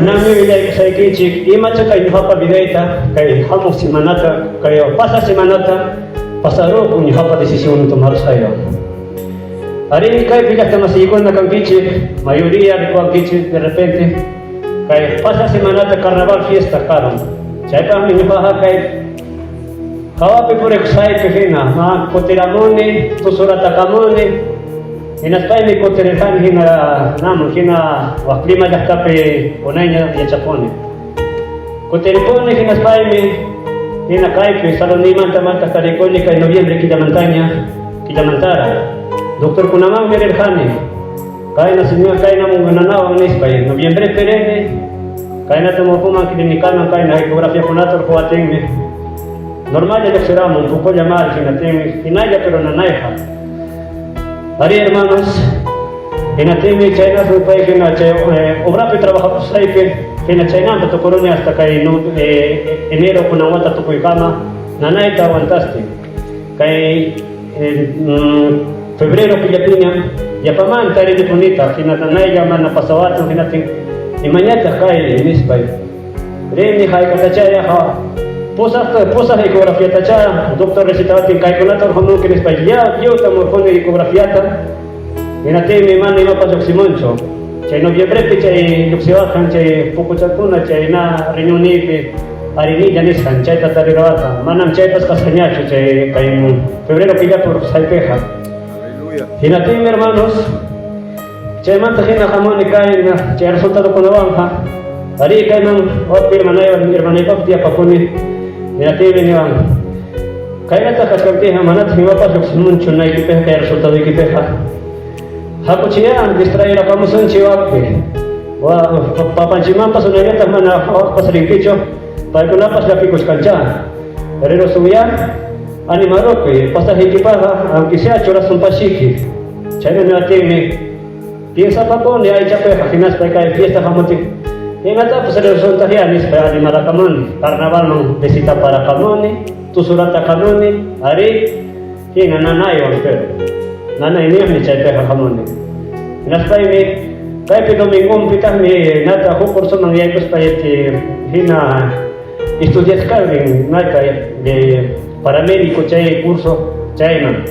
Kunanmi willaykusaykichik imacha kay ñuqapa vidayta kay hamuq semanata kay pasaq semanata pasarukun ñuqapa decisión tomarusqaywan. Arí, kaypi llaqta masiykuna kankichik, mayoría rikuwankichik de repente kay pasaq semanata carnaval fiesta karun. Chaypaqmi ñuqaqa kay hawapi purikusqaypi hina ma kutiramuni, tusuratakamuni. Hinaspaymi kutirirqani hina naman hina wak Lima llaqtapi unayña yachapuni. Kutiripuni hinaspaymi hina kaypi salonniymanta mantaq tarikuni kay noviembre killamantaña killamantaraq. Doctorkunamanmi rirqani kayna señor kayna munanawan nispay noviembrepi rini kaynatam urquman clínicaman kayna ecografiakunata urquwatinmi normalla lluqsiramun pocolla mal hinatinmi hinalla pero nanayqa. Arí, hermanos, hinaptinmi chayna rupay hina chay obrapi trabajapusqaypi hina chaynampa tukuruni hasta kay enero kunan wata tukuykama nanayta aguantastin. Kay febrero killapiñam yapamanta rinipunitaq hina nanaylla mana pasawachun hinaptin imañataq kay nispay. Rini hayk'atachá yaqa pusaq pusaq ecografiatachá doctor recetawaptin kaykunata urqumunki nispa lliwtam urquni ecografiata hinaptinmi mana imapas lluqsimunchu. Chay noviembrepi chay lluqsiwarqan chay pukuchakuna chay na riñonniypi harinilla nisqan chayta tariruwarqan. Manam chaypas kasqañachu chay kay febrero killapi urqusqaypiqa. Hinaptinmi hermanos Chaymanta hina hamuni kayna chay resultadokunawanqa arí kayman waqpi hermanaywan hermanaypaq tiyapakuni hinaptinmi niwan kaynata kachkaptinqa manataq imapas lluqsimunchu naykipiqa kay resultadoykipiqa hakuchiyá distraerapamusunchik waqpi papanchikmanpas unayñataq mana waqpas rinkichu paykunapas llakikuchkanchá rirusunyá animarukuy pasajeykipaqqa aunque sea churasunpashiki. Chayna niwaptinmi piensapakuni aychapiqa hinaspa kay fiesta hamutin imatapas rirusuntaqyá nispa animarakamuni carnavalman visitaparakamuni tusuratakamuni arí hina nanaywan pero nanayniyuqmi chaypiqa hamuni hinaspaymi kaypi domingonpitaqmi nata huk cursoman yaykuspa hina estudiachkani nata de paramédico chay curso chayman.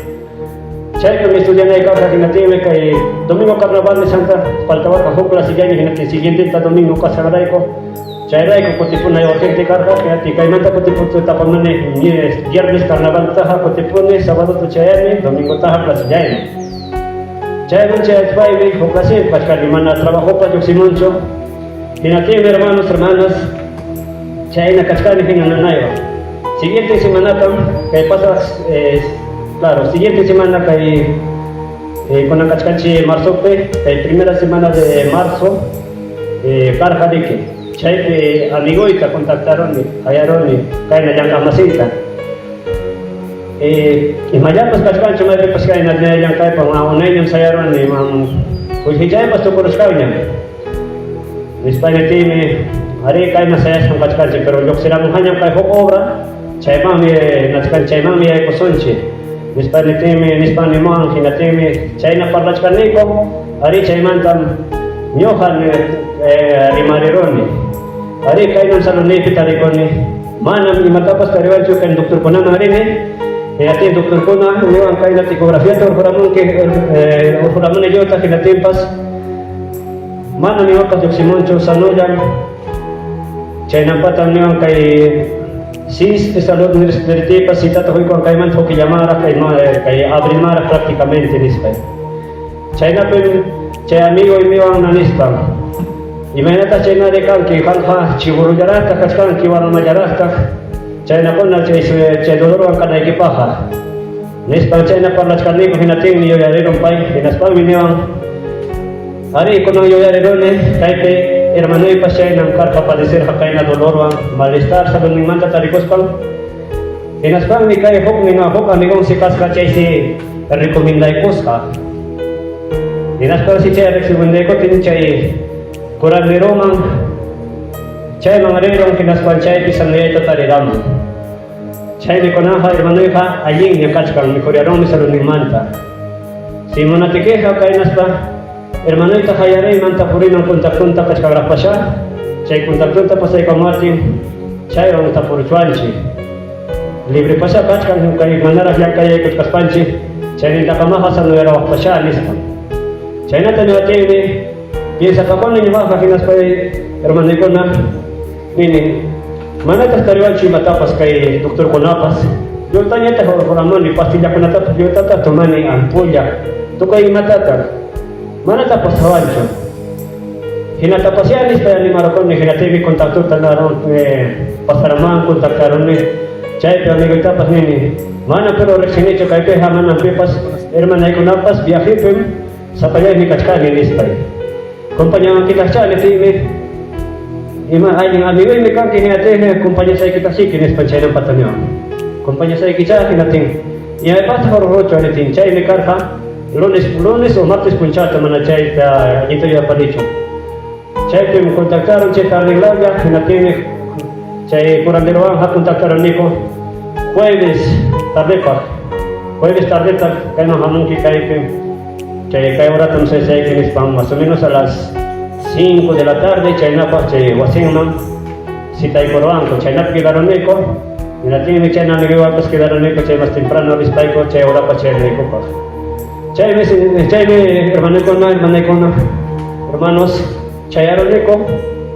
Chaypim estudianay karqa hinaptinmi kay domingo carnaval nisqanta faltawarqa huk clasellaña hinaptin siguiententa domingo kasqanrayku chayrayku kutipunay urgente karqa hinaptin kaymanta kutiputapamani viernes carnavaltaqa kutipuni sabadota chayani domingotaqa clasellayman chayman chayaspaymi huk clasepi kachkani mana trabajopa lluqsimunchu hinaptinmi hermanos hermanas Chayna kachkani hina nanaywan. Siguiente semanatam kay pasaq claro, siguiente semana kay kunan kachkanchik marzopi, kay primera semana de marzo karqa riki. Chaypi amigoyta contactaruni, qayaruni kayna llank'aqmasiyta. Imallapas kachkanchu maypipas kayna llank'aypaq unayñam sayaruni, qullqichaypas tukuruchkanñam. Nispa niptiymi, arí, kayna sayasqam kachkanchik, pero lluqsiramunqañam kay huk obra, chaymanmi nachkan, chaymanmi yaykusunchik. Nispa niptinmi, nispan nimuwan, hinaptinmi chayna parlachkaniku, arí, chaymantam ñuqa rimariruni. Arí, kaynam salonniypi tarikuni, manam imatapas tariwanchu kay doctorkunaman rini, hinaptin doctorkuna niwan kayna ecografiata urquramunki, urquramuni lliwta, hinaptinpas Manam imapas lluqsimunchu, sanullam. Chaynampatam niwan kay SIS de salud nirtipas citata huykuwan kaymanta huk killamanraq kay kay abrilmanraq prácticamente nispay. Chaynapim chay amigoy niwan nispan imaynataq chaynari kanki qamqa chiburullaraqtaq kachkanki warmallaraqtaq chaynakuna chay chay dolorwan kanaykipaqqa nispan chayna parlachkaniku hinaptinmi yuyarirun pay hinaspanmi niwan Arí, kunan yuyariruni kaypi hermanoypas chaynam karqa padecerqa kayna dolorwan malestar saludninmanta tarikuspan. Hinaspanmi kay huknin huk amigonsi kasqa chaysi recomendaykusqa. Hinaspansi chay recomendaykutin chay curanderoman chayman rirun hinaspan chaypi sanoyayta tariramun. Chaymi kunanqa hermanoyqa allinña kachkan mejorarunmi saludninmanta. Si munatikiqa kaynaspa hermanoyta qayariyman tapuriman contactonta kachkanraqpasha. Chay contactonta pasaykamuwaptin chaywan tapuruchwanchik. Librepasha kachkan kay manaraq llank'ayaykuchkaspanchik chaynintakamaqa sanoyarawaqpashá nispa. Chaynata niwaptinmi piensapakuni ñuqaqa hinaspay hermanoykuna nini manataq tariwanchu imatapas kay doctorkunapas lliwtañataq hurquramuni pastillakunatapas lliwtataq tomani ampulla tukuy imatataq manataq pasawanchu. Hinatapasyá nispay animarukuni hinaptinmi contactota pasaraman contactaruni chaypi amigoytapas nini manam pero riqsinichu kaypiqa manam pipas hermanaykunapas viajepim sapallaymi kachkani nispay. Compañawankitaqchá niptiymi ima allin amigoymi kanki hinaptinmi compañasaykitaqchiki nispan chaynampata niwan. Compañasaykichá hinaptin imaypaqtaq hurquruchwan niptin chaymi karqa Lunes, lunes o martes punchawta mana chayta allinta yuyapanichu. Chaypim contactaron chay tardelalla, hinaptinmi chay curanderowanqa contactaroniku jueves tardepaq. Jueves tardeta kayman hamunki kaypim chay kay horatam saysayki nispan más o menos a las 5 de la tarde chaynapaq chay wasinman citaykuruwanku. Chaynapi quedaroniku hinaptinmi chayna amiguiwanpas quedaroniku chay más temprano rispayku chay horapa chayanaykupaq. Chaymi, chaymi hermanokuna, hermanaykuna, hermanos, chayaruniku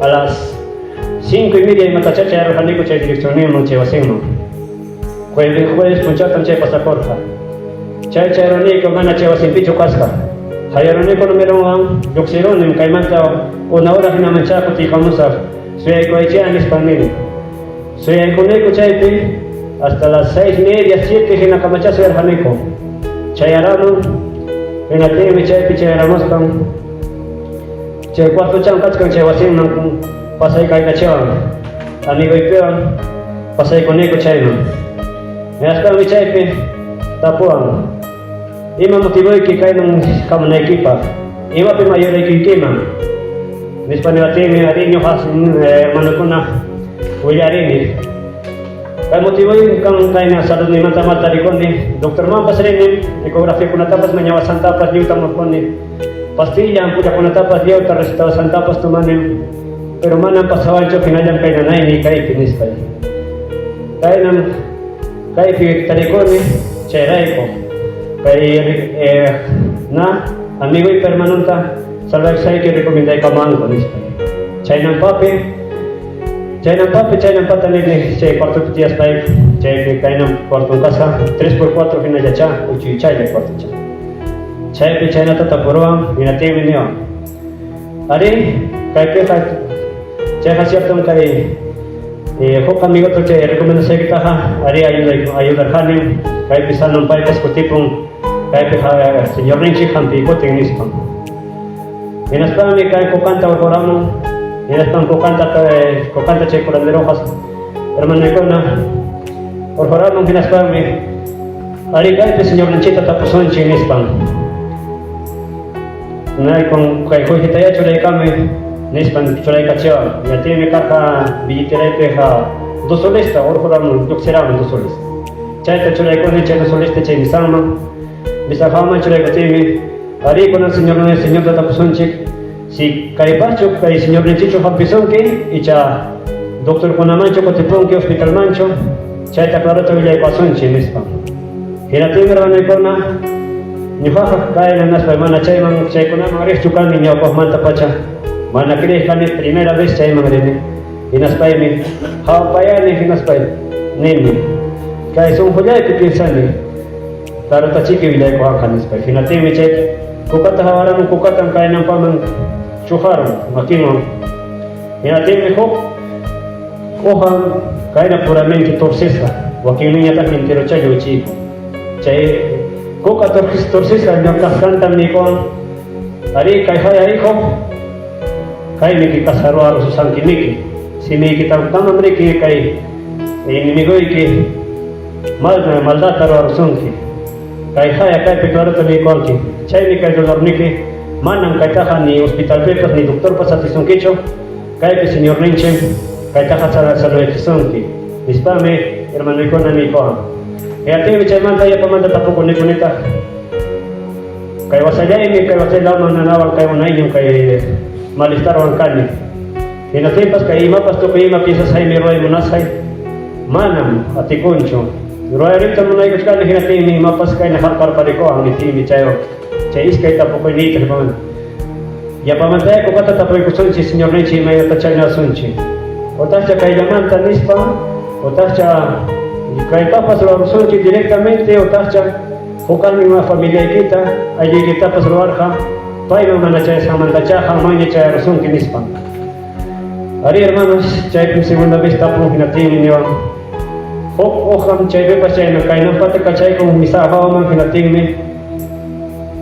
a las 5:30 imatachá chayarurqaniku chay direccionninman, chay wasinman. Jueves, jueves punchawtam chay pasakurqa. Chay chayaruniku mana chay wasinpichu kasqa. Hayaruniku numeronwan lluqsirunim kaymanta una hora hinamanchá kutiykamusaq suyaykuwaychá nispan nini. Suyaykuniku chaypi hasta las 6:30, 7 hinakamachá suyarqaniku. Chayaramun, hinaptinmi chaypi chayaramuspan chay cuartochan kachkan chay wasinman pasaykaykachiwan amigoypiwan pasaykuniku chayman. Hinaspanmi chaypi tapuwan, ima motivoyki kayman hamunaykipaq? Imapim ayudaykuykiman? Nispa niwaptinmi arí ñuqa hermanokuna willarini. Kay motivoy kan kayna saludniymanta mal tarikuni, doctormanpas rini, ecografiakunatapas mañawasqantapas lliwtam hurquni, pastilla ampullakunatapas lliwta recetawasqantapas tomanim, pero manam pasawanchu hinallam kay nanayniy kaypi nispay. Kaynam kaypi tarikuni chayrayku kay na amigoypa hermanonta salvaysayki recomendaykamanku nispay. Chaynampapi chaynampapi chaynampata nini chay cuartopi tiyaspayku chaypi kaynam cuarton kasqa 3 por 4 hinallachá uchuychalla cuartocha. Chaypi chaynata tapuruwan hinaptinmi niwan arí kaypiqa chayqa ciertom kay huk amigota chay recomendasaykitaqa arí ayudarqanim kaypi sanon paypas kutipun kaypi señorninchik hampiykutin nispan. Hinaspanmi kay kukanta hurquramun hinaspan kukanta kukanta chay curanderoqa hermanoykuna hurquramun hinaspanmi arí kaypi señorninchikta tapusunchik nispan. Naykun kay qullqitayá churaykamuy nispan churaykachiwan. Hinaptinmi karqa billeteraypiqa dos solesta hurquramun lluqsiramun dos soles. Chayta churaykuni chay dos solesta chay misanman. Misahawaman churaykuptinmi arí kunan señor señorta tapusunchik si kaypaqchu kay señorninchikchu hampisunki icha doctorkunamanchu kutipunki hospitalmanchu chayta clarota willaykuwasunchik nispa. Hinaptinmi hermanoykuna ñuqaqa kayna naspay mana chayman chaykunaman riqchu kani ñawpaqmantapacha mana creeq kani primera vez chayman rini hinaspaymi hawapayani hinaspay nini kay sunqullaypi piensani clarotachiki willaykuwanqa nispay. Hinaptinmi chay kukata hawaramun kukatam kaynanpaman chuqarun makinwan. Hinaptinmi huk uqan kayna puramente torcesqa wakinninñataqmi enterochalla wichiykun. Chay kuka torcesqa kasqantam niykuwan arí kay haya hijo kaymiki kasqa ruwarususankimiki simiykitamkamam riki kay enemigoyki maldata ruwarusunki. Kay haya kaypi clarota niykuwanki chaymi kay dolorniki manam kaytaqa ni hospitalpipas ni doctorpas atisunkichu kaypi señorninchik kaytaqa salvaykisunki nispami hermanoykuna niykuwan. Hinaptinmi chaymanta yapamanta tapukunikunitaq kay wasallaymi kay wasaylawman nanawan kay unayñam kay malestarwan kani. Hinaptinpas kay imapas tukuy ima piensasqaymi ruway munasqay manam atikunchu. Ruwayrita munaykuchkani hinaptinmi imapas kayna harkarparikuwan niptinmi chaywan chay iskay tapukuyniyta qhipaman yapamantayá kukata tapuykusunchik Señorninchik imaynata chaynasunchik. Utaqcha kayllamanta nispa, utaqcha kaytapas ruwarusunchik directamente, utaqcha huk alma familiaykita, aylluykitapas ruwarqa payman mana chayasqanmantachá qanmanña chayarusunki nispa. Arí, hermanos, chaypim segunda vez tapun hinaptinmi niwan huk uqam chaypipas chayna kaynampata kachaykun misahawaman hinaptinmi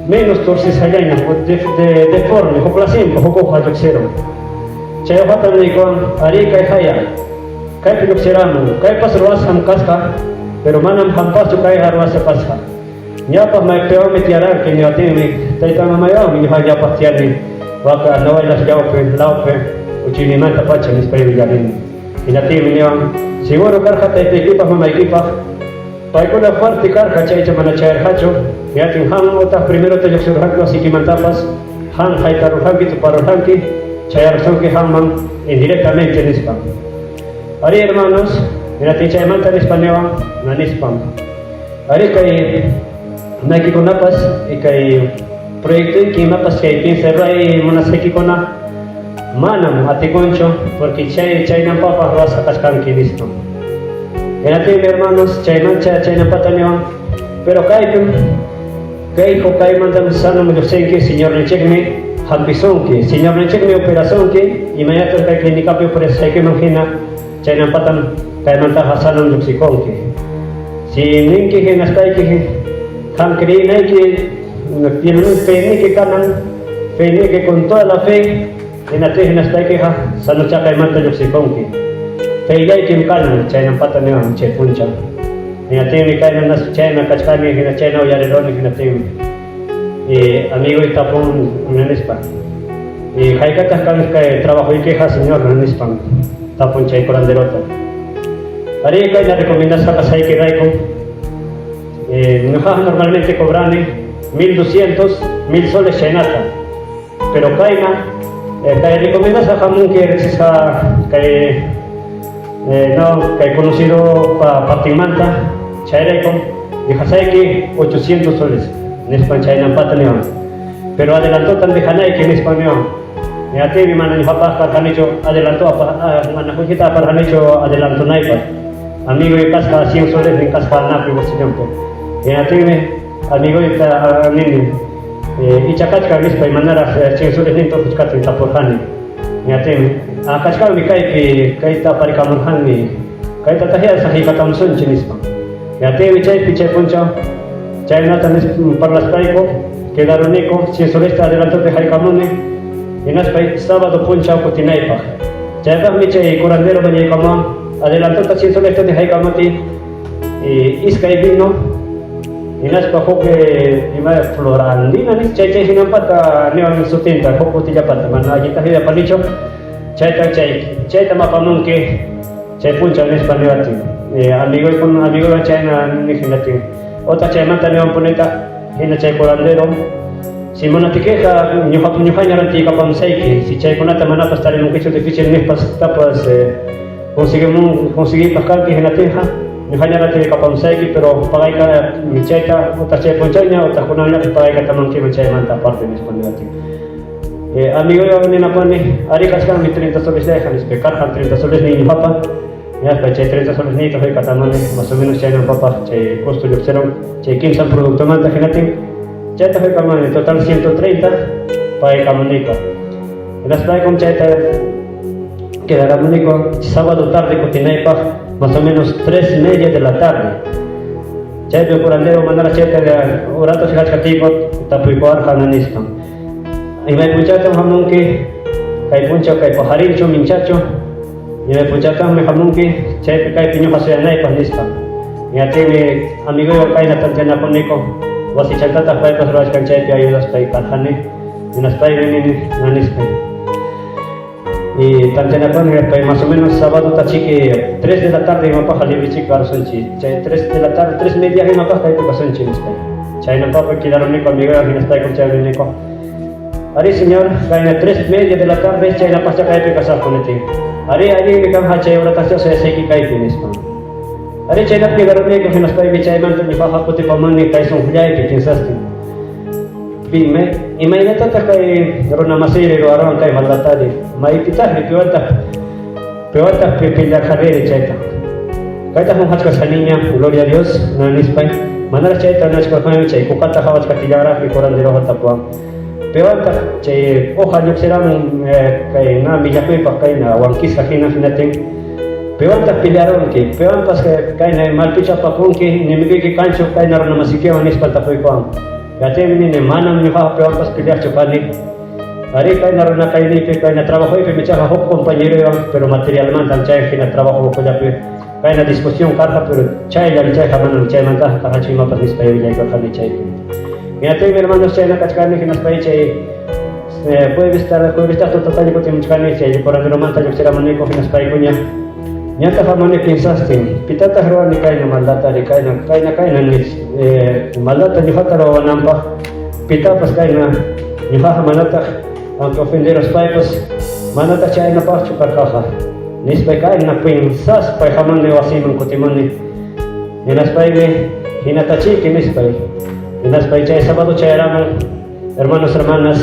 menos torcisqallaña deforme huk lasimpa huk uqa lluqsirun. Chay uqatam niykuwan arí kay haya kaypi lluqsiramun kaypas ruwasqam kasqa pero manam qampaschu kayqa ruwasqa kasqa. Ñawpaq maypiwanmi tiyarqanki niwatinmi tayta mamaywanmi ñuqa ñawpaq tiyani waka Nawaylas llawpi lawpi uchuynimanta pacha nispay willarini. Hinaptinmi niwan seguro karqa taytaykipaq mamaykipaq paykuna fuerte karqa chaycha mana chayarqachu hinaptin qam utaq primerota lluqsirqanki wasiykimantapas qam haytarurqanki tuparurqanki chayarqanki qamman indirectamente nispa. Arí, hermanos, hinaptin chaymanta nispa niwan na nispam. Arí, kay maykikunapas kay proyectoyki imapas kay piensa ruway munasqaykikuna manam atikunchu porque chay chaynampapaq ruwasqa kachkanki nispa. Hinaptinmi, hermanos, chaymancha chaynampata niwan, pero kaypim kay kaymantam sanum lluqsinki, Señorninchikmi hampisunki, Señorninchikmi operasunki, imaynatam kay clínicapi operasqaykiman hina chaynampatam kaymantaqa sanum lluqsikunki. Si ninki hinaspayki qam creenayki feyniyki kanan, feyniyki con toda la fe, hinaptin hinaspaykiqa sanucha kaymanta lluqsikunki. Feyllaykim kanan chaynampata niwan chay punchaw. Hinaptinmi kayna chayna kachkani hina chayna uyariruni hinaptinmi amigoy tapun nispa. Y haykataq kan kay trabajoykiqa señor nispan tapun chay curanderota. Arí, kayna recomendasqa kasqaykiraykum ñuqaqa normalmente cobrani 1200, 1000 soles chaynata. Pero kayna kay recomendasqa hamunki riqsisqa kay no kay conocido pa partinmanta chayraykum dejasayki 800 soles nispan chaynampata niwan. Pero adelantotam dejanayki nispan niwan. Hinaptinmi mana ñuqapaq karqanichu adelanto mana qullqita aparqanichu adelantonaypaq. Amigoy kasqa 100 soles nin kasqa napi bolsillonpi. Hinaptinmi amigoyta nini icha kachkan nispay manaraq 100 soles ninta urquchkaptin tapurqani. Hinaptinmi kachkanmi kaypi kayta aparikamurqani kaytataqyá saqiykatamsunchik nispa. Hinaptinmi chaypi chay punchaw chaynata parlaspayku quedaruniku 100 solesta adelantopi haykamuni hinaspay sábado punchaw kutinaypaq. Chaypaqmi chay curandero mañaykamuwan adelantota 100 solesta haykamuti iskay vino hinaspa huk ima florandina nis chay chay hinampata niwan sutinta huk kutillapata mana allinta yapanichu chayta chay chaytam apamunki chay punchaw nispa niwatin. Amigoykuna amigoywan chayna niq hinatin. Otaq chaymanta niwanpunitaq hina chay curandero si munaptikiqa ñuqa ñuqaña rantiykapamusayki si chaykunata manapas tarimunkichu difícil niqpas tapas conseguipaq kanki hinaptinqa ñuqaña rantiykapamusayki pero pagayka chayta utaq chay punchawña utaq kunanllapas pagaykatamunkiman chaymanta aparte nispa niwatin. Amigoywan ninapuni arí kachkanmi 30 soles llayqa nispa karqan 30 soles nin ñuqapa hinaspa chay 30 soles niyta quykatamani más o menos chaynampapaq chay costo lluqsirun chay kimsan productomanta hinaptin chayta quykamani total 130 pagaykamuniku. Hinaspaykum chayta quedaramuniku sábado tarde kutinaypaq más o menos 3:30 de la tarde. Chaypi curandero manaraq chayta urato kachkatiyku tapuykuwarqa nispa. Imay punchawtam hamunki kay punchaw kay pajarinchu minchachu imay punchawtammi hamunki chaypi kaypi ñuqa suyanaypaq nispa. Hinaptinmi amigoywan kayna tanteanakuniku wasichantataq paypas ruwachkan chaypi ayudaspay karqani hinaspaymi nini nispa. Y tanteanakuni hinaspay más o menos sábado tachiki 3 de la tarde imapaqqa librichik karusunchik chay 3 de la tarde 3:30 imapaq kaypi kasunchik nispa. Chaynampaqmi quedaruniku amigoywan hinaspaykum chay riniku. Arí, señor, kayna 3:30 de la tarde chaynapaqcha kaypi kasaqku nitin. Arí, allinmi kanqa chay horataqcha suyasayki kaypi nispa. Arí, chaynapi quedaruniku hinaspaymi chaymanta ñuqaqa kutipamuni kay sunqullaypi piensastin. Pime, imaynatataq kay runa masiyri ruwaruwan kay maldatari? Maypitaqri piwantaq piwantaq pelearqaniri chayta? Kayta qunqachkasqaniña, gloria a Dios, na nispay. Manaraq chayta nachkarqani chay kukata qawachkaptillanraqmi curanderoqa tapuwan. Piwantaq chay uqa lluqsiramun kay na millakuypaq kayna wankisqa hina hinatin piwantaq pelearunki, piwanpas kayna malpicha apakunki, enemigoyki kanchu kayna runamasikiwan nispa tapuykuwan. Yachaymi nini, manam ñuqaqa piwanpas peleaqchu kani. Arí, kayna runa kayniypi, kayna trabajoypi ichaqa huk compañeroywan, pero materialmantam chay hina trabajo ukullapi kayna discusión karqa, pero chayllam chayqa manam chaymantaqa karqachu imapas nispa willaykurqani chaypi. Hinaptinmi hermanos chayna kachkani hinaspay chay jueves tarde, jueves tutataña kutimuchkani chay curanderomanta lluqsiramuniku hinaspaykuña ñataq hamuni piensastin, pitataq ruwani kayna maldata kayna kayna kayna maldata ñuqata ruwananpaq pitapas kayna ñuqaqa manataq aunque ofenderuspaypas manataq chaynapaqchu karqaqa nispay kayna piensaspay hamuni wasiyman kutimuni hinaspaymi hinatachiyki nispay hinaspay chay sábado chayaramun hermanos hermanas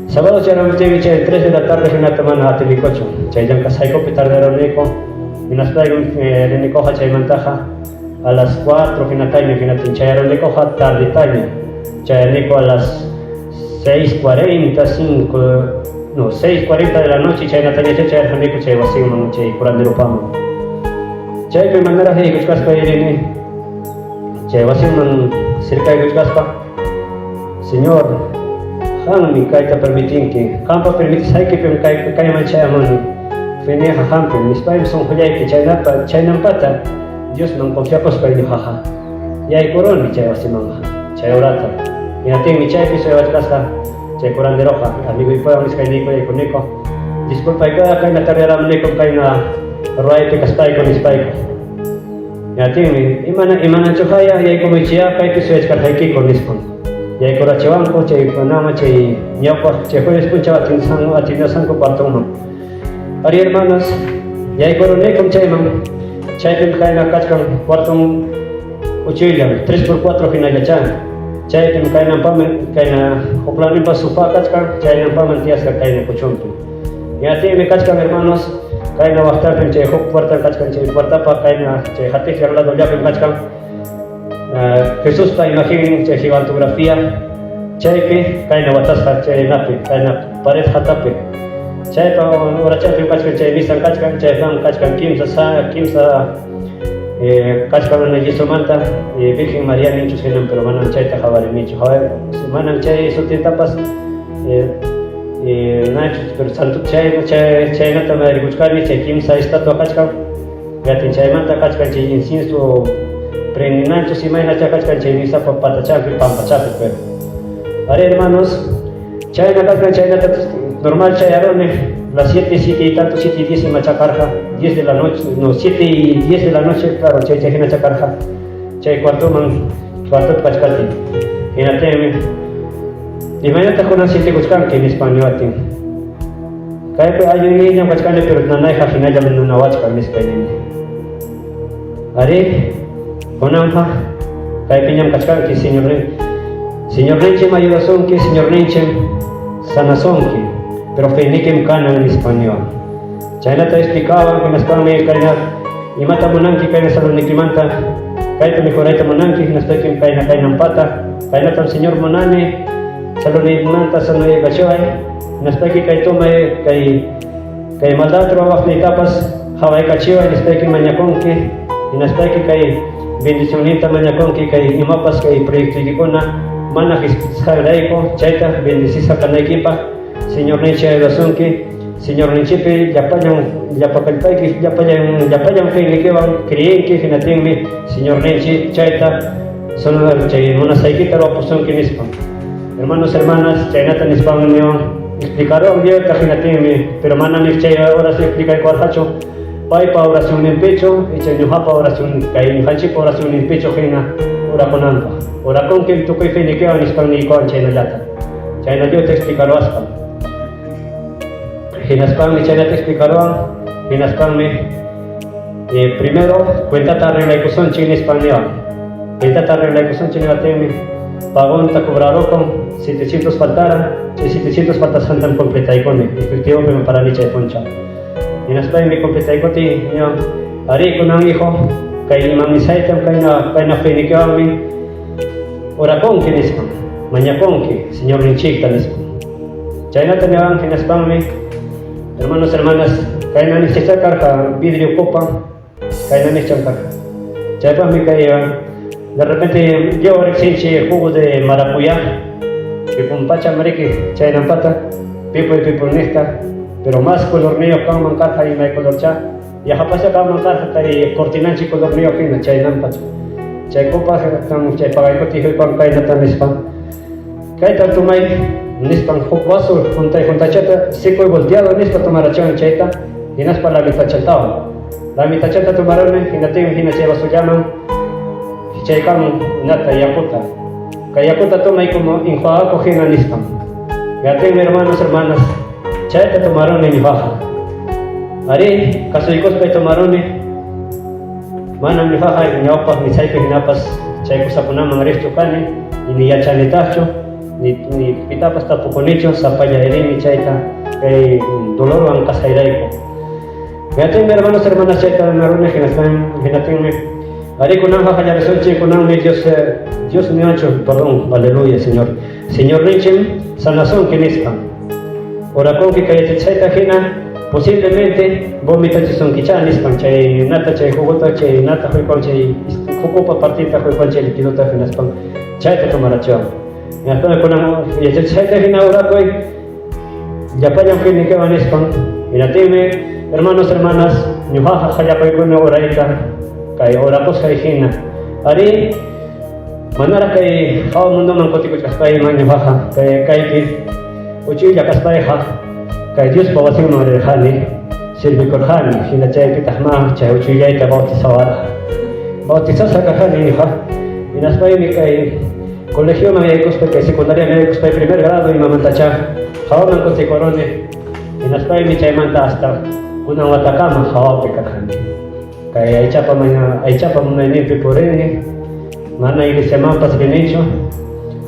sábado chayaramuptiymi chay 3 de la tarde hinata mana atinikuchu chay llamk'asqaykupi tardaruniku hinaspaymi rinikuqa chaymantaqa a las 4 hinataña hinatin chayarunikuqa tardetaña chayaniku a las 6:45 no 6:40 de la noche chaynataña chayarqaniku chay wasinman chay curanderopaman chaypi manaraq yaykuchkaspa rini chay wasinman cercaykuchkaspa Señor, qammi kayta permitinki, qampa permitisqaykipim kayman chayamuni, feniyqa qampim, nispaymi sunqullayki chaynapa chaynampata Diosman confiakuspay ñuqaqa yaykuruni chay wasimanqa chay horata. Hinaptinmi chaypi suyawachkasqa chay curanderoqa amigoykuwan iskayniyku yaykuniku, disculpaykuya kayna tarderamunikum kayna ruwaypi kaspayku nispayku. Hinaptinmi imana imanachuqaya yaykumuychiyá kaypi suyachkarqaykiku nispan. Yaykurachiwanku chay kunaman chay ñawpaq chay jueves punchaw atiendasqanku cuartonman. Arí hermanos, yaykurunikum chayman, chaypim kayna kachkan cuarton uchuyllam, 3 por 4 hinallachá. Chaypim kaynampaman kayna huklaninpas sofá kachkan, chaynampaman tiyasqa kayna kuchunpi. Hinaptinmi kachkan hermanos, kayna waqtapim chay huk puerta kachkan, chay puertapa kayna chay hatiqllan ladollapim kachkan Jesuspa imagen chay gigantografía, chaypi kayna watasqa chaynapi, kayna pared hatapi. Chaypa urachapim kachkan chay misan kachkan, chaypam kachkan kimsa kimsa kachkan yesomanta Virgen María ninchus hinam, pero manam chayta qawarinichu. Manam chay sutintapas nachus, pero santo chay chaynatam rikuchkani chay kimsa estatua kachkan. Gatin chaymanta kachkan chay incienso prendinanchus imaynacha kachkan chay misapa patachanpi pampachapi pero. Arí hermanos, chayna kachkan chaynata normal chayaruni las 7, 7 y tanto, 7 y 10 imacha karqa, 10 de la noche, no, 7 y 10 de la noche, claro, chay chay hinacha karqa, chay cuartoman, cuartopi kachkati. Hinaptinmi, imaynataq kunan sientikuchkanki nispan niwatin. Kaypi allinniyllam kachkani, pero nanayqa hinallam nanawachkan nispay nini. Arí, kunanqa kaypiñam kachkanki, Señor, Señorninchik ayudasunki, Señorninchik sanasunki, pero feynikim kanan nispan niwan. Chaynata explicawan, hinaspanmi kayna imata munanki kayna saludnikimanta, kayta mejorayta munanki, hinaspaykim kayna kaynampata, kaynatam Señor munani, saludniymanta sanoykachiway, hinaspayki kay tumay kay kay maldad ruwawaqniytapas qawaykachiway nispayki mañakunki, hinaspayki kay bendicionninta mañakunki kay imapas kay proyectoykikuna mana qispisqanrayku chayta bendecisqa kanaykipaq Señorninchik ayudasunki, Señorninchikpi llapallan llapa kallpayki llapallan llapallan feynikiwan creenki hinaptinmi Señorninchik chayta chay munasqaykita ruwapusunki nispa. Hermanos, hermanas, chaynata nispanmi niwan explicaruwan Diosta hinaptinmi, pero manam chay horas explicaykuwarqachu paypa oracionninpichu icha ñuqapa oración kay ñuqanchikpa oracionninpichu hina orakunanpaq. Orakunkim tukuy feynikiwan nispan niykuwan chaynallata. Chayna lliwta explicaruwaspan. Hinaspanmi chaynata explicaruwan, hinaspanmi primero cuentata arreglaykusunchik nispan niwan. Cuentata arreglaykusunchik niwaptinmi pagonta cobrarukun 700 faltara, chay 700 faltasqantam completaykuni, efectivopim parani chay punchaw. Hinaspaymi completaykuptiy niwan, arí kunan hijo, kay imam nisaytam kayna kayna feynikiwanmi orakunki nispan, mañakunki Señorninchikta nispan. Chaynata niwan hinaspanmi, hermanos, hermanas, kayna niqchachá karqa vidrio copa, kayna niqcham karqa. Chaypaqmi kay de repente yo riqsinchik jugo de maracuyá, pipun pacham riki chaynampata, pipuy pipuy niqta, pero más colorniyuq kanman karqa imay colorchá, yaqapaschá kanman karqa kay cortinanchik colorniyuq hina chaynampacha. Chay copa chay pagaykuptiy huykuwan kaynata nispa, kayta tumay nispan huk vaso juntay juntachata seco y volteado nispa tomarachiwan chayta, hinaspa la mitachantawan. La mitachanta tomaruni hinaptinmi hina chay vasollaman hichaykamun nata yakuta. Kay yakuta tomay como enjuagakuq hina nispan. Hinaptinmi hermanos, hermanas, chayta tomaruni ñuqaqa. Arí, kasuykuspay tomaruni, manam ñuqaqa ñawpaq misaypi hinapas chay kusakunaman riqchu kani, ni yachanitaqchu, ni pitapas tapukunichu, sapallay rini chayta kay dolorwan kasqayrayku. Hinaptinmi hermanos, hermanas, chayta rimaruni, hinaptinmi arí kunanqa qallarisunchik, kunanmi Dios Dios niwanchik, perdón, aleluya, Señor. Señorninchik sanasunki nispa. Orakunki kay yachachisqayta hina posiblemente vomitachisunkichá nispan chay nata chay jugota chay nata huykuwan chay jugopa partita huykuwan chay liquidota hinaspan chayta tomarachiwan. Hinaspan kunan yachachisqayta hina orakuy llapallan feynikiwan nispan. Hinaptinmi hermanos, hermanas, ñuqaqa qallapaykuni orayta kay orakusqay hina. Arí, manaraq kay hawa mundoman kutikuchkaspayman ñuqaqa kay kaypi uchuylla kaspayqa kay Diospa wasinman rirqani, servikurqani, hina chaypitaqmá chay uchuyllayta bautizawarqa. Bautizasqa karqani ñuqa, hinaspaymi kay colegioman yaykuspa, kay secundariaman yaykuspay primer grado imamantachá hawaman kutikuruni, hinaspaymi chaymanta hasta kunan watakama hawapi karqani. Kay aychapa aychapa munayninpi purini, mana iglesiamanpas rinichu,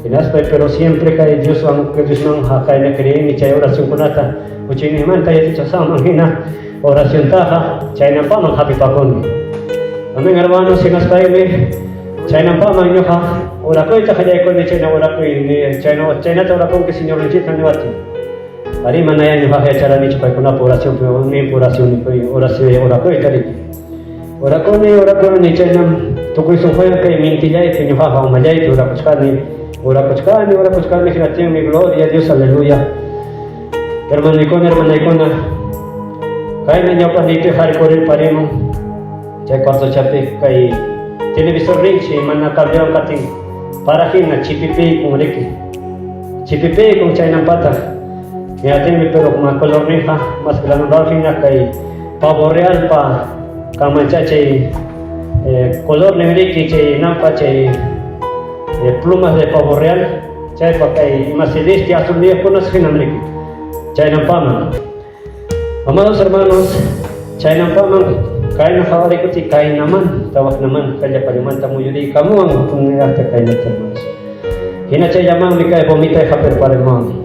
hinaspay pero siempre kay Dioswan Diosman kayna creeni chay oracionkunata uchuyninmanta yachachasqanman hina oraciontaqa chaynampaman hapipakuni. Amén, hermanos, hinaspaymi chaynampaman ñuqa orakuyta qallaykuni chayna orakuy chayna chaynata orakunki Señorninchikta niwaptin. Arí, manayá ñuqaqa yacharanichu paykunapa oracionpi ninpa oración oración orakuyta riki. Orakuni, orakuni, chaynam tukuy sunquywan kay mintillaypi ñuqaqa umallaypi orakuchkani, orakuchkani, orakuchkani hinaptinmi gloria a Dios, aleluya. Hermanoykuna, hermanaykuna, kayna ñawpaqniypi harikurirparimun chay cuartochapi kay televisor rinchi mana cablewan katin para hina chipipiykun riki. Chipipiykun chaynampata. Hinaptinmi pero ma colorninqa mas granulado hina kay pavo realpa kanmanchá chay colornin riki chay nampa chay plumas de pavo real chaypa kay ima celeste azulniyuqkunas hinam riki chaynampaman. Amados hermanos, chaynampaman kayna qawarikuti kaynamanta waknamanta llapallamanta muyuriykamuwan hukniraqta kaynata hermanos. Hina chayllamanmi kay vomitay hapirparimuwan.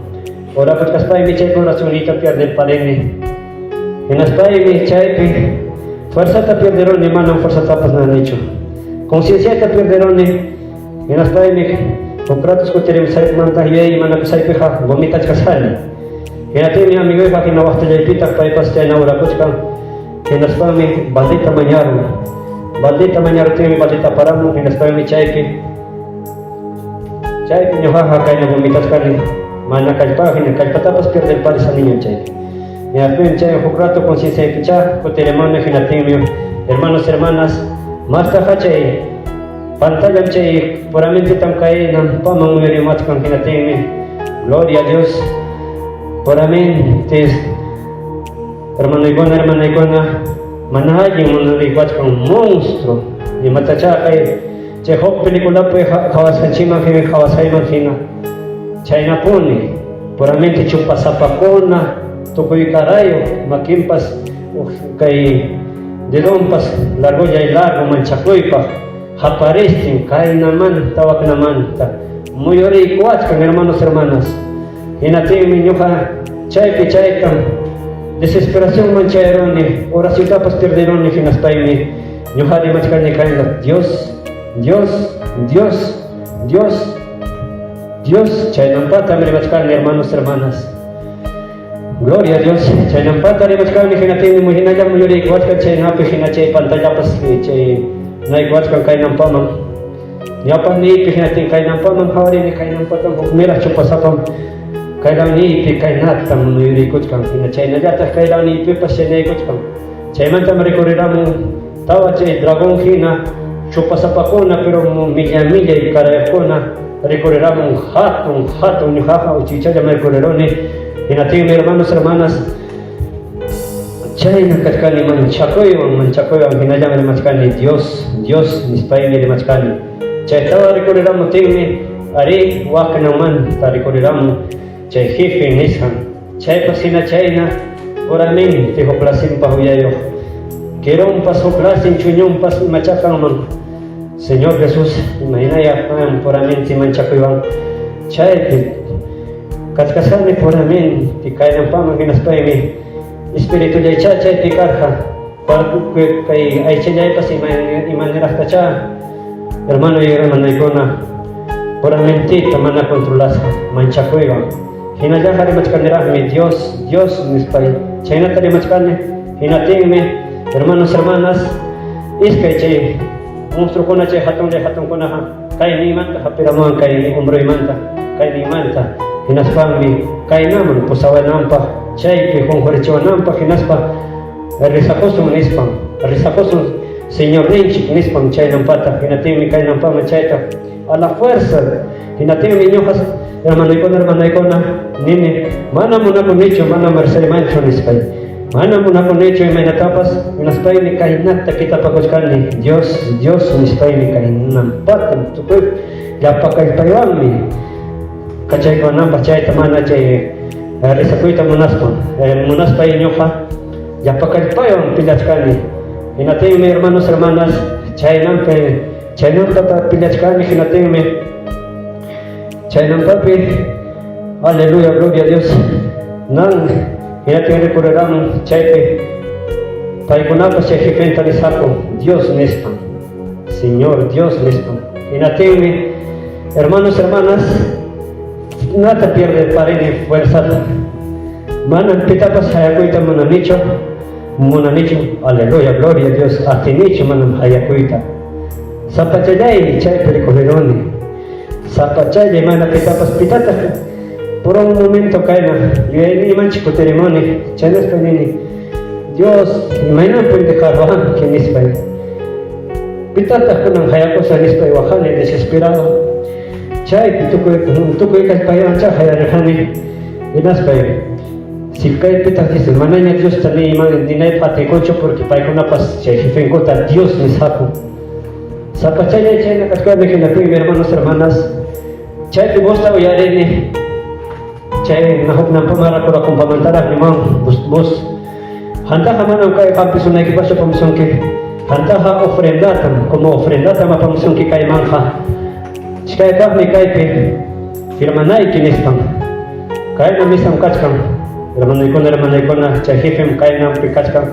Orakuchkaspaymi chay oracionniyta pierderparini. Hinaspaymi chaypi fuerzata pierderuni, manam fuerzatapas nanichu. Concienciata pierderuni, hinaspaymi huk ratos kutirimusqaymanta yuyay manakusaypiqa vomitachkasqani. Hinaptinmi amigoyqa hina waqtallaypitaq paypas chayna orakuchkan, hinaspanmi baldeta mañarun. Baldeta mañaruptinmi baldeta aparamun, hinaspaymi chaypi chaypi ñuqaqa kayna vomitachkani mana kallpa hina kallpatapas pierderparisaniñam chaypi. Hinaptinmi chay huk rato concienciaypichá kutirimuni, hinaptinmi hermanos, hermanas, mastaqa chay pantallam chay puramentetam kaynampaman muyurimachkan, hinaptinmi gloria a Dios puramente hermanoykuna, hermanaykuna, mana allin munariwachkan monstruo imatachá kay chay huk peliculapi qhawasqanchikman hina qhawasqayman hina chaynapuni. Puramente chupasapakuna, tukuy karayuq, makinpas kay dedonpas largollay largo manchakuypaq qaparistin kaynamanta waknamanta muyuriykuwachkan, hermanos, hermanas. Hinaptinmi ñuqa chaypi chaytam desesperacionman chayaruni, oraciontapas perderuni, hinaspaymi ñuqa rimachkani kayna: Dios, Dios, Dios, Dios, Dios, chaynampatam rimachkani, hermanos, hermanas. Gloria a Dios, chaynampata rimachkani, hinaptinmi hinalla muyuriykuwachkan chaynapi hina chay pantallapas chay naykuwachkan kaynampaman. Ñawpaqniypi hinaptin kaynampaman qawarini, kaynampatam hukniraq chupasapam kaylawniipi kaynatam muyuriykuchkan, hina chaynallataq kaylawniypipas chaynaykuchkan. Chaymantam rikuriramun tawa chay dragón hina chupasapakuna, pero millay millay karayuqkuna rikuriramun hatun hatun, ñuqaqa uchuychallam rikuriruni. Hinaptinmi, hermanos, hermanas, chayna kachkani manchakuywan, manchakuywan hinallam rimachkani Dios, Dios nispaymi rimachkani. Chay tawa rikuriramuptinmi arí waknamanta rikuriramun chay jefe nisqan. Chaypas hina chayna puramente huklasinpaq uyayuq. Kirunpas huklasin, chuñunpas imachá kanman. Señor Jesús, imaynaya puramente manchakuywan chaypi kachkasqani puramente kaynampaman hinaspaymi espiritullaychá chaypi karqa. Kay aychallaypas imaniraqtachá, hermano y hermanaykuna, puramentita mana controlasqa manchakuywan. Hinallaqa rimachkaniraqmi Dios, Dios nispay chaynata rimachkani. Hinaptinmi, hermanos, hermanas, iskay chay monstruokuna, chay hatunllay hatunkunaqa kayniymanta hapiramuwan, kay hombroymanta, kayniymanta, hinaspanmi kaynaman pusawananpaq, chaypi qunqurichiwananpaq, hinaspa rezakusun nispan, rezakusun Señorninchik nispan chaynampata. Hinaptinmi kaynampaman chayta a la fuerza. Hinaptinmi ñuqa, hermanoykuna, hermanaykuna, nini: mana munakunichu, mana rezaymanchu nispay. Mana munakunichu imaynatapas, hinaspaymi kaynata kitapakuchkani, Dios, Dios nispaymi kaynampata tukuy llapa kallpaywanmi kachaykuwananpaq chayta mana chay rezakuyta munaspa, munaspay ñuqa llapa kallpaywan pillachkani. Hinaptinmi, hermanos, hermanas, chaynampi chaynampata pillachkani, hinaptinmi chaynampapi, aleluya, gloria a Dios, nan hinaptin rikuriramun chaypi paykunapas chay jefenta nisqaku Dios nispan, Señor Dios nispan. Hinaptinmi, hermanos, hermanas, nata pierde parini fuerzata. Manam pitapas hayakuyta munanichu, munanichu, aleluya, gloria a Dios, atinichu manam hayakuyta. Sapachallaymi chaypi rikuriruni. Sapachallay mana pitapas pitataq por un momento kayna yuyayniymanchik kutirimuni, chaynaspa nini: Dios, imaynanpim dejarwanki nispay. Pitataq kunan hayakusaq nispay waqani desesperado. Chaypi tukuy tukuy kallpaywanchá hayarirqani. Hinaspay si kaypitaq dice manaña Diosta ni ninaypaq atiykuchu porque paykunapas chay jefenkuta Dios nisqaku. Sapachallay chayna kachkani, hinaptinmi, hermanos, hermanas, chaypi vosta uyarini chay huknanpamara kurakumpamantaraq niman voz: Qantaqa manam kay hampisunaykipaqchu apamusunki, qantaqa ofrendatam, como ofrendatam apamusunki kaymanqa, chaypaqmi kaypi firmanayki nispan. Kayna misam kachkan, hermanoykuna, hermanaykuna, chay jefem kaynampi kachkan.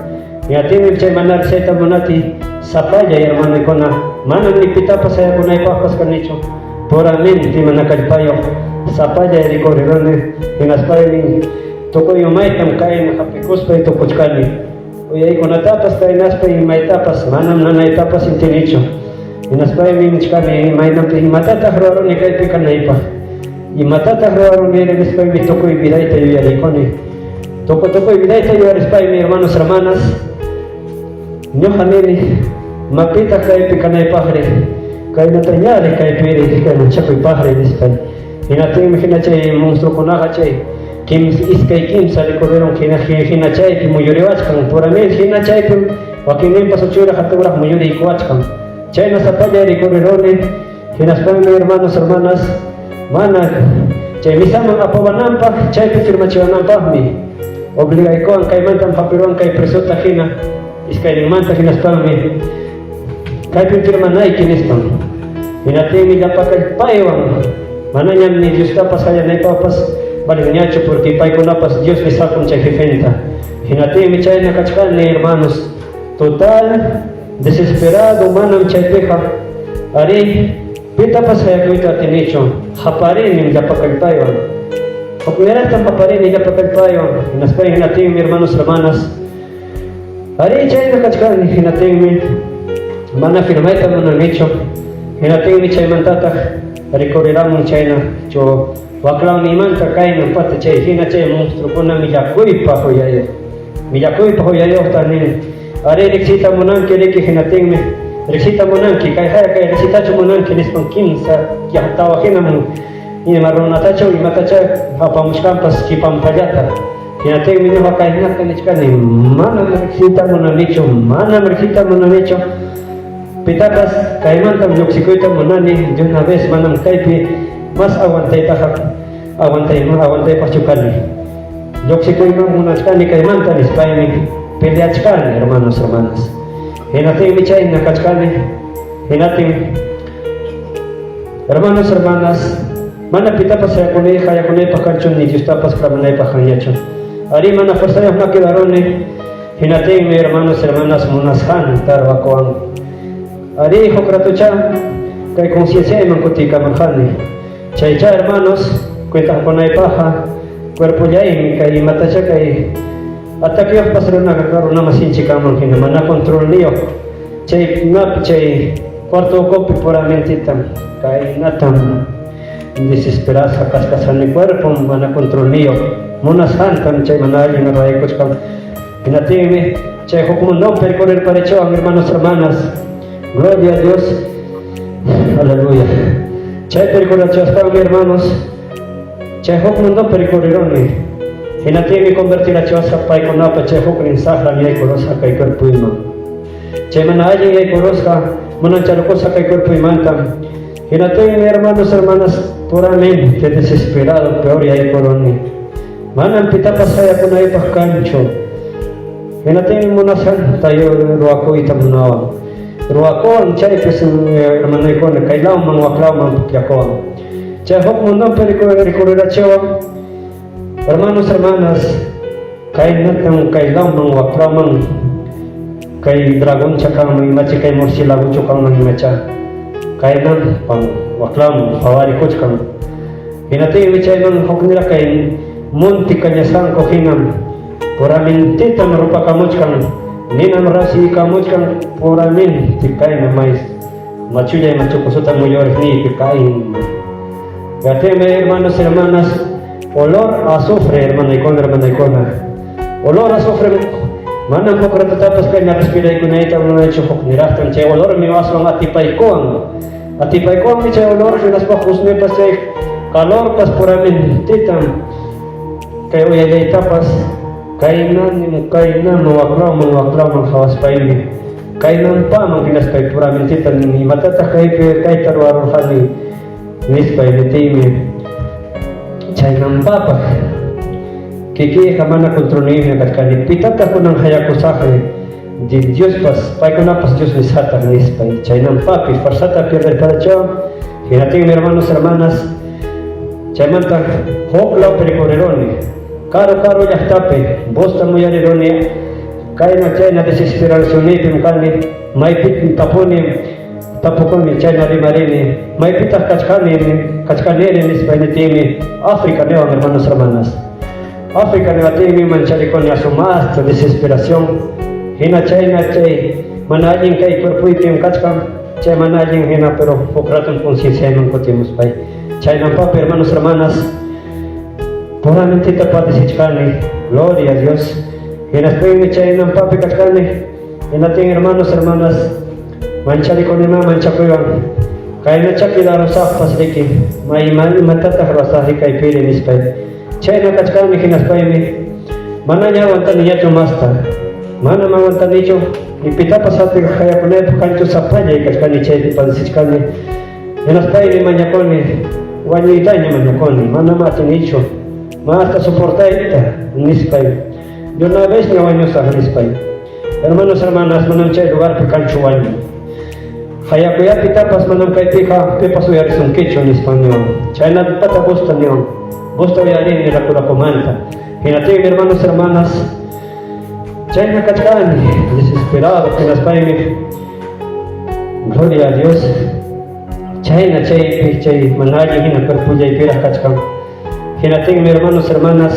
Hinaptinmi chay mana chayta munati sapallay, hermanoykuna, manam ni pitapas hayakunaypaqpas kanichu, puramente mana kallpayuq sapallay rikuriruni. Hinaspaymi tukuy umaytam kayna hapikuspay tukuchkani uyaykunatapas kaynaspa imaytapas manam nanaytapas intinichu. Hinaspaymi nichkani: imaynampi, imatataq ruwaruni kaypi kanaypaq, imatataq ruwaruni nispaymi tukuy vidayta yuyarikuni. Tukuy tukuy vidayta yuyarispaymi, hermanos, hermanas, ñuqa nini: mapitaq kaypi kanaypaqri, kaynatañari kaypiri kay manchakuypaqri nispay. Hinaptinmi hina chay monstruokunaqa chay kimsa iskay kimsa rikurirun, hina hina chaypi muyuriwachkan puramente, hina chaypi wakinninpas uchuraq hatunraq muyuriykuwachkan. Chayna sapallay rikuriruni. Hinaspaymi, hermanos, hermanas, mana Chay misaman apawananpaq, chaypi firmachiwananpaqmi obligaykuwan kaymantam hapiruwan kay presota hina iskayninmanta hinaspanmi kaypim firmanayki nispan. Hinaptinmi llapa kallpaywan manañam ni Diostapas qayanaypaqpas valenñachu porque paykunapas Dios nisqakum chay jefenta. Hinaptinmi chayna kachkani hermanos, total desesperado manam chaypiqa arí pitapas qayakuyta atinichu, qaparinim llapa kallpaywan. Hukniraqtam qaparini llapa kallpaywan, hinaspay hinaptinmi hermanos hermanas arí chayna kachkani, hinaptinmi mana firmayta munanichu, hinaptinmi chaymantataq rikuriramun chayna chu waklawniymanta kayna pata chay hina chay monstruokuna millakuypaq uyayuq, millakuypaq uyayuqta nin arí riqsiyta munanki riki hinaptinmi riqsiyta munanki kay haya kay riqsiytachu munanki nispan kimsa tawa hinam ima runatachu imatacha apamuchkanpas kipampallata. Hinaptinmi ñuqa kaynata nichkani, manam riqsiyta munanichu, manam riqsiyta munanichu. Pitapas kaymantam lluqsikuyta munani de una vez, manam kaypi mas aguantaytaqa aguantay aguantaypaqchu kani. Lluqsikuyman munachkani kaymanta nispaymi peleachkani, hermanos, hermanas. Hinaptinmi chayna kachkani. Hinaptin hermanos, hermanas, mana pitapas hayakunaypaq kanchu ni Diostapas clamanaypaq kanñachu. Arí, mana fuerzayuq no quedaruni. Hinaptinmi hermanos, hermanas munasqanta ruwakuwan. Arí, huk ratocha kay concienciayman kutiykamurqani. Chaycha hermanos, cuentakunaypaqqa cuerpollaymi kay imatacha kay ataqueyuqpas runaqa runamasinchik kanman hina mana controlniyuq. Chay imapi chay cuarto ukupi puramentetam kaynatam desesperasqa kachkasqani cuerpom mana controlniyuq munasqantam chay mana allin ruraykuchkan. Hinaptinmi chay huk mundopi rikurirparichiwan hermanos, hermanas. Gloria a Dios. Aleluya. Chaypi rikurirachiwaspanmi hermanos, chay huk mundopi rikuriruni. Hinaptinmi convertirachiwasqa paykunapa chay huknin saqram yaykurusqa kay cuerpoyman. Chay mana allin yaykurusqa munancharukusqa kay cuerpoymantam. Hinaptinmi hermanos, hermanas, puramente desesperado peor yaykuruni. Manam pitapas hayakunaypaq kanchu. Hinaptinmi munasqanta ruwakuyta munawan. Ruwakuwan chaypis hermanoykuna kay lawman wak lawman pukllakuwan. Chay huk mundopi rikurirachiwan hermanos, hermanas, kaynatam kay lawman wak lawman kay dragoncha kanman imacha kay murciélagochu kanman imacha kaynampan wak lawman phawarikuchkan. Hinaptinmi chayman hukniraq kay monte kañasqanku hinam puramentetam rupakamuchkan, ninam rasiykamuchkan puramente kayna may machullay machukusuta muyuriqniypi kayna. Gateme hermanos, hermanas, olor a azufre, hermanaykuna, hermanaykuna. Olor a azufre, manam huk ratotapas kayna respiraykunayta munaychu hukniraqtam chay olormi aswan atipaykuwan. Atipaykuwanmi chay olor hinaspa husnipas chay calorpas puramentetam kay uyallaytapas kaynanim kaynam waklawman waklawman hawaspaymi kaynampaman hinaspay puramenteta nini imatataq kaypi kayta ruwarurqani nispay nitiymi chaynampapaq kikiyqa mana controlniymi kachkani pitataq kunan hayakusaqri Diospas paykunapas Dios nisqataq nispay chaynampapi fuerzata pierderparachawan. Hinaptinmi hermanos, hermanas, chaymanta huk lawpi rikuriruni karu karu llaqtapi voztam uyariruni kayna chayna desesperacionniypim kani maypitam tapuni tapukuni chayna rimarini maypitaq kachkani kachkaniri nispay nitiymi África niwan hermanos, hermanas. África niwaptinmi mancharikuni asumasta desesperación hina chayna chay mana allin kay cuerpoypim kachkan chay mana allin hina pero huk ratom concienciayman kutimuspay chaynampapi hermanos, hermanas, puramentita padecichkani gloria a Dios hinaspaymi chaynampapi kachkani hinaptin hermanos, hermanas, mancharikunimá manchakuywan kaynacha quedarusaqpas riki may imatataq ruwasaqri kaypiri nispay chayna kachkani hinaspaymi manaña aguantaniñachu masta manam aguantanichu ni pitapas hayakunaypaq kanchu sapallay kachkani chaypi padecichkani hinaspaymi mañakuni. Wañuytaña mañakuni, manam atinichu masta soportayta, nispay. De una vez ña wañusaq, nispay. Hermanos, hermanas, manam chay lugarpi kanchu wañuy. Hayakuyapi tapas manam kaypiqa pipas uyarisunkichu, nispan niwan. Chaynapata gusta niwan. Gusta uyarini raku-rakumanta. Hinaptinmi, hermanos, hermanas, chayna kachkani, desesperado, hinaspaymi, gloria a Dios, chayna chaypi chay mana allin hina cuerpollaypiraq kachkan. Hinaptinmi, hermanos, hermanas,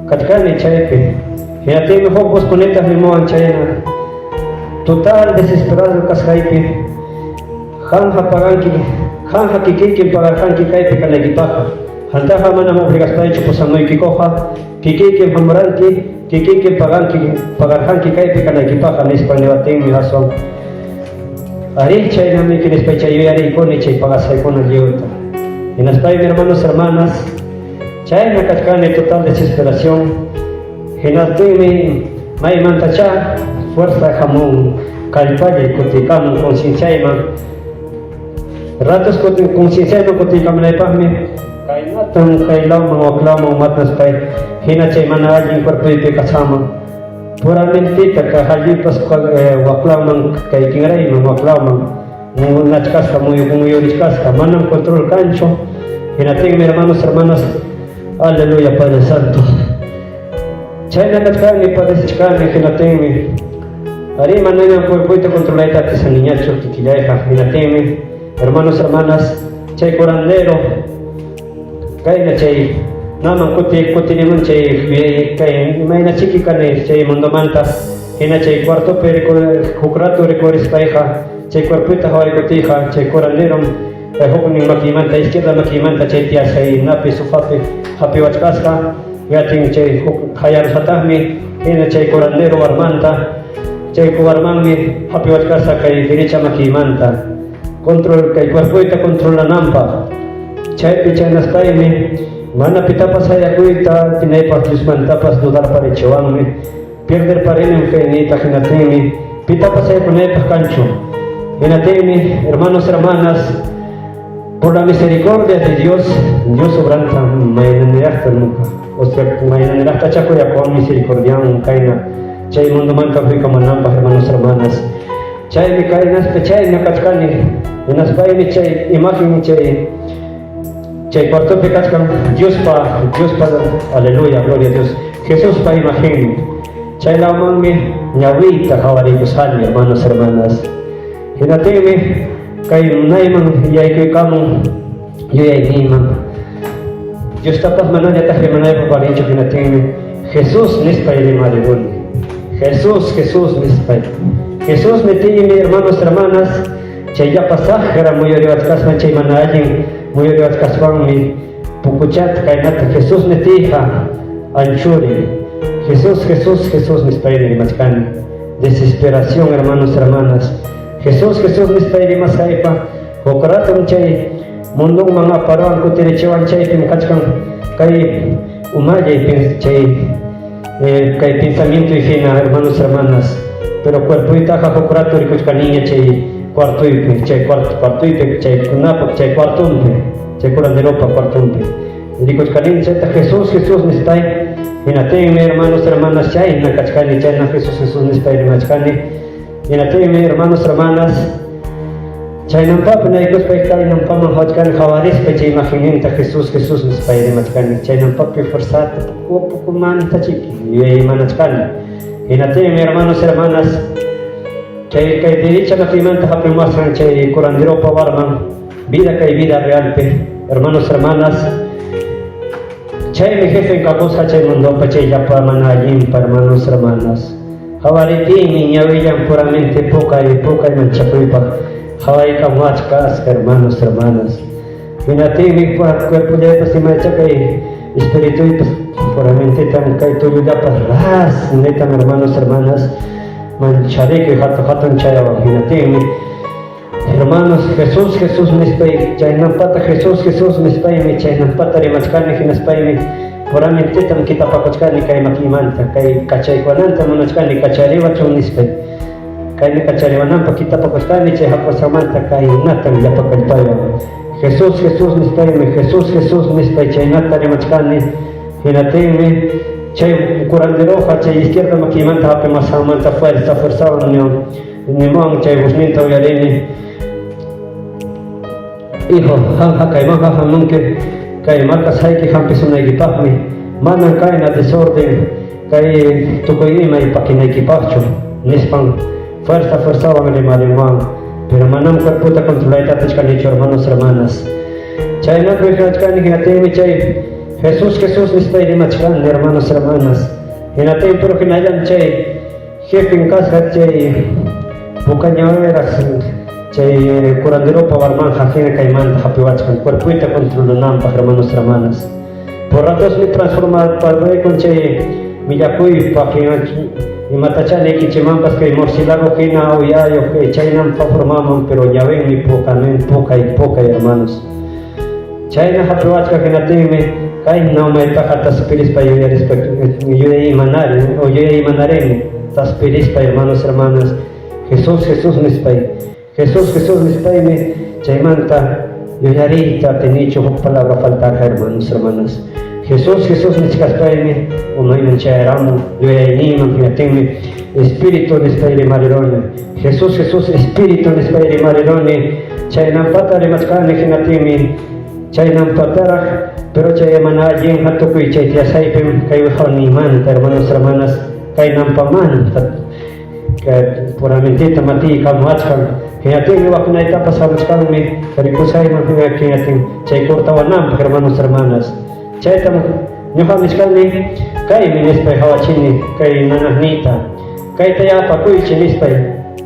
kachkani chaypi. Hinaptinmi huk voz nimuwan chayna total desesperado kasqaypi: "Qamqa paganki, qamqa kikiykim pagarqanki kaypi kanaykipaqqa. Qamtaqa manam obligaspaychu pusamuykikuqa, kikiykim hamuranki, kikiykim paganki, pagarqanki kaypi kanaykipaqqa", nispa niwaptinmi aswan arí, chaynamiki nispay chay yuyariykuni chay pagasqaykuna lliwta. Hinaspaymi, hermanos, hermanas, chayna kachkani total desesperación. Hinaptinmi maymantachá fuerza hamun, kallpallay kutiykamun concienciayman. Ratos kutin concienciayman kutiykamunaypaqmi kaynatam kaylawman waklawman matnaspay hina chay mana allin cuerpoypi kasqanman puramentita kay halluypas waklawman kay kinrayman waklawman munachkasqa, muyurichkasqa, manam control kanchu. Hinaptinmi, hermanos, hermanas, aleluya, Padre Santo, chayna kachkani, padecichkani. Hinaptinmi arí, manañam cuerpoyta controlayta atisaniñachu kikillayqa. Hinaptinmi, hermanos, hermanas, chay curandero kayna chay naman kuti kutiniman chay kay imayna chiki kani chay mundomanta hina chay cuartopi huk rato rikurispayqa chay cuerpoyta hawaykutiyqa chay curanderom huknin makiymanta, izquierda makiymanta chay tiyasqaynapi sofapi hapiwachkasqa. Yatin chay huk hayarusataqmi hina chay curandero warmanta, chay warmanmi hapiwachkasqa kay derecha makiymanta control kay cuerpoyta controlananpaq. Chaypi chaynaspaymi mana pitapas hayakuyta atinaypaq Diosmantapas dudarparichiwanmi, pierderparinim feyniyta. Hinaptinmi pitapas hayakunaypaq kanchu. Hinaptinmi, hermanos, hermanas, por la misericordia de Dios, Dios obranta maynaniraqta nunca, o sea, maynaniraqta chakuyakuwan misericordian kayna chay mundomanta huykamananpaq, hermanos, hermanas. Chaymi kaynaspa chayna kachkani. Hinaspaymi chay imagen chay cuartopi kachkan Diospa, aleluya, gloria a Dios, Jesuspa imagen. Chay lawmanmi ñawiyta qawariykusqani, hermanos, hermanas. Hinaptinmi kay munayman yaykuykamun yuyayniyman. Diostapas manañataq rimanaypaq valinchu. Hinaptinmi "Jesús" nispay rimariruni. "Jesús, Jesús" nispay. "Jesús" niptiymi, hermanos, hermanas, chay llapa saqra muyuriwachkaspan, chay mana allin muyuriwachkaspanmi pukuchata kaynata "Jesús" niptiyqa anchuri. "Jesús, Jesús, Jesús" nispaymi rimachkani. Desesperación, hermanos, hermanas. "Jesús, Jesús" nispay rimasqaypa huk ratom chay mundonman aparuwan, kutirichiwan. Chaypim kachkan kay umallay chay kay pensamiento hina, hermanos, hermanas, pero cuerpoytaqa huk rato rikuchkaniña chay cuartoypi, chay cuartoypi, chay kunapa chay cuartonpi, chay curanderopa cuartonpi rikuchkanini chayta "Jesús, Jesús" nispay. Hinaptinmi, hermanos, hermanas, chayna kachkani, chayna "Jesús, Jesús" nispay rimachkani. Hinaptinmi, hermanos, hermanas, chaynanpapi naykuspay kaynanpaman hawachkani, hawarispa chay imagenninta "Jesús, Jesús" nispay rimachkani. Chaynanpapi fuerzata poco pocomanta chiki yuyaymanachkani. Hinaptinmi, hermanos, hermanas, chay kay derecha makiymanta hapimuwasqan chay curanderopa warman, vida kay vida realpi, hermanos, hermanas, chaymi jefen kakusqa chay mundopa, chay llapa mana allinpa, hermanos, hermanas. Hawariptinmi ñawillan puramente pukay pukay manchakuypaq hawaykamuwachkasqa, hermanos, hermanas. Hinaptinmi cuerpollaypas imacha kay espirituypas puramentetam kay tullullapas ras netam, hermanos, hermanas, mancharikuy hatun hatun chayawan. Hinaptinmi, hermanos, "Jesús, Jesús" nispay chaynanpata "Jesús, Jesús" nispaymi chaynanpata rimachkani. Hinaspaymi puramentetam kitapakuchkani kay makiymanta, kay kachaykuwananta munachkani, "Kachariwachun" nispay. Kayna kachariwananpaq kitapakuchkani chay hap'asqanmanta kaynatam llapa kallpaywan. Jesús, Jesús nispaymi, Jesús, Jesús nispay chaynata rimachkani. Hinaptinmi chay curanderoqa chay izquierda makiymanta hapimasqanmanta fuerza fuerzawan nimuwan chay vozninta uyarini. Hijo, qamqa kaymanqa hamunki kay marcasqayki hampisunaykipaqmi, manam kayna desorden kay tukuy imay pakinaykipaqchu, nispan fuerza fuerzawan rimarimuwan. Pero manam cuerpota controlayta atichkanichu, hermanos, hermanas. Chaynapi kachkani hinaptinmi chay Jesús, Jesús nispay rimachkani, hermanos, hermanas. Hinaptin pero hinallam chay jefen kasqa chay pukañawiraq chay curanderopa warmanja hina kaymanta hapiwachkan cuerpoyta controlananpaq, hermanos, hermanas. Por ratosmi transformarpaykun chay millakuypaq imatachá niykichikmanpas kay murciélago hina uyayuq chaynam formaman, pero ñawinmi pukamin pukay pukay, hermanos. Chayna hapiwachka hinaptinmi kayna umaytaqa taspirispa yuyarispa yuyaymanari o yuyaymanarini taspirispa, hermanos, hermanas, Jesús, Jesús nispay, Jesús, Jesús nispaymi chaymanta yuyariyta atinichu, huk palabra faltaqa, hermanos, hermanas. Jesús, Jesús nichkaspaymi umayman chayaramun yuyayniyman, hinaptinmi Espíritu nispay rimariruni. Jesús, Jesús, Espíritu nispay rimariruni. Chaynampata rimachkani hinaptinmi chaynampataraq, pero chay mana allinqa tukuy chay tiyasaypim kay wiqawniymanta, hermanos, hermanas, kaynampamanta puramentita matiykamuwachkan. Hinaptinmi wakunaytapas hamuchkanmi rikusayman hinatin chay cortawananpaq, hermanos, hermanas. Chaytam ñuqa nichkani kaymi nispay qawachini kay nanaqniyta. Kayta yapakuychi nispay,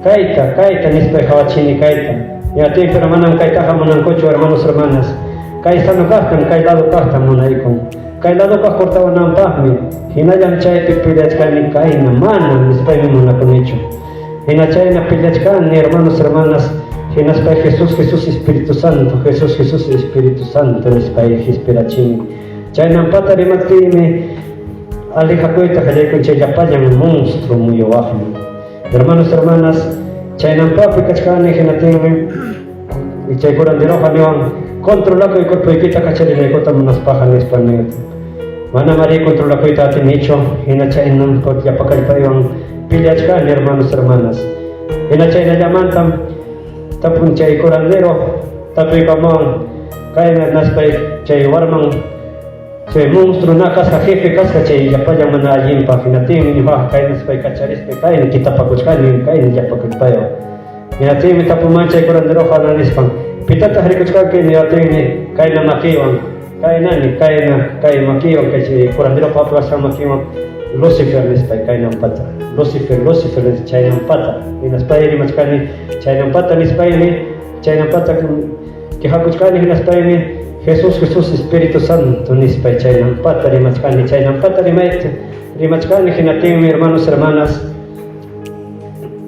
kayta, kayta nispay qawachini kayta. Hinaptin pero manam kaytaqa munankuchu, hermanos, hermanas. Kay sano kaqtam, kay lado kaqtam munaykun. Kay lado kaq cortawananpaqmi, hinallam chaypi peleachkani kayna, manam nispaymi munakunichu. Hina chayna peleachkani, hermanos, hermanas, hinaspay Jesús, Jesús, Espíritu Santo, Jesús, Jesús, Espíritu Santo nispay hispirachini. Chaynampata rimaptiymi alejakuyta qallaykun chay llapallan monstruo muyuwaqmi. Hermanos, hermanas, chaynampapi kachkani hinaptinmi chay curanderoqa niwan controlakuy cuerpoykita kacharinaykuta munaspaqa nispa niwan. Manam ari controlakuyta atinichu, hina chaynam llapa kallpaywan peleachkani, hermanos, hermanas. Hina chaynallamantam tapun chay curandero tapuykamuwan kayna naspay chay warman chay monstruo na kasqa jefe kasqa chay llapallan mana allinpaq hinaptinmi ñuqaqa kaynaspay kacharispay kayna kitapakuchkani kayna llapa kallpaywan. Hinaptinmi tapuman chay curanderoqa nispan pitataq rikuchkanki niwaptinmi kayna makiwan kaynani kayna kay makiwan kay chay curanderopa apasqan makiwan Lucifer nispay kaynampata Lucifer, Lucifer chaynampata hinaspay rimachkani chaynampata nispaymi chaynampata quejakuchkani hinaspaymi Jesús, Jesús, Espíritu Santo nispay chaynampata rimachkani chaynampata rimachkani hinaptinmi, hermanos, hermanas,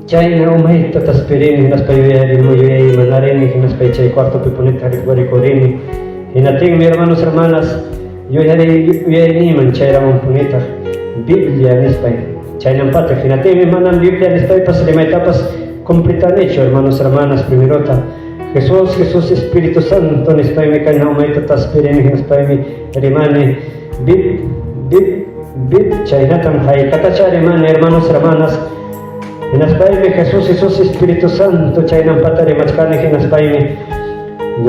chayna umayta taspirini hinaspa yuyaymanarini hinaspay chay cuartopi punita rikurini. Hinaptinmi, hermanos, hermanas, yuyayniyman chayramun punitaq Biblia nispay chaynampata. Hinaptinmi manam Biblia nispaypas rimaytapas completanichu, hermanos, hermanas. Primerota Jesús, Jesús, Espíritu Santo nispaymi kayna umayta taspirini hinaspaymi rimani bib bib bib chaynatam haykatacha rimani, hermanos, hermanas. Hinaspaymi Jesús, Jesús, Espíritu Santo chaynampata rimachkani hinaspaymi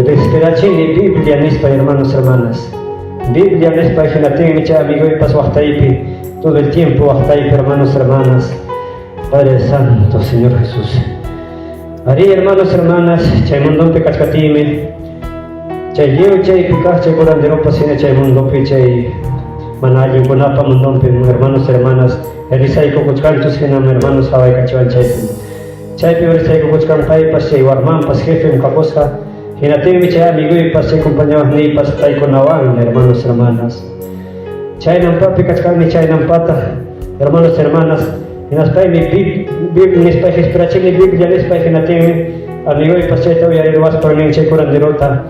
respirachini Biblia nispay, hermanos, hermanas, Biblia nispay. Hinaptinmi chay amigoypas waqtaypi todo el tiempo waqtaypi, hermanos, hermanas. Padre Santo, Señor Jesús. Arí, hermanos, hermanas, chay mundopi kachkatiymi chay lliw chaypi kaq chay curanderopas hina chay mundopi chay mana allinkunapa mundonpi, hermanos, hermanas, risaykukuchkanchus hinam, hermanos, hawaykachiwan chaypi chaypi risaykukuchkan paypas chay warmanpas jefem kakusqa. Hinaptinmi chay amigoypas chay compañawaqniypas paykunawanmi, hermanos, hermanas. Chaynampapi kachkani chaynampata, hermanos, hermanas. Hinaspaymi Biblia nispay hispirachini Biblia nispay. Hinaptinmi amigoypas chayta uyariruwaspan nin chay curanderota: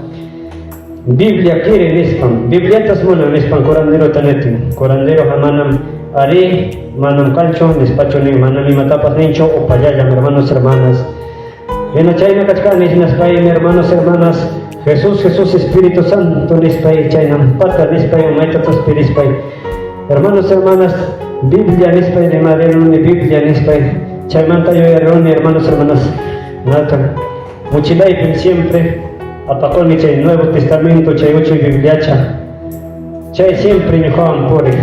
"Biblia quiere", nispan. "Bibliatas munan", nispan curanderota nitin. Curanderoqa manam "arí, manam kanchu" nispachu nin, manam imatapas ninchu, upallallam, hermanos, hermanas. Hina chayna kachkani hinaspaymi, hermanos, hermanas, Jesús, Jesús, Espíritu Santo nispay chaynampata nispay umayta taspirispay, hermanos, hermanas, Biblia nispay rimariruni, Biblia nispay chaymanta yuyariruni, hermanos, hermanas, nata mochilaypim siempre apakuni chay Nuevo Testamento, chay uchuy Bibliacha, chay siempre ñuqawan puriq.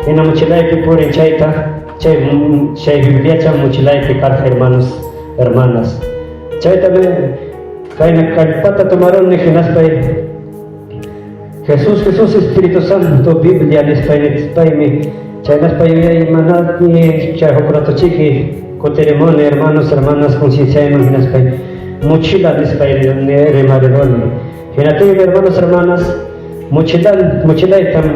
Hina mochilaypi purin chayta, chay chay Bibliacha mochilaypi karqa, hermanos, hermanas. Chayta kayna kallpata tomaruni hinaspay Jesús, Jesús, Espíritu Santo, Biblia nispay nispaymi chaynaspa yuyaymanani. Chay huk ratochiki kutirimuni, hermanos, hermanas, concienciayman hinaspay mochila nispay rimariruni. Hinaptinmi, hermanos, hermanas, mochilan mochilaytam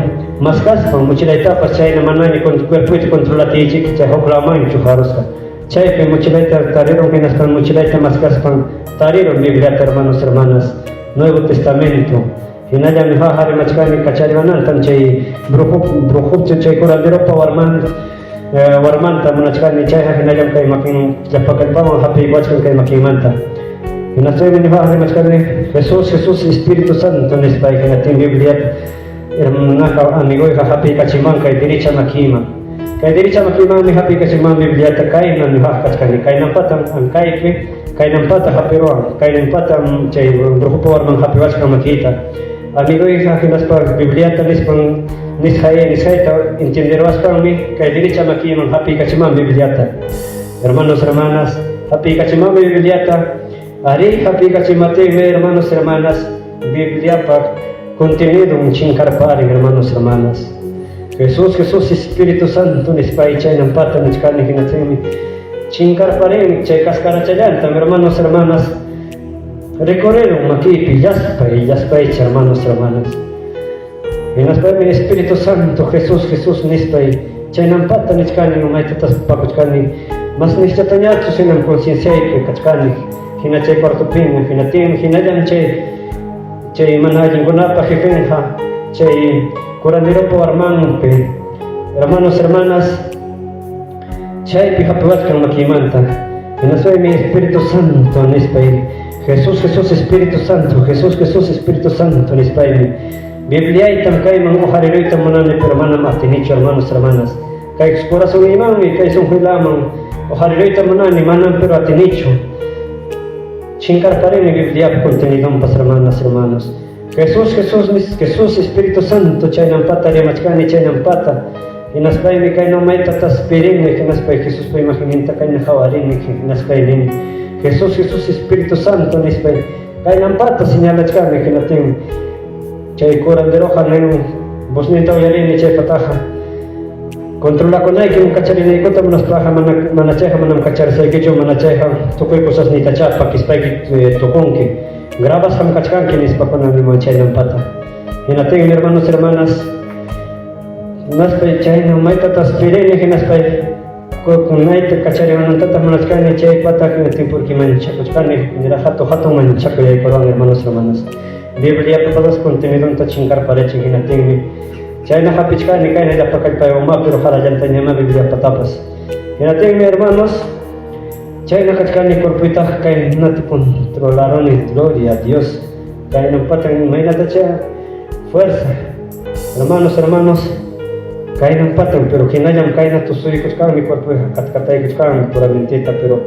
maskaspan mochilaytapas chayna manaña cuerpoyta controlatiychik chay huk lawmanmi chuqarusqa. Chaypi mochilayta tarirun hinaspan mochilayta maskaspan tarirun Bibliata, hermanos, hermanas, Nuevo Testamento. Hinallam ñuqaqa rimachkani kachariwanantam chay brujo brujo chay curanderopa warman warmanta munachkani. Chayqa hinallam kay makin llapa kallpawan hapiykuwachkan kay makinmanta. Hinaspaymi ñuqaqa rimachkani Jesús, Jesús, Espíritu Santo nispay. Hinaptin Bibliata hermanaqa amigoyqa hapiykachiman kay derecha makiman. Kay derecha makimanmi hapiykachiman Bibliata. Kayna ñuqaqa kachkani, kaynampatam ankaypi, kaynampata hapiruwan, kaynampatam chay brujopa warman hapiwachkan makiyta. Amigoyqa hinaspa Bibliata nispan nisqay nisqayta entienderuwaspanmi kay derecha makiman hapiykachiman Bibliata. Hermanos, hermanas, hapiykachimanmi Bibliata. Arí, hapiykachimatinmi, hermanos, hermanas, Bibliapa contenido chinkarparin, hermanos, hermanas. Jesús, Jesús, Espíritu Santo nispay chaynampata nichkani. Hinaptinmi chinkarparin chay cascarachallantam, hermanos, hermanas, recorrieron makiypi llaspay llaspaycha, hermanos, hermanas. Hinaspaymi Espíritu Santo, Jesús, Jesús nispay chaynampata nichkani, umayta taspakuchkani. Mas nischatañachu hinam concienciaypi kachkani hina chay cuartopina. Hinaptinmi hinallam chay mana allinkunapa jefenqa chay curanderopa warmanpi, hermanos, hermanas, chaypi hapiwachkan makiymanta. Hinaspaymi Espíritu Santo nispay, Jesús, Jesús, Espíritu Santo, Jesús, Jesús, Espíritu Santo nispaymi Bibliaytam kayman uqariruyta munani, pero manam atinichu, hermanos, hermanas. Kay corazoniymanmi, kay sunquylaman uqariruyta munani, manam pero atinichu. Chinkarparini Bibliapa contenidonpas, hermanas, hermanos. Jesús, Jesús, Jesús, Espíritu Santo chaynampata rimachkani chaynampata. Hinaspaymi kayna umayta taspirini, hinaspay Jesuspa imagenninta kayna qawarini, hinaspay nini Jesús, Jesús, Espíritu Santo nispay kaynampata señalachkani. Hinaptin chay curanderoqa nin, vozninta uyarini chaypataqa: "Controlakunaykim, kacharinaykuta munaspaqa, mana mana chayqa manam kacharisaykichu, mana chayqa tukuy cosasniytachá pakispayki tukunki, grabasqam kachkanki", nispakuna niman chaynampata. Hinaptinmi, hermanos, hermanas, hinaspay chayna umayta taspirini, hinaspay kunayta kachariwanantataq munachkani chaypata. Hinaptin porque manchakuchkani, niraq hatun hatun manchakuy yaykuruwan, hermanos, hermanas. Bibliapa todas contenidonta chinkarparichin. Hinaptinmi chayna hapichkani kayna llapa kallpay uma, pero qarallantañama Bibliapatapas. Hinaptinmi, hermanos, chayna kachkani, cuerpoytaqa kaynata controlaruni. Gloria a Dios, kaynampata imaynatacha fuerza, hermanos, hermanos, kaynampatan, pero hinallam kayna tusuykuchkanmi cuerpoyqa, katkataykuchkanmi puramentita, pero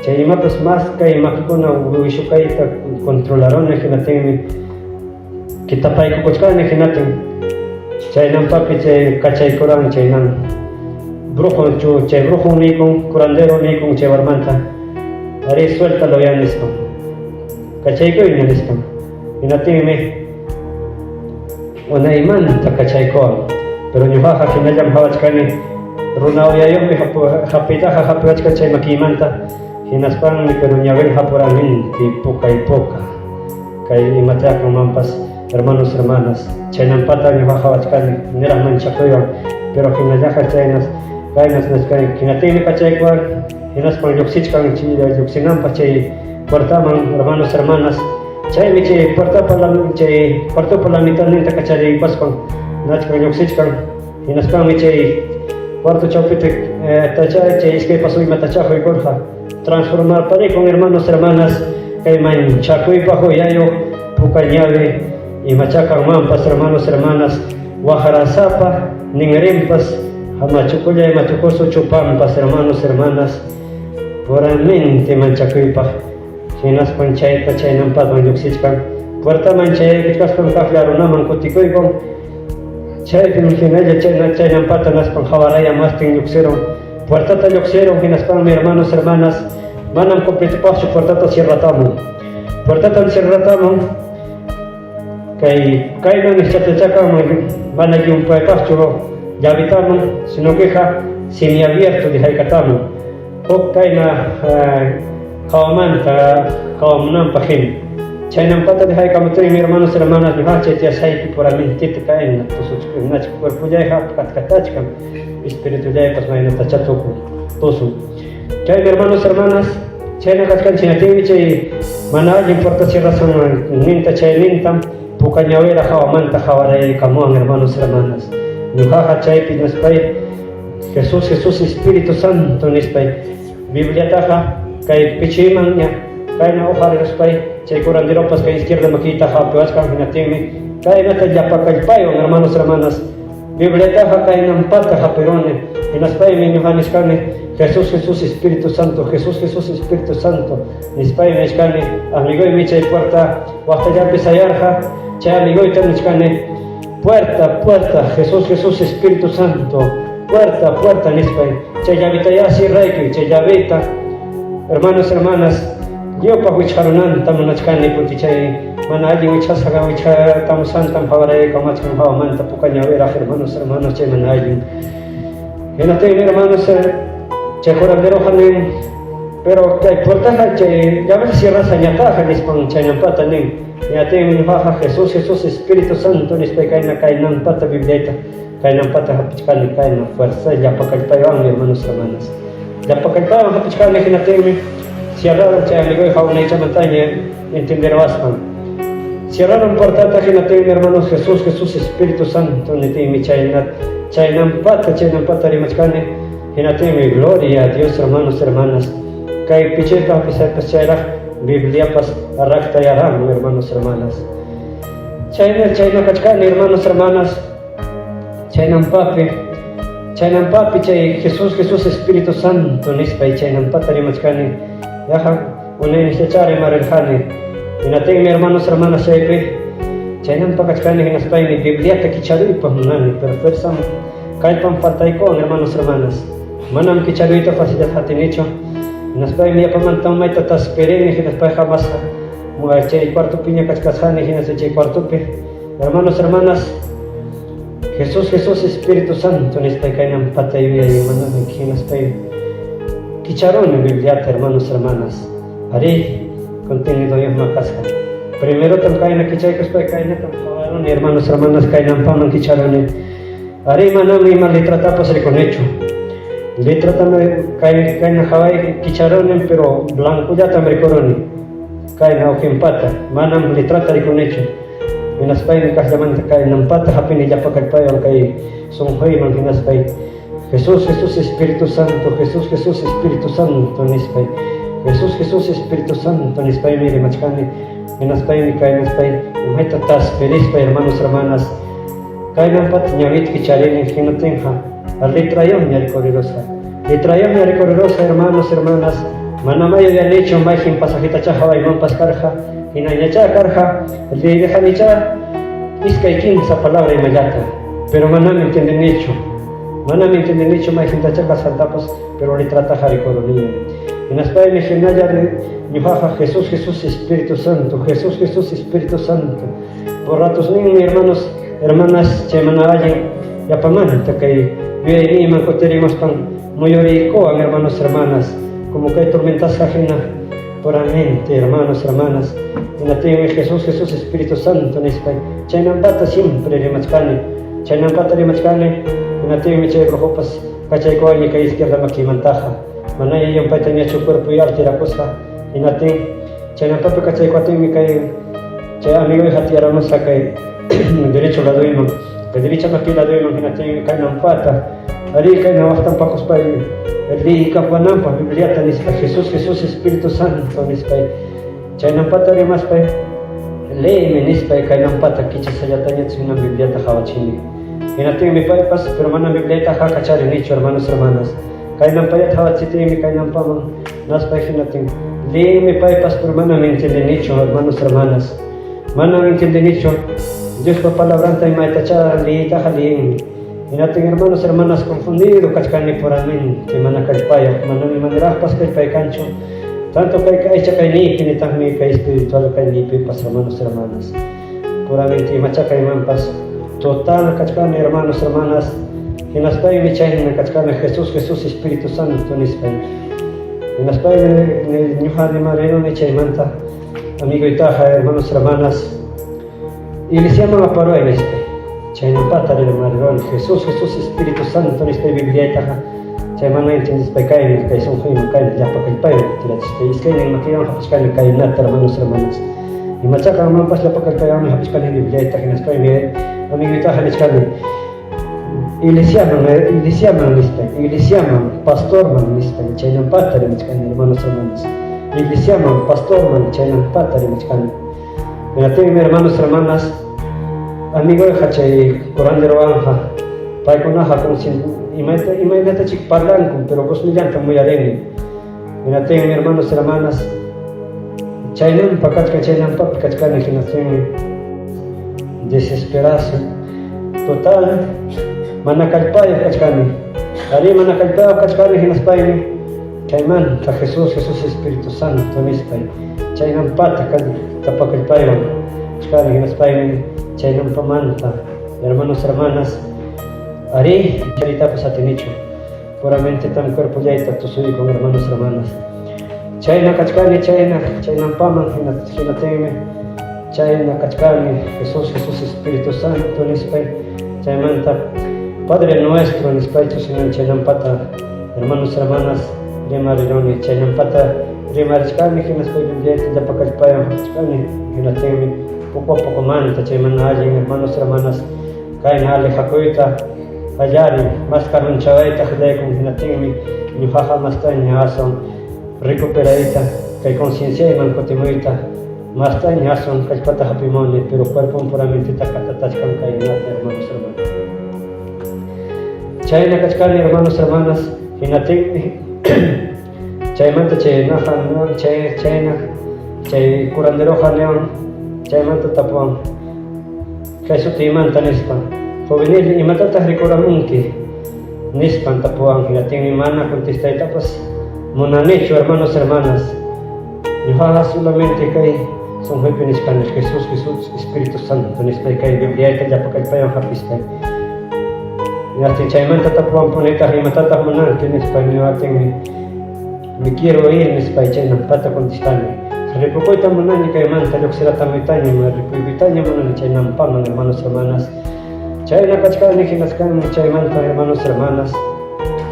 chay imapas mas kay makikuna wishukayta controlaruni. Hinaptinmi kitapaykukuchkani. Hinaptin chaynampapi chay kachaykuran chaynan brujo chu chay brujo niykun, curandero niykun chay warmanta: "Arí, suéltalo ya", nispan, "kachaykuyña", nispan. Hinaptinmi unaymanta kachaykuwan, pero ñuqaqa hinallam qawachkani runa uyayuqmi hapiytaqa hapiwachkan chay makiymanta. Hinaspanmi pero ñawin hapuraninti pukay puka kay imachá kanmanpas, hermanos, hermanas. Chaynampata ñuqa qawachkani niraq manchakuywan, pero hinallaqa chaynas kaynas nichkani. Hinaptinmi kachaykuwan. Hinaspan lluqsichkan lluqsinanpaq chay puertaman, hermanos, hermanas. Chaymi chay puertapa chay cuartopa la mitadninta kachariypaspan nachkan lluqsichkan. Hinaspanmi chay cuarto chawpita tacha chay iskay paso imatachá quykurqa. Transformarparikun, hermanos, hermanas, kay manchakuypaq uyayuq puka ñawi imachá kanmanpas, hermanos, hermanas, waqrasapa ninrinpas, machukullay machukusu chupanpas, hermanos, hermanas, puramente manchakuypaq. Hinaspan chayta chaynanpaqman lluqsichkan. Puertaman chayaykuchkaspan kaqlla runaman kutikuykun. Chaypim hinalla chaynampata naspan hawaraya mastin lluqsirun. Puertata lluqsirun hinaspanmi, hermanos, hermanas, manam completopaqchu puertata cierratamun. Puertatam cierratamun kay kayman ischatachakanman mana llumpaypaqchu llavitamun, sino queja semiabierto dejaykatamun. Huk kayna hawamanta hawamunanpaq hina. Chaynampata dejaykamuptinmi, hermanos, hermanas, ñuqa chay tiyasqaypi puramentita kayna tusuchkan, cuerpollayqa katkatachkan, espiritullaypas maynatachá tukun, tusun. Chaymi, hermanos, hermanas, chayna kachkan. Chaynatinmi chay mana allin puerta cerrasqanninta chaynintam puka ñawira hawamanta hawaraykamuwan, hermanos, hermanas. Ñuqaqa chaypi naspay "Jesús, Jesús, Espíritu Santo" nispay Bibliataqa kay pichiymanña kayna uqariruspay, chay curanderopas kay izquierda makiyta hapiwachkan. Hinaptinmi kaynata llapa kallpaywan, hermanos, hermanas, Bibliataqa kaynampata hapiruni. Hinaspaymi ñuqa nichkani: "Jesús, Jesús, Espíritu Santo, Jesús, Jesús, Espíritu Santo" nispaymi nichkani. Amigoymi chay puerta waqtallapi sayarqa. Chay amigoyta nichkani: "Puerta, puerta, Jesús, Jesús, Espíritu Santo, puerta, puerta" nispay, "chay llavitayá cerraykuy". Chay llavita, hermanos, hermanas, lliwpaq wichqarunanta munachkani, porque chay mana allin wichqasqa wichqatamusantam hawaraykamachkan hawamanta puka ñawiraq, hermanos, hermanos, chay mana allin. Hinaptinmi, hermanos, chay curanderoqa nin: "Pero kay puertaqa chay llaveta cierrasqañataqa" nispan chaynampata nin. Hinaptinmi ñuqaqa "Jesús, Jesús, Espíritu Santo" nispay kayna kaynampata Bibliayta kaynampata hapichkani, kayna fuerza llapa kallpaywanmi, hermanos, hermanas, llapa kallpaywan hapichkani. Hinaptinmi cierraron. Chay amigoyqa unaychamantaña entenderwaspan cerraron puertata. Hinaptinmi, hermanos, "Jesús, Jesús, Espíritu Santo" niptinmi chayna chaynampata chaynampata rimachkani. Hinaptinmi, gloria a Dios, hermanos, hermanas, kay pichayta hapisaypas chayraq Bibliapas raktayaramun, hermanos, hermanas. Chayna chayna kachkani, hermanos, hermanas, chaynampapi chaynampapi chay "Jesús, Jesús, Espíritu Santo" nispay chaynampata rimachkani. Yaqa unaynichachá rimarirqani. Hinaptinmi, hermanos, hermanas, chaypi chaynampa kachkani. Hinaspaymi Bibliata kicharuypa munani, pero fuerzam kallpam faltaykuwan, hermanos, hermanas, manam kicharuyta facilata atinichu. Hinaspaymi yapamanta umayta taspirini. Hinaspayqa mas chay cuartopiña kachkasqani. Hinaspa chay cuartopi, hermanos, hermanas, "Jesús, Jesús, Espíritu Santo" nispay kaynampata yuyay manami. Hinaspay kicharuni Bibliata, hermanos, hermanas. Arí, contenidoyuqma kasqa. Primerotam kayna kichaykuspay kaynatam qawaruni, hermanos, hermanas, kaynampaman kicharuni. Arí, manam ima letratapas rikunichu. Letratam kay kayna qaway kicharuni, pero blancollatam rikuruni kayna uqimpata, manam letrata rikunichu. Hinaspaymi kaqllamanta kaynampata hapini llapa kallpaywan kay sunquyman. Hinaspay "Jesús, Jesús, Espíritu Santo, Jesús, Jesús, Espíritu Santo" nispay, "Jesús, Jesús, Espíritu Santo" nispaymi rimachkani. Hinaspaymi kaynaspay umayta taspirispay, hermanos, hermanas, kaynampata ñawita kicharini. Hinaptinqa letrayuqña rikurirusqa, letrayuqña rikurirusqa, hermanos, hermanas. Manamá yuyanichu mayqin pasajitachá hawaymanpas karqa. Hinañachá karqa, leyrqanichá iskay kimsa palabra imallata, pero manam entendenichu, manam entendenichu mayqintachá kasqantapas, pero letrataqa rikuruniña. Hinaspaymi hinalla ñuqaqa "Jesús, Jesús, Espíritu Santo, Jesús, Jesús, Espíritu Santo" por ratos ninmi, hermanos, hermanas, chay mana allin yapamanta kay yuyayniyman kutirimuspan muyuriykuwan, hermanos, hermanas, como kay tormentasqa hina puramente, hermanos, hermanas. Hinaptinmi "Jesús, Jesús, Espíritu Santo" nispay chaynampata siempre rimachkani, chaynampata rimachkani. Hinaptinmi chay brujopas kachaykuwanña kay izquierda makimantaqa, manaña llumpaytañachu cuerpoy alterakusqa. Hinaptin chaynampapi kachaykuwatinmi kay chay amigoyqa tiyaramusqa kay derecho ladoyman, kay derecha maki ladoyman. Hinaptinmi kaynampata Arí, kayna waqtanpakuspay liykapuwananpaq Bibliata nispa, Jesús, Jesús, Espíritu Santo nispay, chaynampata rimaspay, leeme nispay, kaynampata kichasallataña hinan Bibliata qawachini. Hinaptinmi paypas, pero manam Bibliataqa kacharinichu, hermanos, hermanas. Kaynampallata qawachiptinmi kaynampaman naspay hinaptin leeme paypas, pero manam entiendenichu, hermanos, hermanas. Manam entiendenichu Diospa palabranta imaytachá liyitaqa liyinmi. Hinaptin, hermanos, hermanas, confundido kachkani puramente, mana kallpayuq, manam imaniraqpas kallpay kanchu. Tanto kay aycha kayniypi nitaqmi kay espiritual kayniypipas, hermanos, hermanas. Puramente imacha kaymanpas total kachkani, hermanos, hermanas. Hinaspaymi chayna kachkani Jesús, Jesús, Espíritu Santo nispay. Hinaspaymi ñuqa rimariruni chaymanta amigoytaqa, hermanos, hermanas, iglesiaman aparuway nispay. Chaynampata rimariruni Jesús, Jesús, Espíritu Santo nispay Bibliaytaqa chay mana entiendispay kayna kay sunquyman kayna llapa kallpaywan tirachispay iskaynin makiywan hapichkani kaynata, hermanos, hermanas. Imacha kanmanpas llapa kallpaywanmi hapichkani Bibliayta hinaspaymi amigoytaqa nichkani iglesiaman, iglesiaman nispay, iglesiaman, pastorman nispay, chaynampata rimachkani, hermanos, hermanas. Iglesiaman, pastorman, chaynampata rimachkani. Hinaptinmi, hermanos, hermanas, amigoyqa chay curanderowanqa paykunaqa imaynatachik parlanku, pero voznillantam uyarini. Hinaptinmi, hermanos, hermanas, chaynampa kachkan, chaynampapi kachkani, hinaptinmi desesperazo total, mana kallpayuq kachkani. Arí, mana kallpayuq kachkani, hinaspaymi chaymanta Jesús, Jesús, Espíritu Santo nispay chaynampata tapakallpaywan kachkani, hinaspaymi chaynampamanta, hermanos, hermanas, arí, charitapas atinichu. Puramente tam cuerpollayta tusuykun, hermanos, hermanas. Chayna kachkani, chayna, chaynampaman hinaptinmi chayna kachkani Jesús, Jesús, Espíritu Santo nispay chaymanta Padre Nuestro nispaychu hinan chaynampata, hermanos, hermanas, rimariruni. Chaynampata rimarichkani, hinaspay Bibliayta llapa kallpaywan hapichkani, hinaptinmi poco a pocomanta chay mana allin, hermanos, hermanas, kayna alejакuyta qallarin, mas karunchawayta qallaykun, hinaptinmi ñuqaqa mastaña aswan recuperayta, kay concienciayman kutimuyta mastaña aswan kallpata hapimuni, pero cuerpon puramenteta katatachkan kaynata, hermanos, hermanas. Chayna kachkani, hermanos, hermanas, hinaptinmi chaymanta chaynaqa chay chayna chay curanderoqa niwan chaymanta tapuwan kay sutiymanta nispa, juvenil, imatataq rikuramunki nispan tapuwan. Hinaptinmi mana contestaytapas munanichu, hermanos, hermanas. Ñuqaqa solamente kay sunquypi nichkani Jesús, Jesús, Espíritu Santo nispay kay Bibliayta llapa kallpaywan hapispay. Hinaptin chaymanta tapuwanpunitaq imatataq munanki nispay niwaptinmi me quiero ir nispay chaynampata contestani. Ripukuyta munani kaymanta lluqsiratamuytaña, ripukuytaña munani chaynampaman, hermanos, hermanas. Chayna kachkani, hinaskanmi chaymanta, hermanos, hermanas,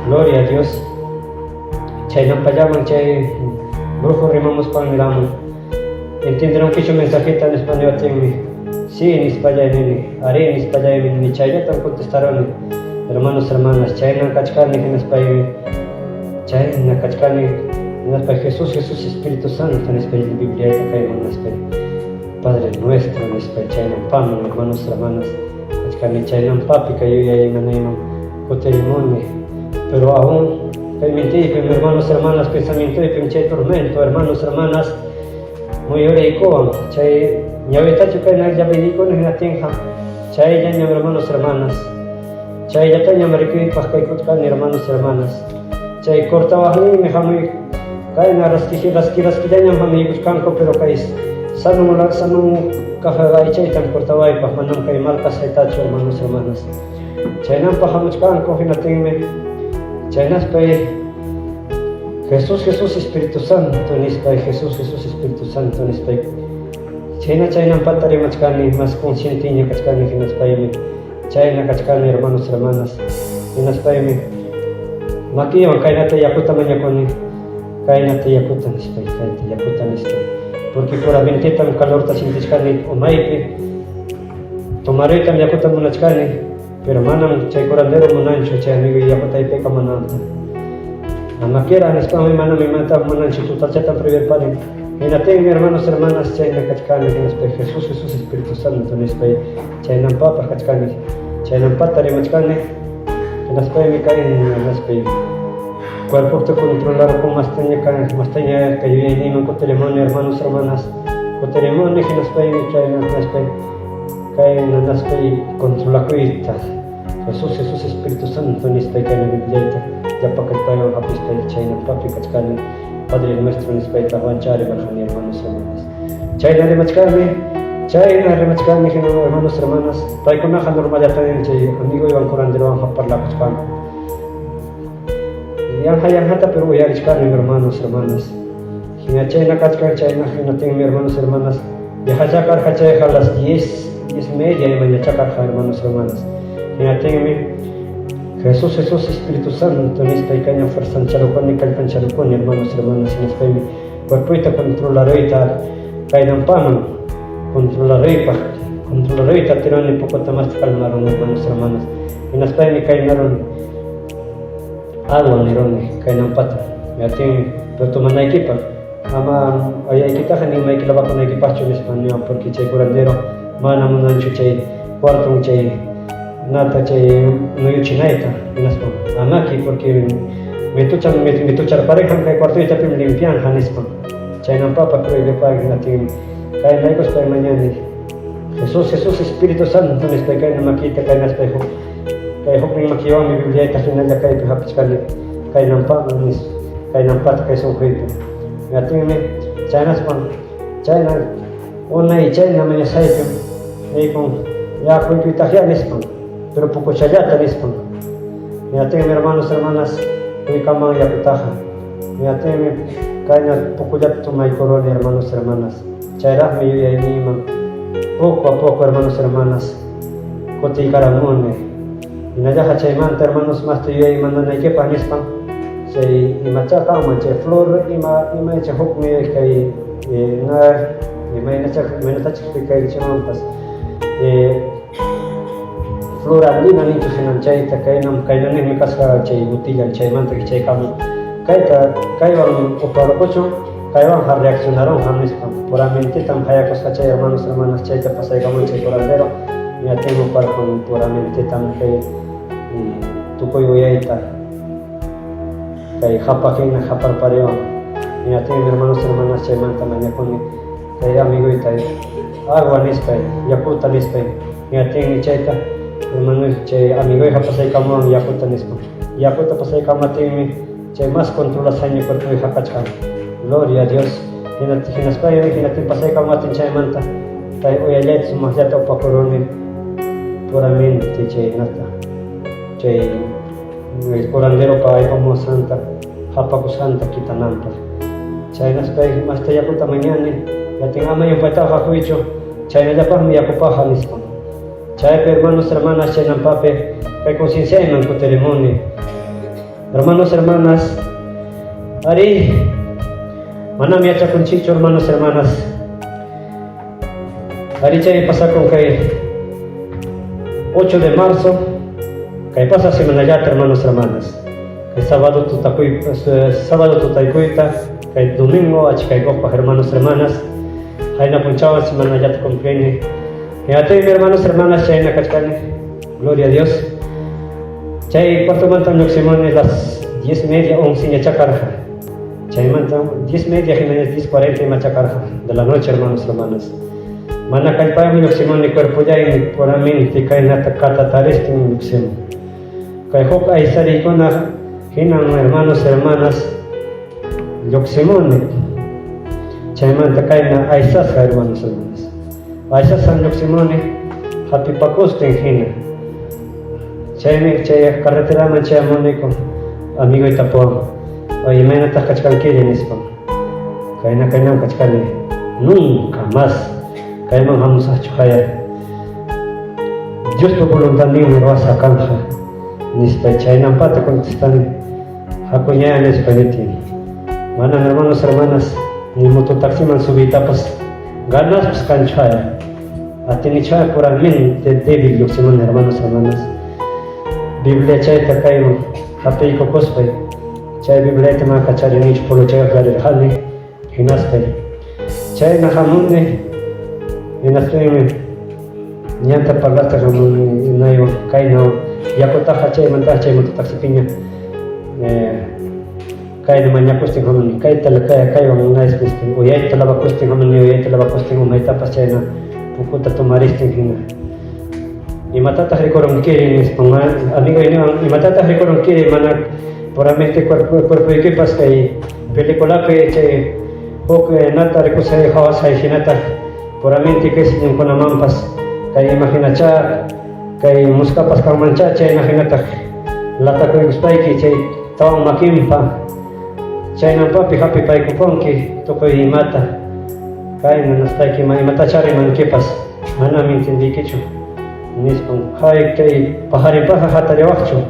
gloria a Dios. Chaynampallaman chay brujo rimamuspan niramun, ¿entienderonkichu mensajeta? nispa niwaptinmi, sí nispallay nini, arí nispallaymi nini, chayllatam contestaruni, hermanos, hermanas. Chayna kachkani, hinaspaymi chayna kachkani, hinaspa Jesús, Jesús, Espíritu Santo nispay Bibliayta kayman naspay Padre Nuestro nispay chaynampaman, hermanos, hermanas, kachkani. Chaynampapi kay yuyaymanayman kutirimuni, pero aún kay mentiypim, hermanos, hermanas, pensamientoypim chay tormento, hermanos, hermanas, muyuriykuwan. Chay ñawitachu kayna llapiykuna hinaptinqa chayllañam, hermanos, hermanas, chayllatañam rikuypaq kaykuchkani, hermanos, hermanas. Chay cortawaqninmi hamuy kayna raski raski raskillañam hamuykuchkanku, pero kay sano sano kaq aychaytam cortawaypaq, manam kay mal kasqaytachu, hermanos, hermanas. Chaynampa hamuchkanku, hinaptinmi chaynaspay Jesús, Jesús, Espíritu Santo nispay, Jesús, Jesús, Espíritu Santo nispay chayna chaynampata rimachkani, mas conscienteña kachkani, hinaspaymi chayna kachkani, hermanos, hermanas. Hinaspaymi makiywan kaynata yakuta mañakuni, kaynata yakuta nispay, kaynata yakuta nispay, porque puramentetam calorta sintichkani umaypi, tomaruytam yakuta munachkani. Pero manam chay curandero munanchu chay amigoy yakuta aypaykamunanta. Ama quiera nispanmi manam imata munanchu tutachatam prohibirparin. Hinaptinmi hermanos hermanas chayna kachkani hinaspa Jesús Jesús Espíritu Santo nispay chaynampapaq kachkani. Chaynampata rimachkani hinaspaymi kayna hinaspay cuerpota controlarukun mastaña mastaña kay yuyayniyman kutirimuni hermanos hermanas kutirimuni hinaspaymi chayna hinaspay kay nanaspay controlakuyta Jesús Jesús Espíritu Santo nispay kayna Bibliayta llapa kallpaywan hapispay chaynampapi kachkani Padre Nuestro nispayta Juancha rimarqani hermanos hermanas chayna rimachkani chayna rimachkani hina hermanos hermanas paykunaqa normallatañam chay amigoywan curanderowan parlakuchkanku yanqa yanqata pero uyarichkani hermanos hermanas hina chayna kachkan chayna hinatinmi hermanos hermanas yachakarqa chayqa las 10 10:30 ima yachakarqa hermanos hermanas hinatinmi Jesús Jesús Espíritu Santo nispay kayna fuerzancharukuni kallpancharukuni hermanos hermanas hinaspaymi cuerpoyta controlaruyta kaynampaman controlaruypaq controlaruyta atiruni pocota masta calmarun hermanos hermanas hinaspaymi kaynaruni agua niruni kaynampata hinaptinmi pero tomanaykipaq ama ayaykitaqa ni umayki lavakunaykipaqchu nispa niwan porque chay curandero mana munanchu chay cuarton chay nata chay nuyuchinayta hinaspa amaki porque mituchan mitucharparejan kay cuartoytapim limpianja nispa chaynampapa prohibirparin hinaptinmi kaynaykuspay mañani Jesús Jesús Espíritu Santo nispay kayna makiyta kaynaspay huk kay huknin makiwanmi Bibliayta hinalla kaypi hapichkani kaynampaman nispa kaynampata kay sunquypi hinaptinmi chaynaspan chayna unay chayna mañasqaypim niykun ya quykuytaqyá nispan pero pocochallata nispan hinaptinmi hermanos hermanas quykaman yakutaqa hinaptinmi kayna pocollata tomaykuruni hermanos hermanas chayraqmi yuyayniyman poco a poco hermanos hermanas kutiykaramuni hinallaqa chaymanta hermanos masta yuyaymananaykipaq nispan chay imacha kanman chay flor ima imaycha hukmi kay na imaynacha imaynatachik explicaykichikmanpas flor andina ninchik hinan chayta kaynam kaynaniqmi kasqa chay botillan chaymanta kichaykamun kayta kaywan uparukuchun kaywanqa reaccionarunqa nispa puramentetam qayakusqa chay hermanos hermanas chayta pasaykamun chay curandero ñatin uparqun puramentetam kay tukuy uyayta kay qhapaq hina qhaparpariwan hinaptinmi hermanos hermanas chaymanta mañakuni kay amigoyta agua nispay yakuta nispay hinaptinmi chayta hermano chay amigoyqa pasaykamuwan yakuta nispa yakuta pasaykamaptinmi chay mas controlasqaymi cuerpoyqa kachkan gloria a Dios hinaspaymi hinaptin pasaykamaptin chaymanta kay uyallayta sumaqllata upakuruni puramente chaynata chay curanderopa aypamuwasqanta qapakusqanta quitananpaq chaynaspay masta yakuta mañani hinaptin ama llumpaytaqa quychu chaynallapaqmi yakupaqqa nispa chaypi hermanos hermanas chaynampapi kay concienciayman kutirimuni hermanos hermanas arí manam yachakunchikchu hermanos hermanas arí chaymi pasakun kay 8 de marzo kay pasaq semanallata hermanos hermanas kay sábado tutakuy sábado tutaykuyta kay domingo achikaykuqpaq hermanos hermanas qayna punchawwan semanallata cumplini hinaptinmi hermanos hermanas chayna kachkani gloria a Dios chay cuartomantam lluqsimuni las 10:30 11 ñacha karqa chaymanta 10:30 hinaña 10:40 imacha karqa de la noche hermanos hermanas mana kallpaymi lluqsimuni cuerpollaymi puramente kaynata katataristin lluqsimun kay huk aysariykuna hinan hermanos hermanas lluqsimuni chaymanta kayna aysasqa hermanos hermanas aysasqan lluqsimuni hapipakustin hina chaymi chay carreteraman chayamuniku amigoy tapuwan oye imaynataq kachkankiri nispa kayna kaynam kachkani nunca más kayman hamusaqchu haya Diospa voluntadninmi ruwasqa kanqa nispa chaynampata contestani hakuñaya nispa nitin manam hermanos hermanas ni mototaximan subiytapas ganaspas kanchu haya atinichu puramente débil lluqsimuni hermanos hermanas. Bibliachayta kayman hapiykukuspay chay Bibliayta mana kacharinichu polochayuq llarirqani hinaspay chayna hamuni hinaspaymi ñanta parlasta hamuni naywan kayna yakutaqa chaymantaqa chaymanta taxipiña kayna mañakustin hamuni kayta kaywan munaysi nispa uyayta lavakustin hamuni uyayta lavakustin umaytapas chayna pukuta tomaristin hina. Imatataq rikurunkiri nispa amigoy niwan imatataq rikurunkiri mana puramente cuerpoykipas kay peliculapi chay huk nata rikusay hawasay hinataq puramente kay señankunamanpas kay imaginachá kay muskapas kanmanchá chayna hinataq latakuykuspayki chay tawan makinpa chaynanpapi hapipaykupunki tukuy imata kayna naspayki imatachá rimankipas. Manam entiendeykichu, nispan. Hay kay pajarinpaqa hatariwaqchu,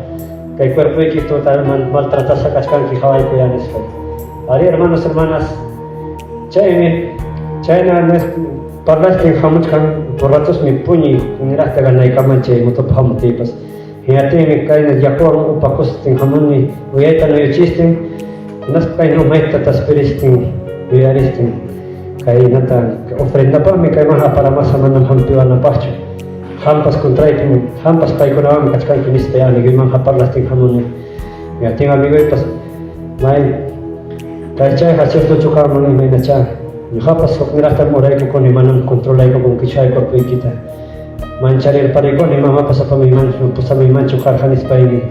kay cuerpoyki total maltratasqa kachkanki hawaykuyá, nispa. Arí, hermanos, hermanas, chaymi chayna parlastin hamuchkan por ratosmi puñuy niraqta ganaykaman chay motopa hamutiypas. Hinaptinmi kayna yakuwan upakustin hamuni uyayta nuyuchistin, hinaspa kayna umayta taspiristin yuyaristin kaynata ofrendapaqmi kayman aparamasa manam hampiwananpaqchu. Qampas contraypim, qampas paykunawanmi kachkanki nispa ya amiguymanqa parlastin hamuni. Hinaptin amiguypas may kay chayqa ciertochu kanman imaynachá. Ñuqapas hukniraqtam uraykukuni manam controlaykukunkichu hay cuerpoykita. Mancharirparikuni mamapas apamuymanchu pusamuymanchu karqa nispaymi.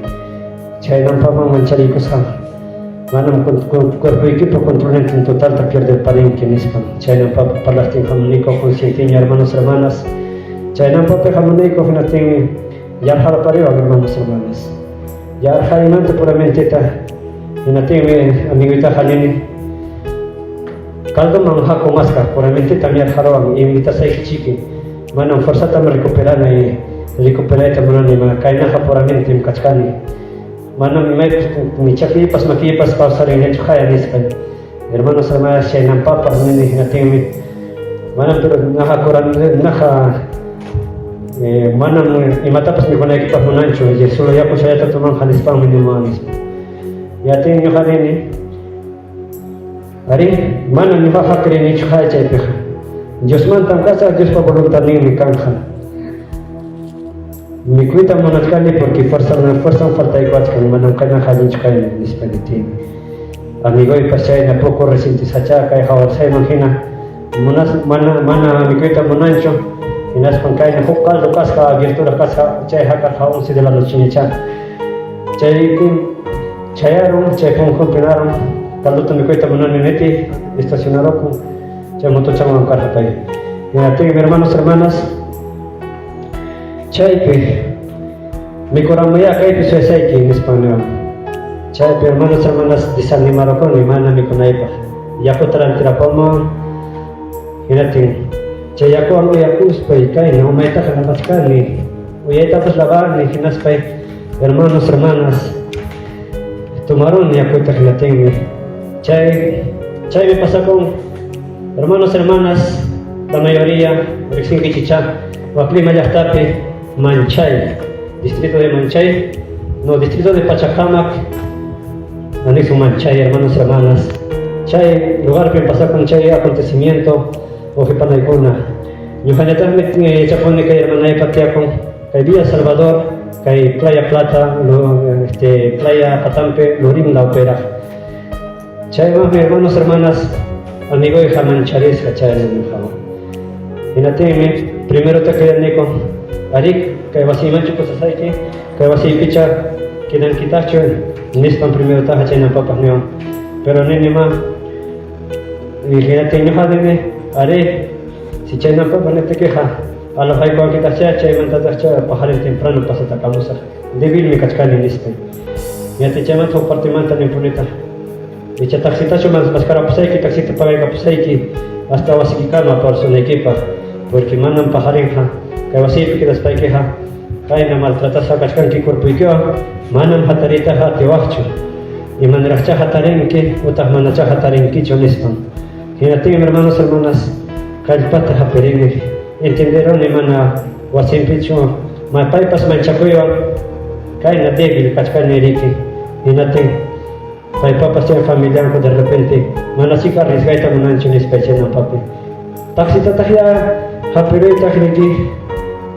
Chaynanpaman manchariykusqan manam cuerpoykipa controlnintin totalta pierderparinki nispan. Chaynanpapa parlaqtin hamuniyku conscienteña hermanos hermanas. Chaynanpapi hamuniyku hinaptinmi yarqarpariwan hermanos hermanas. Yarqaymanta puramenteta hinaptinmi amiguytaqa nini caldoman haku maskaq puramentetam yarqaruwan invitasaykichiki. Manam fuerzatam recuperanay recuperayta munani mana kaynaqa puramentem kachkani. Manam imaypas ni chakiypas makiypas kawsarinñachu haya nispa. Hermanos hermanas chaynanpapas nini hinaptinmi manam pero naqa kuran naqa manam imatapas mikunaykipaq munanchu solo yaku chayata tomanqa nispanmi nimuwan nispa. Yatin ñuqa nini arí manam ñuqaqa creenichu haya chaypiqa. Diosmantam kasaq Diospa voluntadninmi kanqa. Mikuytam munachkani porque fuerzam faltaykuwachkan manam kaynaqa allinchu kayman nispa niptinmi. Amigoypas chayna poco resentisqachá kay qawasqayman hina munas mana mana mikuyta munanchu hinaspan kayna huk caldo kasqa abiertura kasqa chayqa karqa 11 de la nocheñachá. Chaypim chayarun chay punkupi narun caldota mikuyta munani niti estacionarukun chay motochanwan karqa pay. Hinaptinmi hermanos hermanas chaypi mikuramuyá kaypi suyasayki nispan niwan. Chaypi hermanos hermanas desanimarukuni mana mikunaypaq. Yakuta rantirapamuwan hinaptin chay yakuwan uyakuspay kayna umaytaqa lavachkani uyaytapas lavani hinaspay hermanos hermanas tomaruni yakuta hinaptinmi chay chaymi pasakun hermanos hermanas la mayoría riqsinkichikchá Wak Lima llaqtapi Manchay, distrito de Manchay, no, distrito de Pachacamac, anexo Manchay, hermanos hermanas. Chay lugarpi pasakun chay acontecimiento wawqipanaykuna. Ñuqañataqmi yachapuni kay hermanaypa tiyakun kay Villa Salvador, kay Playa Plata, Playa Patampe, Lurín lawpiraq. Chaywanmi hermanos hermanas amigoyqa mancharisqa chayna ñuqawan. Hinaptinmi primerota quedaniku arí kay wasiymanchu pusasayki kay wasiypicha quedankitaqchu nispan primerotaqa chaynanpapaq niwan. Pero nini ma hinaptin ñuqa nini arí si chaynanpapaq niptikiqa alojaykuwankitaqchá chaymantataqchá paqarin temprano pasatakamusaq debilmi kachkani nispa. Hinaptin chaymanta huk partemanta ninpunitaq icha taxitachu maskarapusayki taxita pagaykapusayki hasta wasikikama aparsunaykipaq porque manam paqarinqa kay wasiypi quedaspaykiqa kayna maltratasqa kachkanki cuerpoykiwan manam hatariytaqa atiwaqchu imaniraqchá hatarinki utaq manachá hatarinkichu nispan. Hinaptinmi hermanos hermanas kallpata hapirini entenderuni mana wasinpichu paypas manchakuywan Kayna débil kachkani riki. Hinaptin paypapas chay familianku de repente manachika arriesgayta munanchu nispay chaynampapi. Taxitataqyá hapiruytaq riki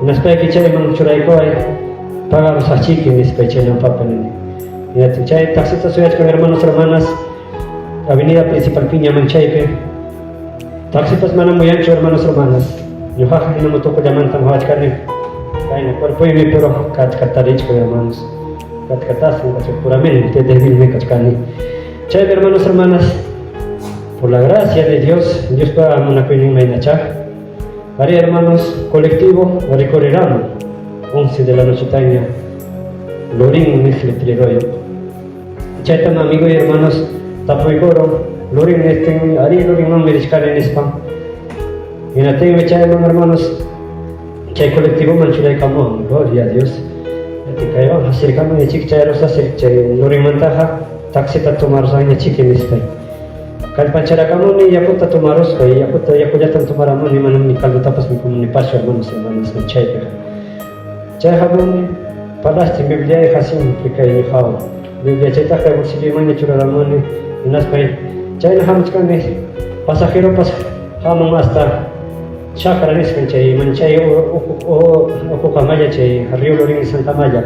hinaspayki chayman churaykuway pagarusaqchiki nispay chaynampapi nini. Hinaptin chay taxita suyachkan hermanos hermanas avenida principal piñaman chaypi. Taxipas manam muyanchu hermanos hermanas. Ñuqaqa hina motokullamantam hawachkani. Kayna cuerpoymi pero katkatarichkan hermanos. Katkatasan kachkan puramente débilmi kachkani. Chaymi hermanos hermanas por la gracia de Dios, Diospa munakuynin maynachá. Arí hermanos, colectivo recorrerán 11 de la noche taña Lorín niq letreroyuq. Chaytam amigo y hermanos tapuykuro Lorín niptinmi arí Lorinmanmi richkani nispan. Hinaptinmi chayman hermanos chay colectivoman churaykamuwan, gloria a Dios. Kaywan hasirkamuni chik chayarusasri chay Lorinmantaqa taxita tomarusaqña chiki nispay. Kallpancharakamuni yakuta tomaruspa, yakuta yakullatam tomaramuni manam ni caldotapas mikumunipaschu hermanos hermanas chaypiqa. Chay hamuni parlastin Bibliayqa siempre kay ñuqawan. Biblia chaytaqa bolsilloymanña churaramuni hinaspay chayna hamuchkani pasajeropas hamun hasta chakra nisqan chay manchay ukukamalla chay Río Lurín nisqankamalla.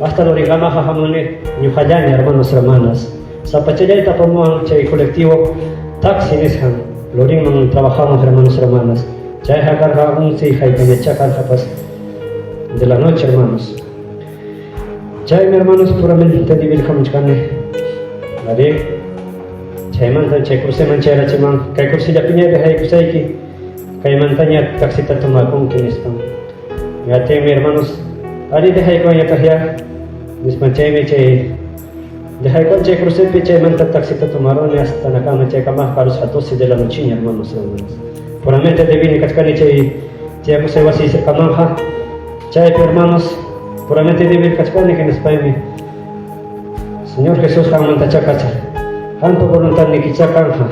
Hasta Lurinkamaqa hamuni ñuqallaña hermanos hermanas. Sapachallayta apamuwan chay colectivo taxi nisqan Lurinman trabajamos hermanos hermanas. Chayqa karqa 11 y haykañachá karqapas de la noche hermanos. Chaymi hermanos puramente débil hamuchkani. Arí chaymantam chay cruceman chayarachiman kay crucellapiña dejaykusayki kaymantaña taxita tomakunki nispan. Hinaptinmi hermanos arí dejaykuwanñataqyá nispan chaymi chay dejaykuwan chay crucepi chaymanta taxita tomaruni hasta nakama chaykamaqa karusqa 12 de la nocheña hermanos hermanas. Puramente débil kachkani chay tiyakusqay wasi cercamanja. Chaypi hermanos puramente débil kachkani hinaspaymi Señor Jesús qanmantachá kachar. Qampa voluntadnikichá kanja.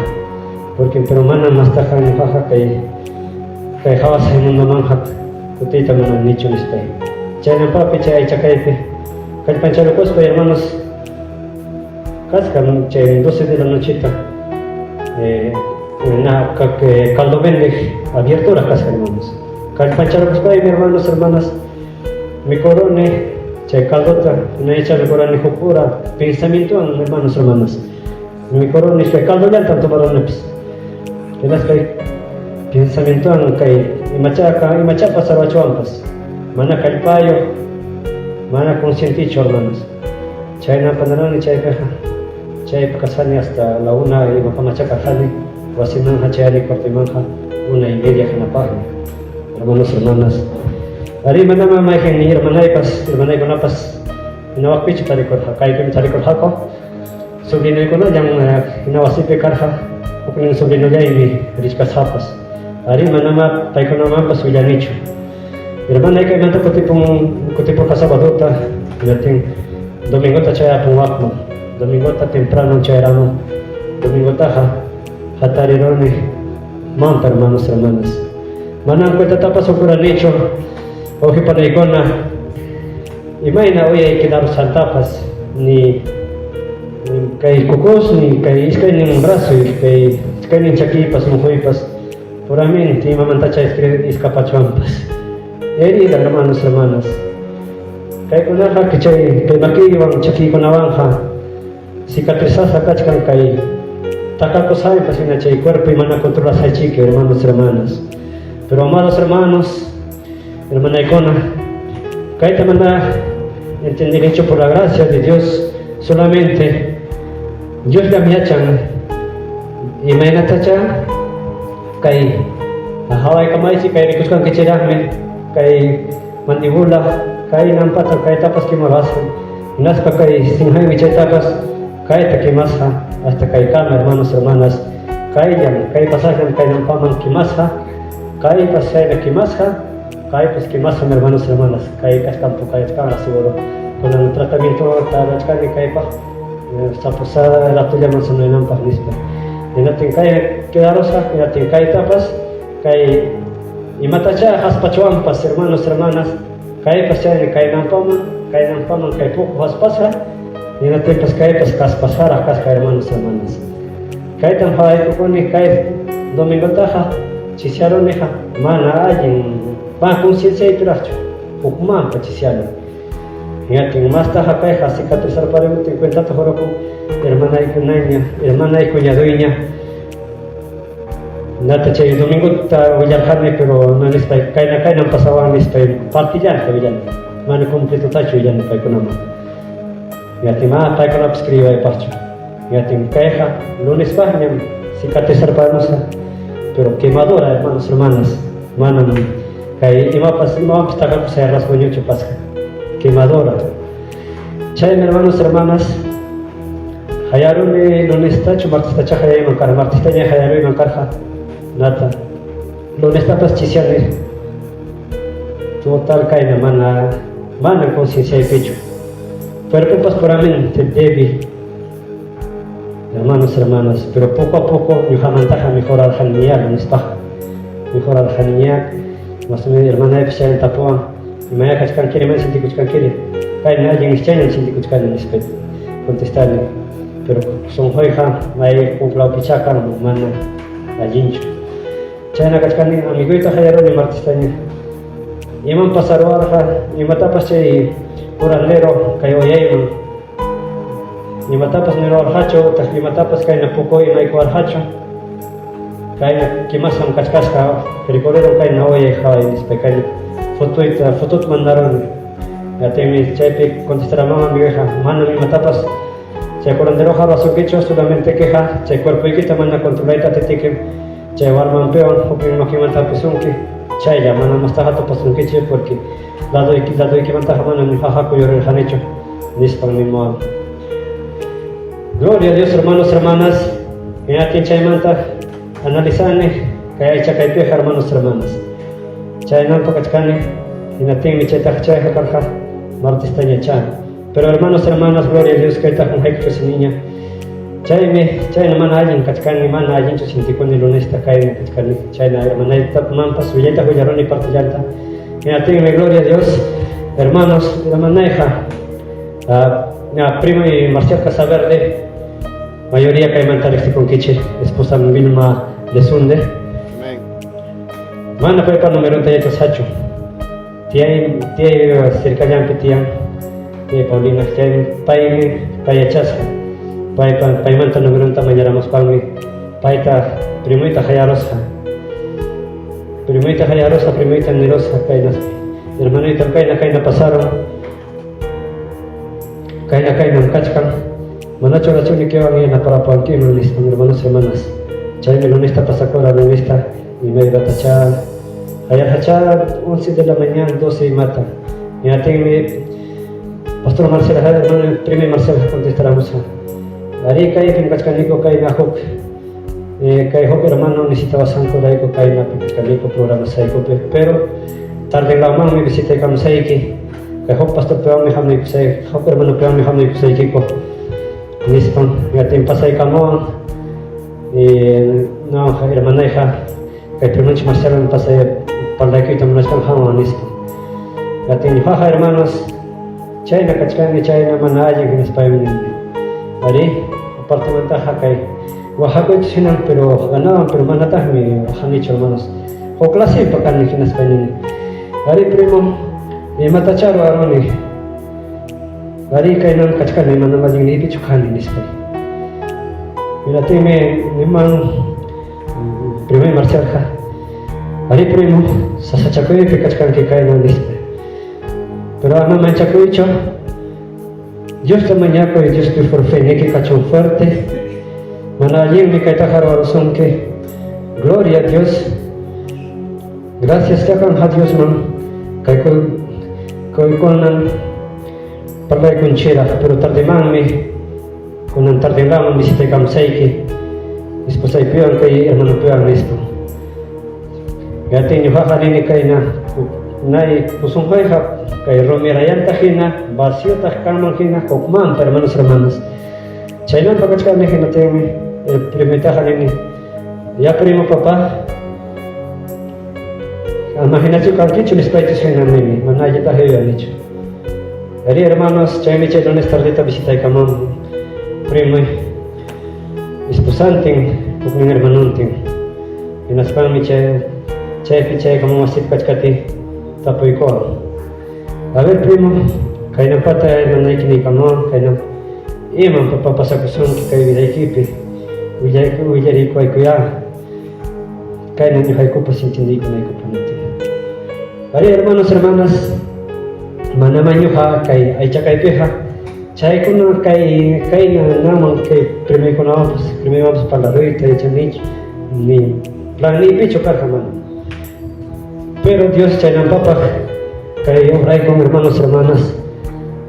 Porque pero mana mastaqa ñuqaqa kay kay qawasqay mundamanja kutiyta munanichu nispay. Chaynampapi chay aychakaypi kallpancharukuspa hermanos kasqa chay 12 de la nochita na caldo vendeq abiertura kasqa hermanos. Kallpancharukuspaymi hermanos hermanas mikuruni chay caldota hinaycha mikurani huk hora pensamientowan hermanos hermanas. Mikuruni chay caldollatam tomarunipas. Hinaspa pensamientowan kay imachá imachá pasarwachuwanpas. Mana kallpayuq, mana conscientichu hermanos. Chayna panarani chaypiqa chaypi kasqani hasta la una imakamachá karqani wasimanja chayani cuartoymanja 1:30 hinapaqmi. Hermanos hermanas. Arí manama mayqin ni hermanaypas hermanaykunapas hinawaqpichu tarikurqa kaypim tarikurqaku. Sobrinuykunallam hina wasipi karqa huknin sobrinullaymi richkasqapas. Arí manama paykunamanpas willanichu. Hermanay kaymanta kutipun kutipurqa sabadota hinaptin domingota chayapun waqman. Domingota temprano chayaramun. Domingotaqa hatariruni manta hermanos hermanas. Manam cuentatapas ukuranichu wawqi panaykuna imayna uyay quedarusqantapas ni kay kukusniy kay iskaynin brazoy kay iskaynin chakiypas muhuypas puramente imamantacha escapachuwanpas. Herida hermanos hermanas. Kaykunaqa chay kay makiywan chakiykunawanqa cicatrizasqa kachkan kay takakusqaypas hina chay cuerpo mana controlasqaychiki hermanos hermanas. Pero amados hermanos, hermanaykuna, kayta mana entendinichu por la gracia de Dios solamente Diosllam yachan imaynatacha kay hawaykamaychik kay rikusqankichikmi kay mandibula kay nampata kaytapas kimarasqa hinaspa kay sinhaymi chaytapas kayta kimasqa hasta kaykama hermanos hermanas kayllam kay pasajem kay nampaman kimasqa kaypas chayna kimasqa kaypas kimasqam hermanos hermanas kay kachkan pukayachkanraq seguro kunan tratamiento rachkani kaypaq sapusa ratollaman sanaynampaq nispa. Hinaptin kay quedarusqa hinaptin kaytapas kay imatacha haspachuwanpas hermanos hermanas. Kaypas chayna kaynanpaman, kaynanpaman kay puquq haspasqa, hinaptinpas kaypas kaspasqaraq kasqa hermanos, hermanas. Kaytam qhawaykukuni kay domingotaqa chisyaruniqa mana allin, mana concienciaypiraqchu, hukmanpa chisyani. Hinaptin mastaqa kayqa cicatrizarparimuptin cuentata hurqun hermanaykunaña, hermanay cuñadoyña. Nata chay domingota willarqani, pero no nispay, kayna kaynam pasawan nispay, partillanta willani, mana completotachu willani paykunaman. Hinaptin mana paykunapas creyiwaypaqchu. Hinaptin kayqa lunespaqñam cicatrizarpamusqa, pero quemadura, hermanos, hermanas, manam kay imapas imawanpas takakusay rasguñochu pasqa, quemadura. Chaymi, hermanos, hermanas, Hayaruni lunestachu martestacha hayayman karqa, martestaña hayaruyman karqa, nata lunestapas chisyani total kayna mana mana concienciaypichu. Cuerpopas puramente débil, hermanos, hermanas, pero poco a poco ñuqamantaqa mejorarqaniña lunespaqa, mejorarqaniña, más o menos hermanaypas chayna tapuwan, imaya kachkankiri, imaya sintikuchkankiri, kayna allin chayna sintikuchkani nispa contestani, pero sunquyqa may huk lawpichá kanman, mana allinchu. Chayna kachkani amiguyta hayaruni martestaña. Imam pasaruwarqa, imatapas chay curandero kay uyayman, imatapas niruwarqachu, utaq imatapas kayna puku imaykuwarqachu, kayna kimasqam kachkasqa, rikurirum kayna uyay qhaway nispa, kayna fotoyta, fotota mandaruni. Hinaptinmi chaypi contestaraman amiguyqa, manam imatapas chay curanderoqa ruwasunkichu, solamente queja chay cuerpoykita mana controlayta atiptiykim chay warmanpiwan huknin makinmanta hapisunki, chaylla, mana mastaqa tupasunkichu porque ladoyki ladoykimantaqa manam ñuqaqa kuyurirqanichu, nispan nimuwan. Gloria a Dios, hermanos, hermanas. Hinaptin chaymanta analizani kay aycha kaypiqa, hermanos, hermanas. Chaynampa kachkani, hinaptinmi chaytaqa chayqa karqa martestañachá. Pero hermanos, hermanas, gloria a Dios, kayta qunqaykuchu niña. Chaymi chayna mana allin kachkani, mana allinchu sintikuni lunesta kayna kachkani. Chayna hermanaytamanpas willayta willaruni partillanta. Hinaptinmi, gloria a Dios, hermanos, hermanayqa, primo Marcial Casaverde, mayoría kaymanta riqsikunkichik, esposa Vilma Lesunde. Amén. Mana paypa numeronta yachasqachu. Tiyay, tiyay cercallanpi tiyan, tiyay Paulina, chay paymi pay yachasqa. Paypa paymanta numeronta mañaramuspanmi payta primoyta hayarusqa. Primoyta hayarusqa, primoyta nirusqa kayna hermanoytam kayna kayna pasaron. Kayna kaynam kachkan. Manachu rachunikiwan yanaparapuwankiman nispan, hermanos, hermanas. Chaymi lunesta pasakura, lunesta imayratachá hayarqachá 11 de la mañana, 12 imata. Hinaptinmi pastor Marcela, hermano primo Marcela contestaramusqa. Arí, kaypim kachkaniku kayna huk kay huk hermano necesitawasqankurayku kaynapi kachkaniku programasqaykupi, pero tardenlamanmi visitaykamusayki. Kay huk pastorpiwanmi hamuykusayki, huk hermanopiwanmi hamuykusaykiku nispan. Hinaptin pasaykamuwan no hermanayqa kay primonchik Marcelan pasay parlaykuyta munachkan qanwan nispa. Hinaptin ñuqaqa, hermanos, chayna kachkani, chayna mana allin hinaspaymi nini. Arí, apartemantaqa kay waqakuytas hinan, pero ganawan, pero manataqmi waqanichu, hermanos. Huk clasepa kani hinaspay nini. Arí, primo, imatachá ruwaruni. Arí, kaynam kachkani, manam allinniypichu kani nispay. Hinaptinmi niman primoy Marcialqa, arí, primo, sasachakuypi kachkanki kayna nispa. Pero ama manchakuychu, Diosta mañakuy, Diospi feyniki kachun fuerte. Mana allinmi kaytaqa ruwarusunki. Gloria a Dios. Gracias qamqa Diosman kay kuykunan parlaykunchiraq, pero tardemanmi kunan tardenlaman visitaykamusayki esposaypiwan kay hermanopiwan nispa. Hinaptin ñuqaqa nini kayna nay kusunqayqa kay rumirayanta hina vaciotaq kanman hina hukmanta, hermanos, hermanas. Chaynampa kachkani hinaptinmi primoytaqa nini, ya primo papá, Ama hinachu kankichu nispaychus hina nini, mana allitaqa yuyanichu. Arí, hermanos, chaymi chay lunes tardeta visitaykamun primoy esposantin, huknin hermanontin. Hinaspanmi chay chaypi chaykamun wasipi kachkati tapuykuwan. A ver, primo, kaynampata hermanayki niykamuwan, kaynam imam papa pasakusunki kay vidaykipi, willayku willariykuwaykuyá. Kayna ñuqaykupas entiendeykunaykupaq niptin. Arí, hermanos, hermanas, manamá ñuqa kay aychakaypiqa chaykuna kay kayna naman kay primaykunawanpas primaywanpas parlaruyta yachanichu ni planniypichu karqa mana. Pero Dios chaynampapaq kay obraykun hermanos, hermanas,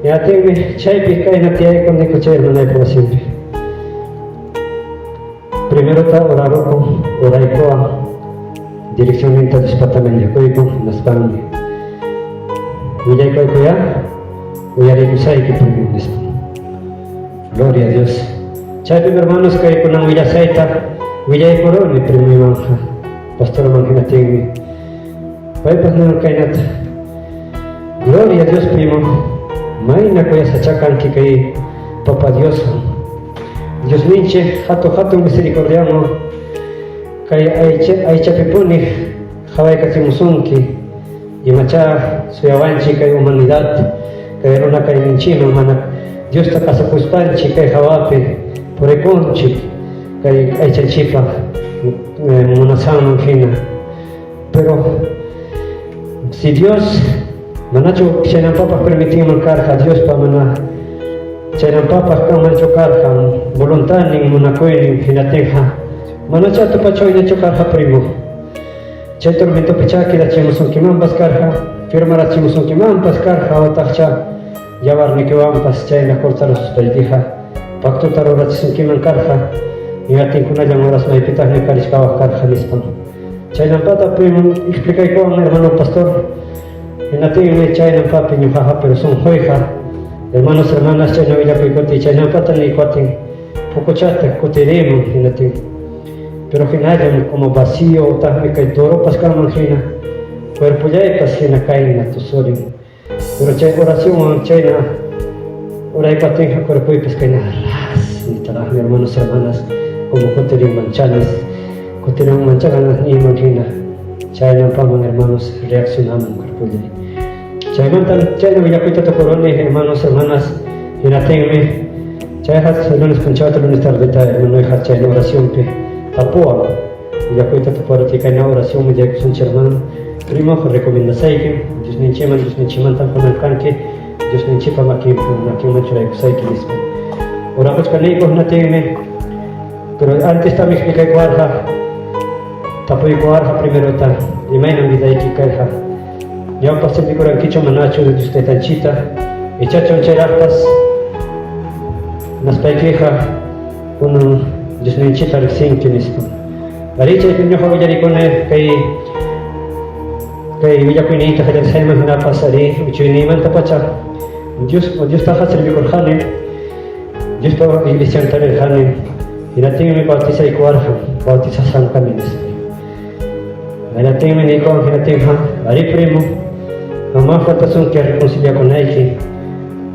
yatinmi chaypi kayna tiyaykuniku chay hermanaypa wasinpi. Primerota orarukun, oraykuwan, direccionninta Diospata mañakuyku, hinaspanmi willaykuykuyá, uyariykusayki primo nispa. Gloria a Dios. Chaypim hermanos kaykunan willasayta willaykuruni primoymanqa, pastorman hinatinmi. Paypas niwan kaynata, Gloria a Dios primo, mayna kuyasachá kanki kay Papa Dioswan. Diosninchik hatun hatun misericordianwan kay aychapipuni qhawaykachimusunki, imachá suyawanchik kay humanidad, kay runa kayninchikman mana Diosta kasukuspanchik kay hawapi purikunchik kay aychanchikpa munasqanman hina. Pero si Dios manachu chaynampapaq permitinman karqa Diospa mana chaynampapaq kanmanchu karqa voluntadnin munakuynin hinatinqa manacha tupachuyñachu karqa primo. Chay tormentopichá quedachimusunkimanpas karqa, firmarachimusunkimanpas karqa otaqcha yawarnikiwanpas chayna cortarususpaykiqa pactota rurachisunkiman karqa hinaptinkunallan horas maypitaqña karichkawaq karqa nispan. Chaynampata primo explicaykuwan hermano pastor, hinatinmi chaynampapi ñuqaqa pero sunquyqa hermanos hermanas chayna willakuykuti chaynampata niykuatin pukuchata kutirimun hinatin pero hinallam como vacío utaqmi kay toropas kanman hina cuerpollaypas hina kayna tusurin. Pero chay oracionwan chayna oraykuatinqa cuerpoypas kayna ras nitaraqmi hermanos hermanas como kutirinman chanis kutirinman chaganas niyman hina chaynampaman hermanos reaccionaman cuerpollay. Chaymantam chayna willakuyta tukuruni hermanos hermanas hinatinmi chayqa lunes punchawta lunes tardeta hermanoyqa chayna oracionpi tapuwan. Willakuyta tuparati kayna oración willaykusunchik hermano. Primo, recomendasaykim Diosninchikman Diosninchikmantam kunan kanki Diosninchikpa makinman churaykusayki nispa. Orakuchkaniyku hinatinmi pero antes también explicaykuwarqa tapuykuwarqa primerota imaynam vidayki kayqa ñawpaq servikurankichu manachu Dios Taytanchikta ichachum chayraqpas naspaykiqa kunan Diosninchikta riqsinki nispa. Arí, chaypim ñuqa willarikuni kay kay willakuyniyta qallarisqayman hinapas arí uchuyniymantapacha Dios Diostaqa servikurqani, Diospa iglesianta rirqani, hinatinmi bautizaykuwarqa, bautizasqam kani nispa. Hinatinmi niykuwan hinatinqa, arí primo, qanman faltasunki reconciliakunayki,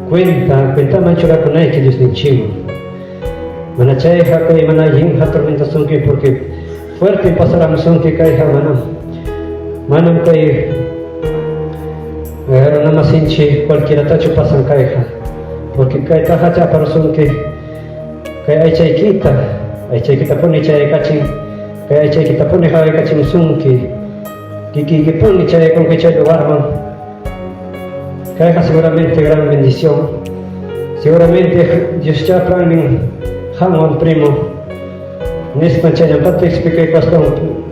cuenta cuentaman churakunayki Diosninchikwan. Mana chayqa kay mana allinqa tormentasunki porque fuerte pasaramusunki kayqa manam manam kay runamasinchik cualquieratachu pasan kayqa porque kaytaqa chaparusunki kay aychaykita aychaykitapuni chayaykachin kay aychaykitapuni qawaykachimusunki kikiykipuni chayaykunki chay lugarman. Kayqa seguramente gran bendición. Seguramente Dioschá plannin qanwan primo. Nispa chayllampata explicaykuwaspan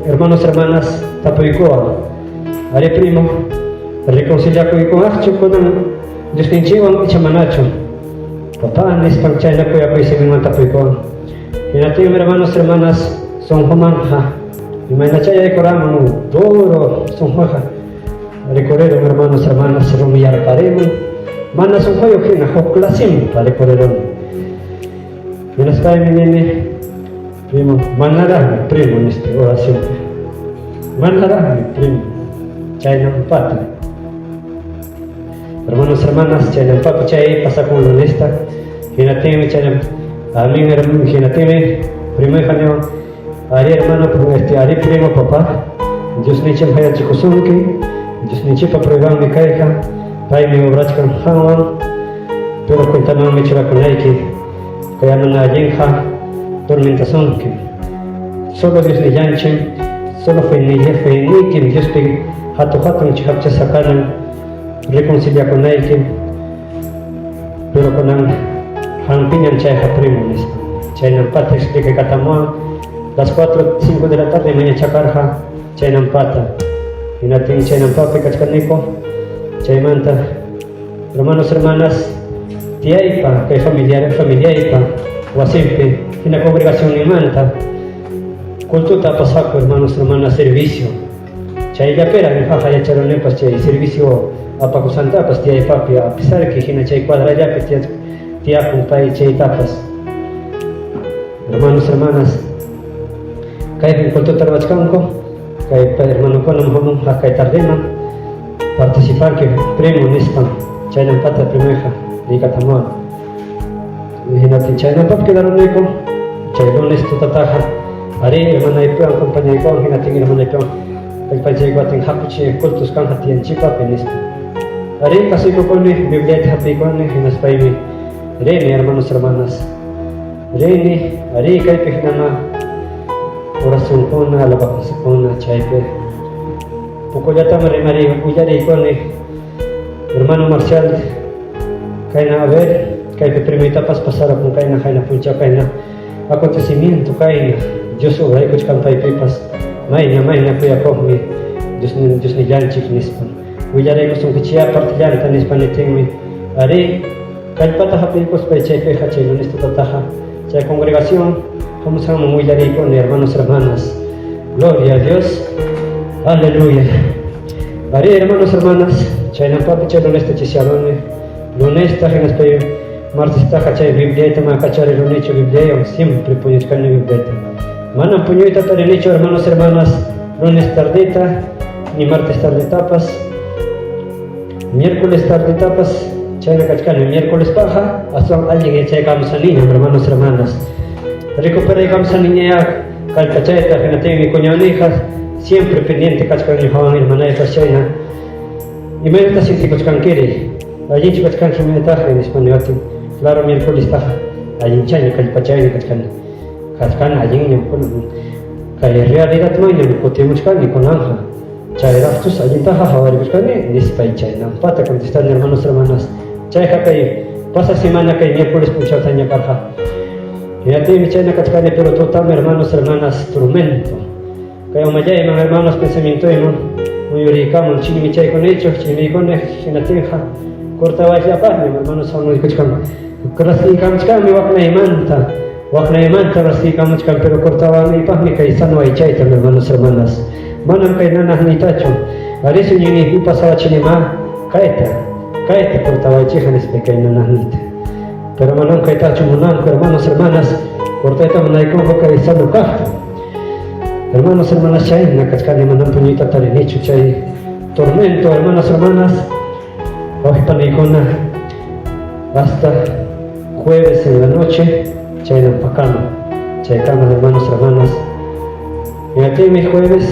hermanos hermanas tapuykuwan. Arí primo, reconciliakuykuwaqchu kunan Diosninchikwan icha manachu? Papá nispan chayna kuyakuy siminwan tapuykuwan. Hinaptinmi hermanos hermanas sunqumanta imaynachá yaykuramun duro sunquqa. Rikurerun hermanos, hermanas, rumiyarparimun, mana sunquyuq hina huk clasimpa rikureruni. Hinaspaymi nini, primo, manaraqmi primo nispa oracionpi. Manaraqmi primo. Chaynanpata. Hermanos, hermanas, chaynampapi chay pasakun lunesta. Hinaptinmi chayna amén hinaptinmi primoyqa niwan ari hermano ari primo papá Diosninchik hayachikusunki Diosninchikpa pruebanmi kayqa paymi obrachkan qanwan pero cuentamanmi churakunayki kay mana allinqa tormentasunki solo Diosnillanchik solo feyniykim Diospi hatu hatun chiqapchasqa kanan reconciliakunayki pero kunan qampiñam chayqa primo nispa chaynampata explicakatamuwan las 4 5 de la tarde mañachakarqa chaynampata hinaptin chaynampapi kachkaniku chaymanta hermanos hermanas tiyaypa kay familiar familiaypa wasinpi hina congregacionninmanta cultuta apasqaku hermanos hermanas servicio Chayllapiraq ñuqaqa yacharunipas chay servicio apakusqantapas tiyaypapi a pesar que hina chay cuadrallapi tiyakun pay chaytapas. Hermanos, hermanas, kaypim cultota ruwachkanku, kay hermanokunam hamun haqay tardeman participanki primo nispan chaynampata primoyqa riykatamuwan. Hinaptin chaynampap quedaruniku chay lunes tutataqa arí hermanaypiwan compañaykuwan hinaptin hermanaypiwan kallpanchaykuwatin hakuchi cultos kanja tiyanchikpapi nispa. Arí kasuykukuni Bibliata hapiykuni hinaspaymi rini hermanos hermanas rini arí kaypi hinama oracionkuna alabanzakuna chaypi pocollatam rimariy willariykuni hermano Marcial kayna a ver kaypi primoytapas pasarapun kayna qayna punchaw kayna acontecimiento kayna Dios obraykuchkan paypipas mayna mayna kuyakuqmi Dios Diosnillanchik nispa willaraykusunkichiyá partillanta nispa niptinmi arí kallpata hapiykuspay chaypiqa chay lunes tutataqa chay congregación hamusqanman willariykuni hermanos hermanas gloria a Dios aleluya arí hermanos hermanas chaynampapi chay lunesta chisharuni lunesta hinaspay martestaqa chay Bibliayta mana kacharirunichu Bibliaywan siempre puñuchkani Bibliayta manam puñuyta tarinichu hermanos hermanas lunes tardeta ni martes tardetapas miércoles tardetapas chayna kachkani miércoles paja aswan allin yachaykamusaniñam hermanos hermanas recuperaykamusaniñayá kallpachayta hinaptinmi cuñadniyqa siempre pendiente kachkan ñuqawan hermanaypas chayna imaynata sientikuchkankiri allinchu kachkanki imaynataqri nispa niwaptin claro miércolestaqa allinchaña kallpachayña kachkani kachkani allinñam kay realidadmanñam kutimuchkani kunanqa chayraqchus allintaqa hawarikuchkani nispay chaynampata contestani hermanos hermanas chayqa kay pasaq semana kay miércoles punchawtaña karqa hinaptinmi chayna kachkani pero tutam hermanos hermanas tormento kay umallayman hermanos pensamientoyman muyuriykamun chimmichaykunichu chimmiykuni hinaptinqa cortawayllapaqmi hermanos hamuykuchkan rasiykamuchkanmi waqnaymanta waqnaymanta rasiykamuchkan pero cortawanaypaqmi kay sano aychayta hermanos hermanas manam kay nanaqniytachu arí suñuyniypipas sawachinimá kayta kayta cortawaychikqa nispa kay nanaqniyta pero manam kaytachu munanku hermanos hermanas cortayta munaykunku kay sano kaqta hermanos hermanas chayna kachkani manam puñuyta tarinichu chay tormento hermanos hermanas wawqi paniykuna hasta jueves en la noche chaynampakama chaykama hermanos hermanas hinaptinmi jueves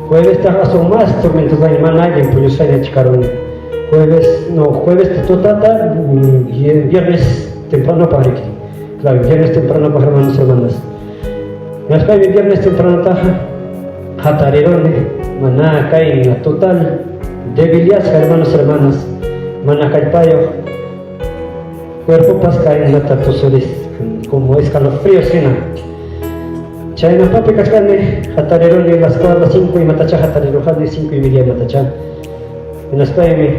juevestaq aswan más tormentosaña mana allin puñusqaña chikaruni jueves no jueves tutata viernes tempranopaq riki claro viernes tempranopaq hermanos hermanas hinaspaymi viernes tempranotaqa hatariruni mana kayna total debiliasqa hermanos hermanas mana kallpayuq cuerpopas kaynata tusuris como escalofríos hina chaynapapi kachkani hatariruni las 4 5 imatacha hatarirurqani 5 y media imatacha hinaspaymi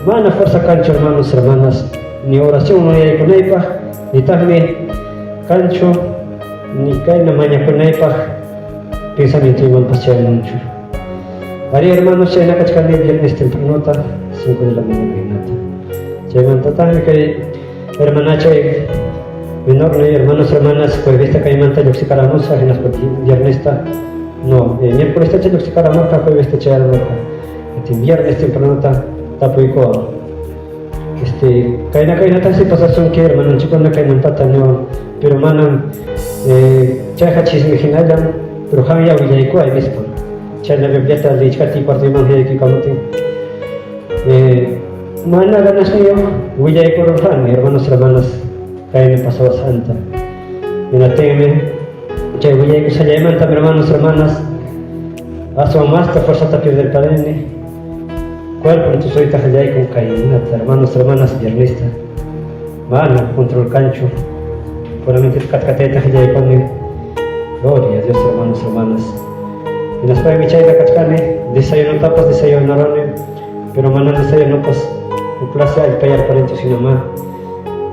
mana fuerza kanchu hermanos hermanas ni oración yaykunaypaq nitaqmi kanchu ni kayna mañakunaypaq pensamientoymanpas chayamunchu arí hermanos chayna kachkani viernes tempranota 5 de la mañana hinata chaymantataqmi kay hermanachay menor hermanos hermanas juevesta kaymanta lluqsikaramusqa hinaspa viernesta no miércolesta lluqsikaramurqa juevesta chayaramurqa. Viernes tempranota tapuykuwan. Kayna kaynatasi pasasunki hermanonchikkuna kaynampata niwan, pero manam chayqa chisme hinallam, pero qamya willaykuway nispa. Chayna Bibliata leechkatiy cuartoyman hayaykukamuptin mana ganasniyuq willaykururqani hermanos hermanas kayna pasawasqanta. Hinaptinmi chay willaykusqallaymantam hermanos hermanas aswan masta fuerzata pierderparani. Cuerpom tusuyta qallaykun kaynata hermanos hermanas viernesta mana control kanchu. Puramente katkatayta qallaykuni. Gloria a Dios hermanos hermanas. Hinaspaymi chayta kachkani desayunotapas desayunaruni, pero mana desayunopas huk clase allpayarparinchu hinamá.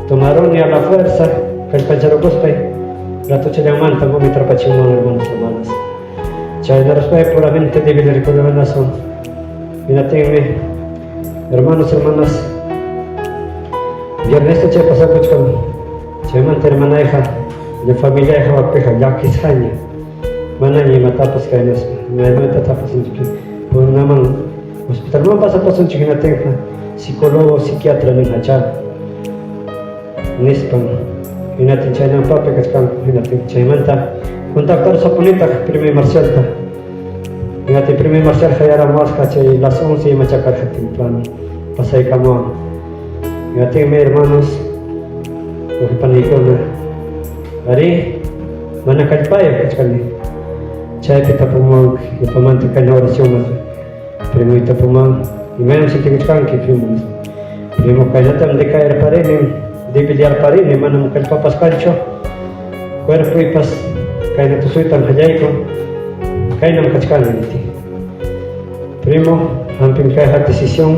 Tomaruni a la fuerza kallpancharukuspay ratochallamantam vomitarpachimuwan hermanos hermanas. Chaynaruspay puramente débil rikuriranason. Hinaptinmi hermanos hermanas viernesta chay pasakuchkan chaymanta hermanayqa familiayqa wakpiqa llakisqaña manaña imatapas kaynaspa maymanta tapasunchik punaman hospitalman pasapasunchik hinaptinqa psicólogo psiquiatra ninqachá nispan hinaptin chaynampapi kachkanku hinaptin chaymanta contactarusqapunitaq primo Marcialta. Hinaptin primo Marcial hayaramuwasqa chay las 11 imacha karqa temprano pasaykamuwan. Hinaptinmi hermanos wawqipanaykuna arí mana kallpayuq kachkani. Chaypi tapumuwan yapamanta kayna oración primoy tapuman imaynam sientikuchkanki primo nispa. Primo kaynatam decaerparini debilyarparini manam kallpapas kanchu cuerpoypas kayna tusuytam qallaykun kaynam kachkani niptin. Primo hampim kayqa decisión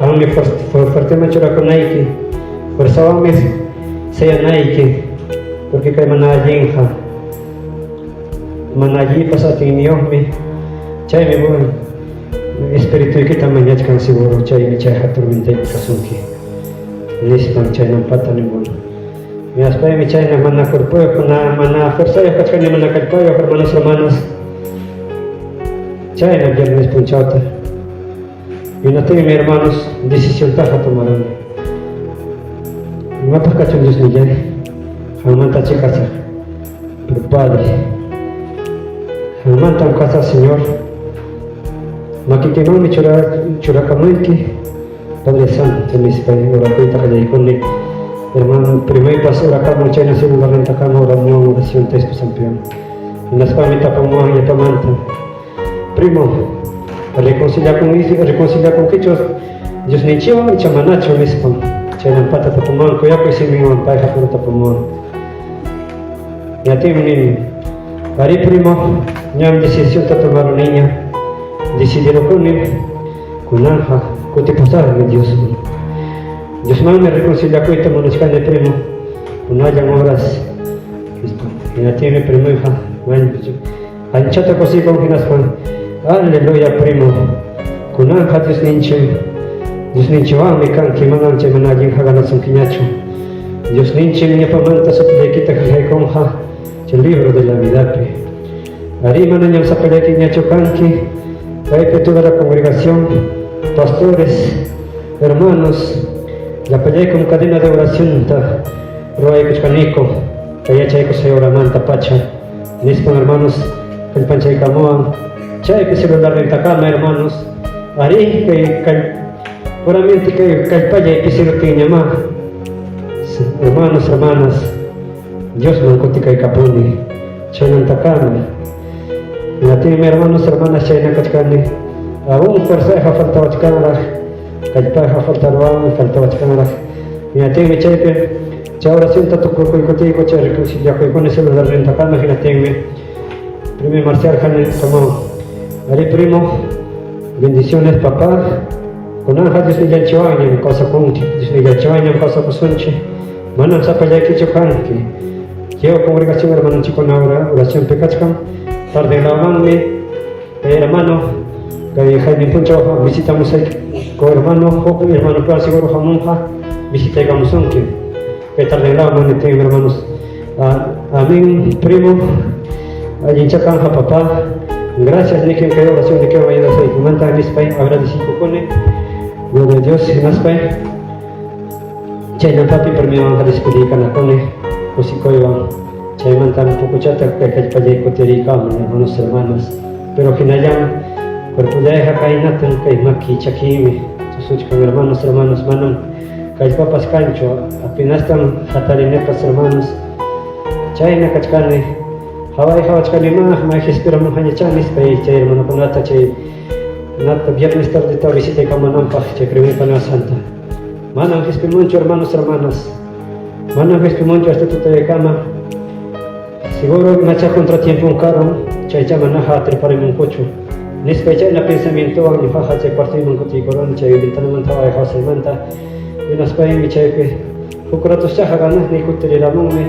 qammi fuerteman churakunayki fuerzawanmi sayanayki porque kay mana allinqa mana allipas atiyniyuqmi chaymi espirituykita mañachkan seguro chaymi chayqa tormentayki kasunki nispan chaynampata nimuwan. Hinaspaymi chayna mana cuerpoyuq mana fuerzayuq kachkani mana kallpayuq hermanos hermanas chayna viernes punchawta. Hinaptinmi hermanos decisiontaqa tomaruni. Imapaq kachun Diosnillay qanmanta chiqasaq pero Padre qanmantam kasaq Señor makikimanmi churakamuyki Padre Santo nispay orakuyta qallaykuni hermano primoypas orakamun chayna celularnintakama oramuwan oracionta esposanpiwan hinaspami tapamuwan yapamanta primo reconciliakunkichu Diosninchikwan icha manachu nispan chaynampata tapumuwan kuyakuy siminwan payqa puro tapumuwan. Ñatinmi nini arí primo ñam decisionta tomaruniña decidirukunim kunanqa kutipusaqmi Diosman. Diosmanmi reconciliakuyta munachkani primo kunallan horas nispa. Hinatinmi primoyqa anchata kusikun hinaspa aleluya primo kunanqa Diosninchik Diosninchikwanmi kanki manam chay mana allinqa ganasunkiñachu. Diosninchik ñapamanta sutillaykita qillqaykunqa chay libro de la vidapi. Arí manañam sapallaykiñachu kanki kaypi toda la congregación, pastores, hermanos, llapallaykum cadena de oracionta ruwaykuchkaniku kay yachaykusqay horamanta pacha nispan hermanos kallpanchaykamuwan chaypi celularnintakama hermanos arí kay puramente kay kallpallay pisiruptinñamá hermanos hermanas Diosman kutikaykapuni chaynantakama. Hinaptinmi hermanos hermanas chayna kachkani aún fuerzayqa faltawachkanraq kallpayqa faltaruwanmi faltawachkanraq. Hinaptinmi chaypi chay oracionta tukuykutiyku chay reconciliakuykuna celularnintakama hinaptinmi primo Marcial tomawan arí primo bendiciones papá kunanqa Diosnillanchikwanñam kawsakunchik Diosnillanchikwanñam kawsakusunchik manam sapallaykichu kanki Lliw congregación hermanonchikkuna oracionpi kachkan tarde lawmanmi kay hermano kay Jaime punchaw visitamusayku hermano huk hermano seguro hamunqa visitaykamusunki kay tarde lawman niptinmi hermanos amén primo allincha kanqa papá Gracias nikim kay oracionnikiwan ayudasqaykumanta nispay agradecikukuni. Gloria a Dios hinaspay chaynapapi premiowanqa despediykanakuni kusikuywan. Chaymantam pocochata kay kallpallay kutiriykamun hermanos hermanas. Pero hinallam cuerpollayqa kaynatan kay maki chakiymi susuchkan hermanos hermanas manam kallpapas kanchu apenastam hatarinipas hermanos. Chayna kachkani haway hawachkanimá may qispiramunqañachá nispay chay hermanokunata chay nata viernes tardeta visitaykamunanpaq chay primer panal santa. Manam qispimunchu hermanos hermanas. Manam qispimunchu hasta tutayaykama. Seguro imacha contratiempon karun chaycha manaqa atirparimunkuchu. Nispay chayna pensamientowan ñuqaqa chay cuartoyman kutiykuruni chay ventanamanta haway hawsaymanta hinaspaymi chaypi huk ratoschaqa ganasniy kutiriramunmi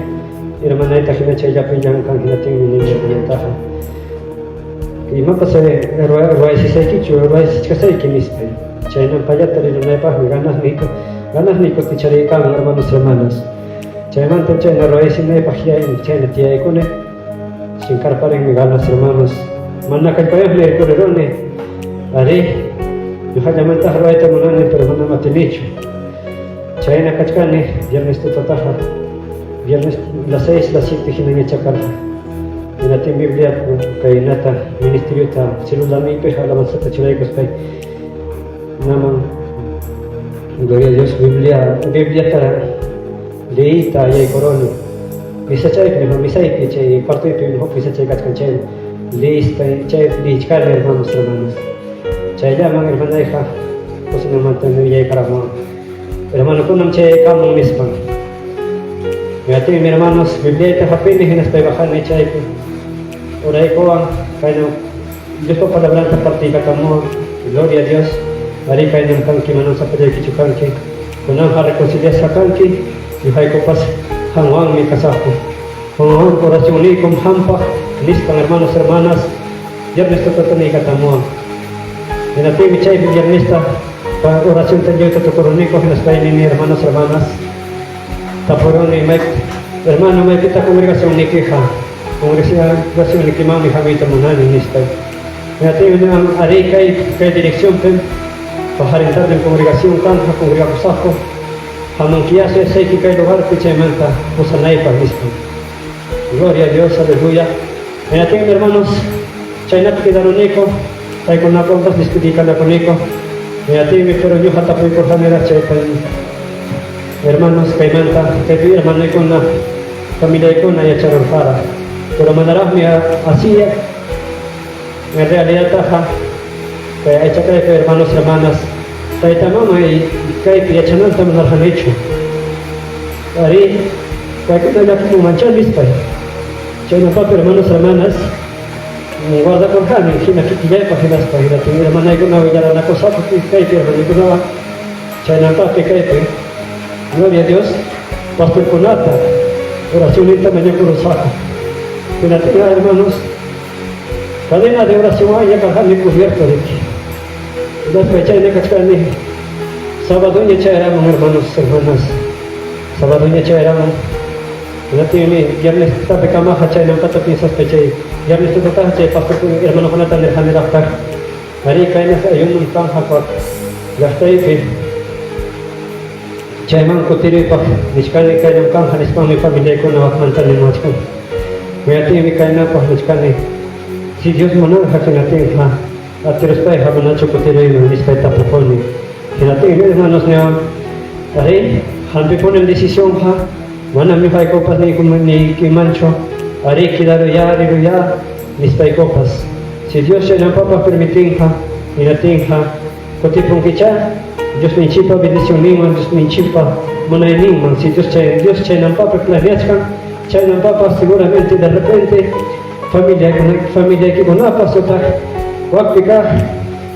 hermanayta hina chayllapi llamkan hinaptinmi nini hermanaytaqa imapas ruwaysisaykichu ruwaysichkasayki nispay chaynampallata riranaypaqmi ganasniy kutichariykamun hermanos hermanas. Chaymantam chayna ruwaysinaypaq chayna tiyaykuni. Chinkarparinmi ganas hermanos. Mana kallpayuqmi rikuriruni. Arí, ñuqallamantaq ruwayta munani, pero manam atinichu. Chayna kachkani viernes tutataqa. Viernes las 6, las 7 hinañachá karqa. Hinaptin Biblia kaynata ministeriota celularniypiqa alabanzata churaykuspay naman gloria a Dios Biblia Bibliata leeyta yaykuruni. Misachaypi misaypi chay cuartoypi huk misachay kachkan chay leespay chaypi leechkani hermanos hermanas. Chayllaman hermanayqa cocinamanta willaykaramuwan. Hermanokunam chayaykamun nispan. Hinaptinmi hermanos Bibliayta hapini hinaspay bajani chaypi. Uraykuwan kayna Diospa palabranta partiykakamuwan. Gloria a Dios. Arí kaynam kanki manam sapallaykichu kanki. Kunanqa reconciliasqa kanki. Ñuqaykupas qanwanmi kasaqku. Qanwan oracionniykum qampaq nispan hermanos hermanas viernes tutata niykatamuwan. Hinaptinmi chaypi viernesta oracionta lliwta tukuruniku hinaspay nini hermanos hermanas tapuruni may hermano maypitaq congregacionnikiqa congregacionnikimanmi hamuyta munani nispay. Hinaptinmi niwan arí kay kay direccionpim paqarin tardem congregación kanqa congregakusaqku hamunkiyá suyasayki kay lugarpi chaymanta pusanaypaq nispan. Gloria a Dios, aleluya. Hinaptinmi hermanos chaynapi quedaruniku paykunawanpas despedikanakuniku. Hinaptinmi pero ñuqa tapuykurqaniraq chayta hermanos kaymanta kaypi hermanoykuna familiaykuna yacharurqaraq. Pero manaraqmi así en realidadtaqa kay aychakaypi hermanos hermanas tayta mamay kaypi yachananta munarqanichu. Arí, paykuna llakikunmanchá nispay. Chaynapapi hermanos hermanas guardakurqani hina kikillaypaq hinaspa hinaptin hermanaykuna willaranakusaqku kaypi hermanaykunawan chaynapapi kaypi gloria a Dios pastorkunata oracionninta mañakurusqaku. Hinaptinqa hermanos cadena de oracionwanña karqani cubierto riki. Hinaspa chayna kachkani sabadoña chayaramun hermanos hermanas sabadoña chayaramun. Hinaptinmi viernes tardekamaqa chaynampata piensaspa chay viernes tutataqa chay pastor hermanokunata nirqaniraqtaq arí kaynas ayunum kanqa llaqtaypi chayman kutiriypaq nichkani kaynam kanqa nispanmi familiaykuna wakmanta nimuwachkan. Hinaptinmi kaynapaq nichkani si Dios munanqa hinaptinqa atiruspayqa manachu kutiriyman nispay tapukuni. Hinaptinmi hermanos niwan arí hampipunim decisionqa manam ñuqaykupas niykimanchu arí quedaruyá riruyá nispaykupas. Si Dios chaynampapaq permitinqa hinaptinqa kutipunkichá Diosninchikpa bendicionninwan Diosninchikpa munayninman si Dios chay Dios chaynampapaq planeachkan chaynampapas seguramente de repente familiaykikunapas utaq wakpi kaq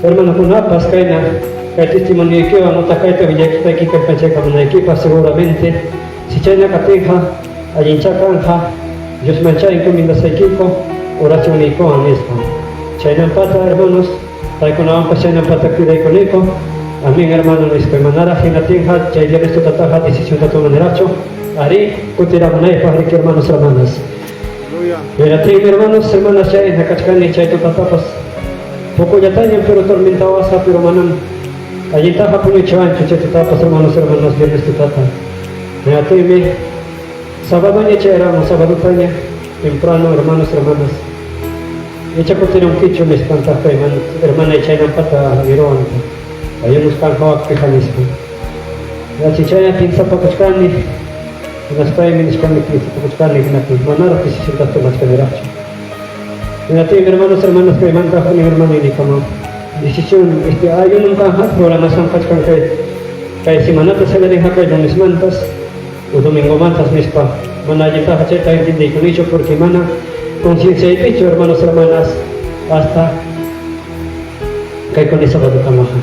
hermanokunapas kayna kay testimonioykiwan utaq kayta willaykuspayki kallpanchaykamunaykipaq seguramente si chayna kaptinqa allinchá kanqa Diosmanchá encomendasaykiku oracionniykuwan nispa. Chaynampata hermanos paykunawanpas chaynampata cuidaykuniku. Amén hermano nispa. Manaraq hinaptinqa chay viernes tutataqa decisionta tomaniraqchu arí kutiramunaypaq riki hermanos hermanas. Hinaptinmi, hermanos, hermanas, chay nakachkani chay tutatapas pocollatañam, pero tormentawasqa, pero manam allintaqa puñuchiwanchu chay tutapas, hermanos, hermanas, viernes tutata. Hinaptinmi sabadoña chayaramun, sabadotaña temprano, hermanos, hermanas. Icha kutirunkichu nispantaq kay hermanay chaynampata niruwan, ayunusqanqa wakpiqa nispa. Yachi chayna piensapakuchkani, hinaspaymi nichkani piensapakuchkani, hinapi manaraq decisionta tomachkaniraqchu. Hinaptinmi, hermanos, hermanas, kaymanta hunin hermano nikaman decisión ayunum kanja programasqan kachkan kay semanata sallarinqa kay lunesmantas o domingomantas nispa. Mana allintaqa chayta entiendeykunichu porque mana concienciaypichu, hermanos, hermanas, hasta kaykuni sabadokamaqa.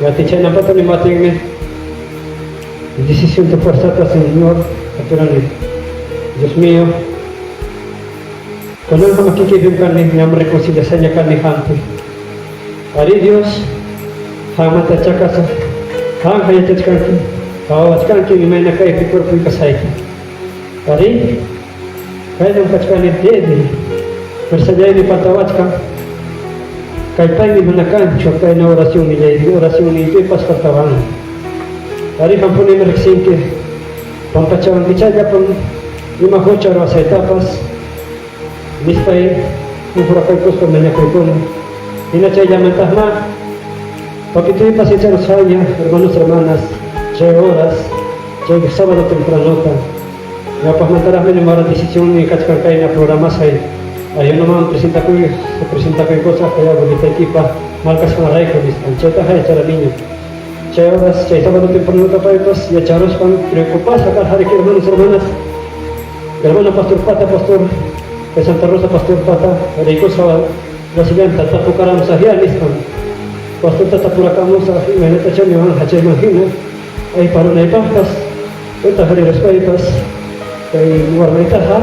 Yati chaynapata nimatinmi decisión fuerzata Señor aturani. Dios mío, kunanqa makikipim kani, ñam reconciliacionña kani qampi. Arí, Dios, qanmanta chakasaq, qanqa yachachkanki, qawachkanki imayna kaypi cuerpoy kasayki. Arí, kaynam kachkani débil, fuerzallaymi faltawachkan, kallpaymi mana kanchu, kayna oracionniypipas faltawanmi. Arí, qampunimi riqsinki, pampachawankichá llapan ima hucha ruwasqaytapas nispay qunqurakaykuspa mañakuykuni. Hina chayllamantaqma papituypas yacharusqaña, hermanos, hermanas, chay horas, chay sábado tempranota. Ñawpaqmantaraqmi niwara decisionniy kachkan kayna programasqay ayunoman presentakuy presentakuykusaq kay abuelitaykipa malkasqanrayku nispan. Chaytaqa yacharaniñam. Chay horas, chay sábado tempranota paypas yacharuspan preocupasqa karqariki, hermanos, hermanas. Hermano pastor pata, pastor kay Santa Rosa pastor pata riykusqa wasillanta tapukaramusaqyá nispan. Pastorta tapurakamusaq imaynatachá niwanqa chayman hina ayparunaypaqpas utaq riruspaypas kay warmaytaqa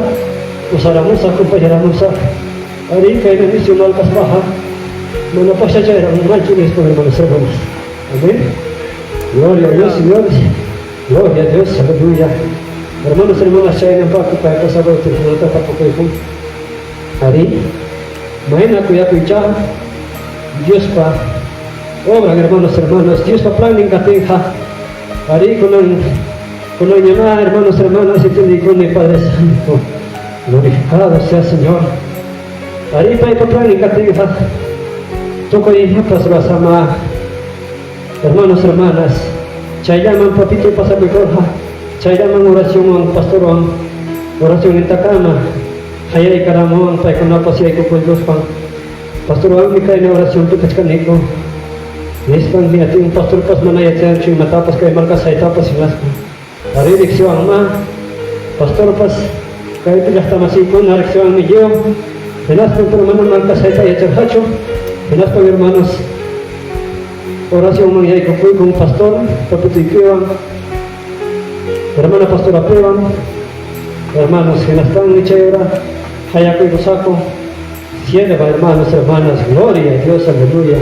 pusaramusaq, compañaramusaq. Arí, kayna nisyu malkaspaqa manapascha chayramunmanchu nispan, hermanos, hermanas. Amén. Gloria a Dios, señores. Gloria a Dios, aleluya. Hermanos, hermanas, chaynampaqmi paypa sábado tempranota tapukuykun. Arí, mayna kuyakuychá Diospa obran, hermanos, hermanas, Diospa plannin katinqa. Arí, kunan kunanñamá, hermanos, hermanas, entiendeykuni, Padre Santo. Glorificado sea Señor. Arí, paypa plannin katinqa tukuy imapas ruwasama, hermanos, hermanas. Chayllaman papito pasakuykurqa, chayllaman oracionwan pastorwan oracionnintakama qayaykaramuwan paykunapas yaykukuykuspan pastorwanmi kayna oracionpi kachkaniku nispan. Hinatin pastorpas mana yachanchu imatapas kay markasqaytapas hinaspa. Arí, riqsiwanmá pastorpas, kaypi llaqtamasiykuna riqsiwanmi lliw, hinaspa pero mana markasqayta yacharqachu. Hinaspa, hermanos, oracionman yaykukuykun pastor papituypiwan, hermana pastorapiwan, hermanos, hinaspanmi chay hora qayakuykusaqku sierva, hermanos, hermanas. Gloria a Dios, aleluya.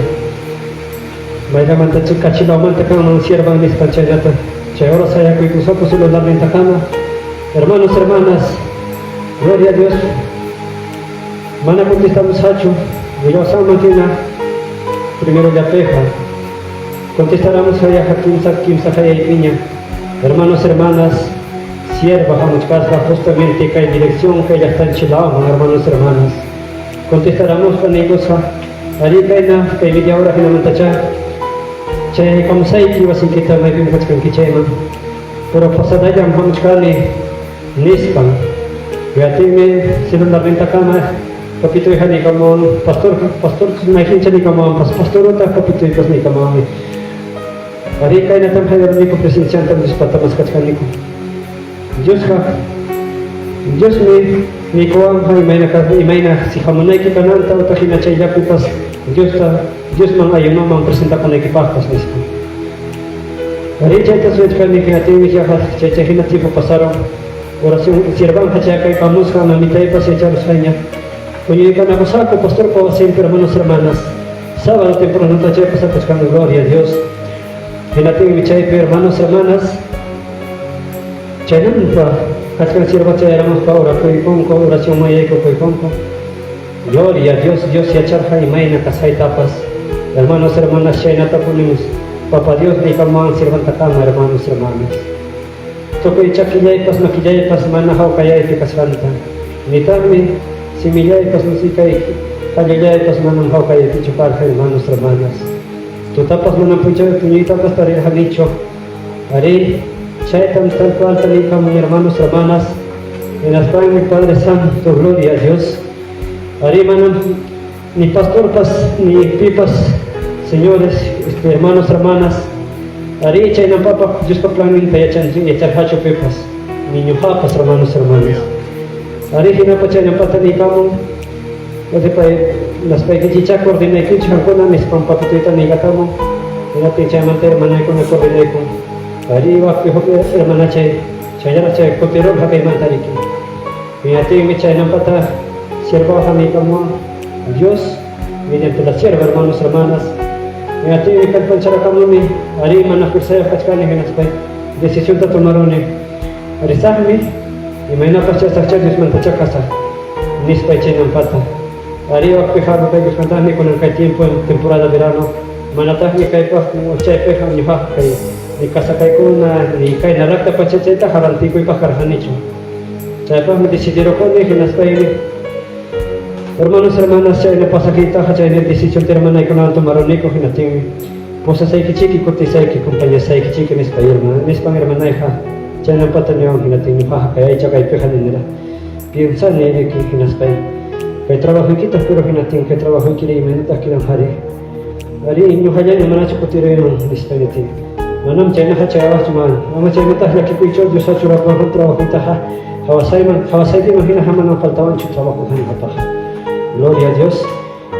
Mayllamanta kachilawmanta kanman siervan nispan chaynata chay hora sayakuykusaqku celularnintakama, hermanos, hermanas. Gloria a Dios. Mana contestamusqachu willawasqanman hina primero llapiqa. Contestaramos yaqa kimsa qayaypiña, hermanos, hermanas. Sierva hamuchkasqa justamente kay dirección kay llaqtanchik lawman, hermanos, hermanas. Contestaramos niykusqa, arí, kayna kay media hora hinamantachá chayaykamusayki wasiykita maypim kachkanki chayman, pero pasadallam hamuchkani nispan. Hinaptinmi celularnintakama papituyqa niykamuwan, pastor mayqincha niykamuwanpas, pastorutaq papituypas niykamuwanmi. Arí, kaynatam hayaruniku presenciantam Diospata maskachkaniku. Diosqa Diosmi niykuwanqa imayna imayna si hamunayki kananta utaq hina chayllapipas Diosta Diosman ayunoman presentakunaykipaqpas nispa. Arí, chayta suyachkani. Hinaptinmi yaqa chay hina tiempo pasaron. Oración siervanqa chayakaykamusqa mamitaypas yacharusqaña. Puñuykanakusqaku pastorpa wasinpi, hermanos, hermanas. Sábado tempranota chay pasapachkani, gloria a Dios. Hinaptinmi chaypi, hermanos, hermanas, chaynampa Kachkan sierva chayaramuspa orakuykunku, oracionman yaykukuykunku. Gloria a Dios, Dios yacharqa imayna kasqaytapas. Hermanos, hermanas, chaynatapunim Papa Dios niykamuwan siervantakama, hermanos, hermanas. Tukuy chakillaypas, makillaypas mana hawkayaypi kasqanta. Nitaqmi simillaypas, musikay qallullaypas manam hawkayaypichu karqa, hermanos, hermanas. Tutapas manam punchawpi puñuytapas tarirqanichu. Arí, chaytam tal cualta niykamun, hermanos, hermanas. Hinaspanmi Padre Santo, gloria a Dios. Arí, manam ni pastorpas ni pipas, señores, hermanos, hermanas. Arí, chaynampapaq Diospa planninta yacharqachu pipas, ni ñuqapas, hermanos, hermanas. Arí, hinapa chaynampata niykamun. Naspaykichikchá coordinaykichik qamkuna nispam papitoyta niykatamun. Hinaptin chaymanta hermanaykuna coordinaykun. Arí, wakpi huk hermanachay chayllaraq chay kutirurqa kaymanta riki. Hinaptinmi chaynampata siervoqa niykamuwan Dios mediante la sierva, hermanos, hermanas. Hinaptinmi kallpancharakamuni, arí, mana fuerzayuq kachkani hinaspay decisionta tomaruni. Risaqmi, imaynapas chasaqchá Diosmantachá kasaq, nispay chaynampata. Arí, wakpiqa rupaykusqantaqmi kunan kay tiempo en temporada verano, manataqmi kaypaq chaypiqa ñuqaqa kay ni casakaykuna ni kayna rakta pachachaytaqa rantikuypaq karqanichu. Chaypaqmi decidirukuni hinaspaymi hermanos, hermanas, chayna pasakuytaqa chayna decisión hermanaykunawan tomaruniku hinaptinmi pusasaykichiki, kutisayki, compañasaykichiki nispa nispan hermanayqa chaynampata niwan hinaptin ñuqaqa kay aycha kaypiqa ninira piensani riki hinaspay kay trabajoykitaq pero hinaptin kay trabajoykiri imaynataq quedan qari arí ñuqallaña manachu kutiruyman nispa niptin manam chaynaqa chayawaqchu man ama chaynataq llakikuychu Dios churakuwan trabajoytaqa qawasayman qawasaykiman hinaqa manam faltawanchu trabajo kanqapaqa. Gloria a Dios.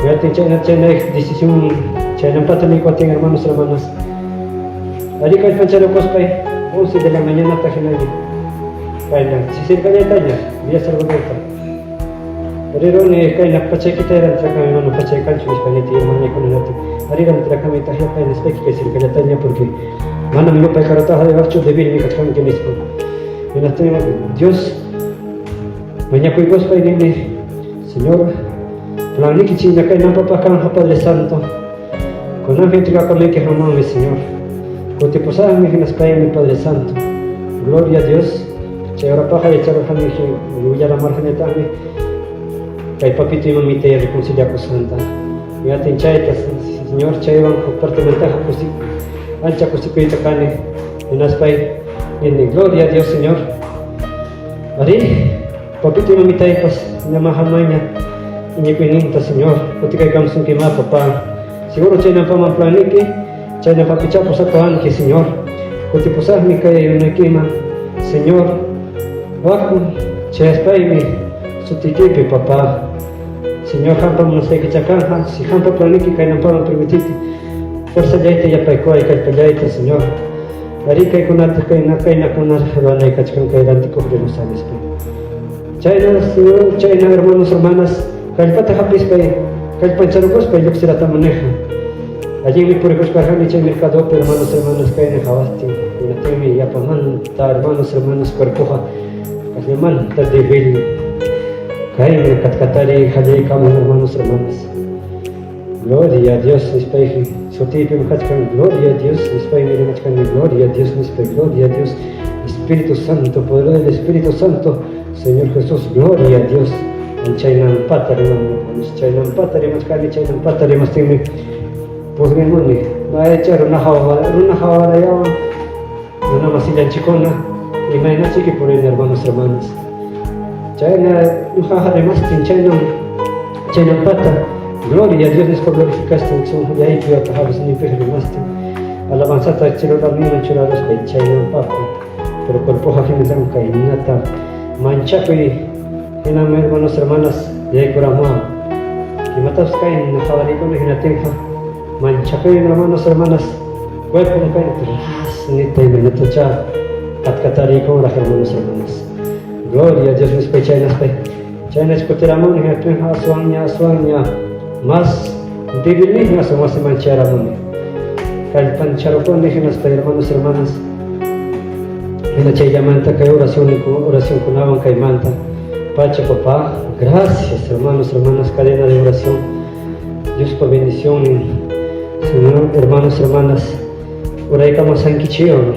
Hinaptin chayna chayna decisión chaynampata niykuwatin, hermanos, hermanas. Arí, kallpancharukuspay 11 de la mañanata hinaña kayna sisirqallaytaña Villa Salvadorta riruni kayna pachaykita rantrakami mana pachay kanchu nispa niti hermanaykuna natin arí rantrakami takyapay nispayki kay sirkallataña porque manam yupay karutaqa riwaqchu debilmi kachkanki nispa. Hinaptin Dios mañakuykuspay nini, Señor, planniki chayna kaynampapaq kanqa Padre Santo. Kunanqa entregakamuyki qammanmi, Señor. Kutipusaqmi hinaspaymi Padre Santo. Gloria a Dios. Chay horapaqa yacharurqani willaramarqañataqmi kay papito y mamitay reconciliakusqanta. Hinaptin chayta, Señor, chaywan huk partemantaqa kusi ancha kusikuyta kani. Hinaspay nini, gloria a Dios, Señor. Arí, papito y mamitaypas ñamahamaña iñikuyninta, Señor, kutikaykamusunkimá, papá. Seguro chaynampaman planiki, chaynapapichá pusakuwanki, Señor. Kutipusaqmi kay runaykiman, Señor. Wak chayaspaymi sutiykipi, papá. Señor, qampa munasqaykichá kanqa, si qampa planiki kaynampaman permititi, fuerzallayta yapaykuway, kallpallayta, Señor. Arí, kaykunata kayna kaynakuna ruwanay kachkan kay rantikuq rimusaq nispa. Chayna, Señor, chayna, hermanos, hermanas, kallpata hapispay, kallpancharukuspay lluqsiratamuniqa. Allinmi purikuchkarqani chay mercadopi, hermanos, hermanas, kayna qawastin. Hinaptinmi yapamanta, hermanos, hermanas, cuerpoqa kaqllamanta débil kayna katkatariy qallaykamun, hermanos, hermanas. Gloria a Dios nispayki sutiypim kachkan Gloria a Dios nispaymi rimachkani Gloria a Dios nispay Gloria a Dios Espíritu Santo, poder del Espíritu Santo, Señor Jesús, gloria a Dios. Chaynampata riman, chaynampata rimachkani, chaynampata rimastinmi pudrimuni. Maycha runa hawarayawan, runa masillanchikuna, imaynachiki purini, hermanos, hermanas. Chayna ñuqaqa rimastin chaynam chaynampata gloria a Dios nispa glorificastin sunqullaypi otaq habisninpi rimastin alabanzata celularninman churaruspay chaynampata, pero cuerpoqa hinallam kaynata manchakuy hinam, hermanos, hermanas, yaykuramuwan. Imatapas kayna qawariykuna hinaptinqa manchakuy, hermanos, hermanas, cuerpom kayna ras nita imaynatachá katkatarikunraq, hermanos, hermanas. Gloria a Dios nispay chaynaspay chaynach kutiramuni hinaptinqa aswanña aswanña más débilmi aswan wasiman chayaramuni kallpancharukuni hinaspay, hermanos, hermanas. Hina chayllamanta kay oracionkunawan kaymanta pacha, papá. Gracias, hermanos, hermanas, cadena de oración. Diospa bendición, Señor, hermanos, hermanas, oraykamuwasqankichikwan.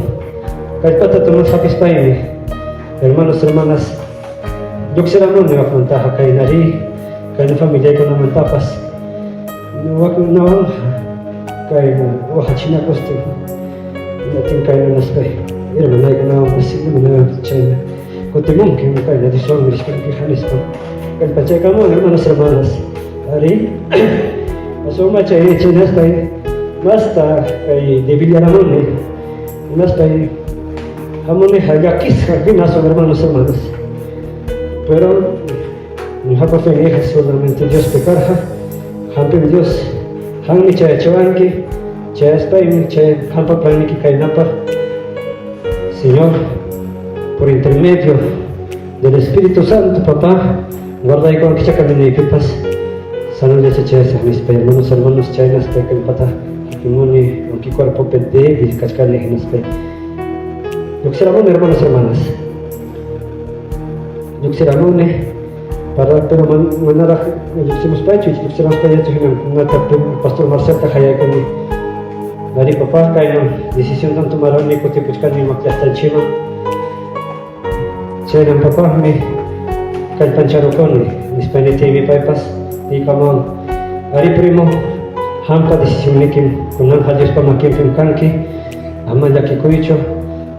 Kallpata tomas hapispaymi, hermanos, hermanas, lluqsiramuni waqmantaqa kaynari, kayna familiaykunamantapas, wakinkunawan kayna waqachinakustin, hinatin kayna naspay, hermanaykunawanpas, hermanawan chayna kutimunki, kayna Dioswanmi rispankiqa nispa. Kallpachaykamuwan, hermanos, hermanas. Ari, aswan chay chaynaspay masta kay debilyaramuni, hinaspay hamuniqa llakisqa hina aswan, hermanos, hermanas. Pero ñuqapa feniyqa solamente Diospi karqa, qampim Dios, qammi chayachiwanki, chayaspaymi chay qampa planniki kaynapaq, Señor, por intermedio del Espíritu Santo, papá, guardaykuwankicha caminaykipas, sanolla chayasaq nispa, hermanos, hermanos, chaynaspa kallpata hapimuni, aunque cuerpopi débil kachkani hinaspay. Lluqsiramuni, hermanos, hermanas. Lluqsiramuni, para, pero manaraq lluqsimuspaychu, lluqsiramuspayachu hinam pastor Marcelta qayaykuni. Dari papá, kayman decisión tanto tomarani kutipuchkani llaqtanchikman. Chaynam papahmi kallpancharukuni, nispa niptiymi paypas niykamuwan, ari primo, qampa decisionnikim, kunanqa Diospa makinpim kanki, ama llakikuychu,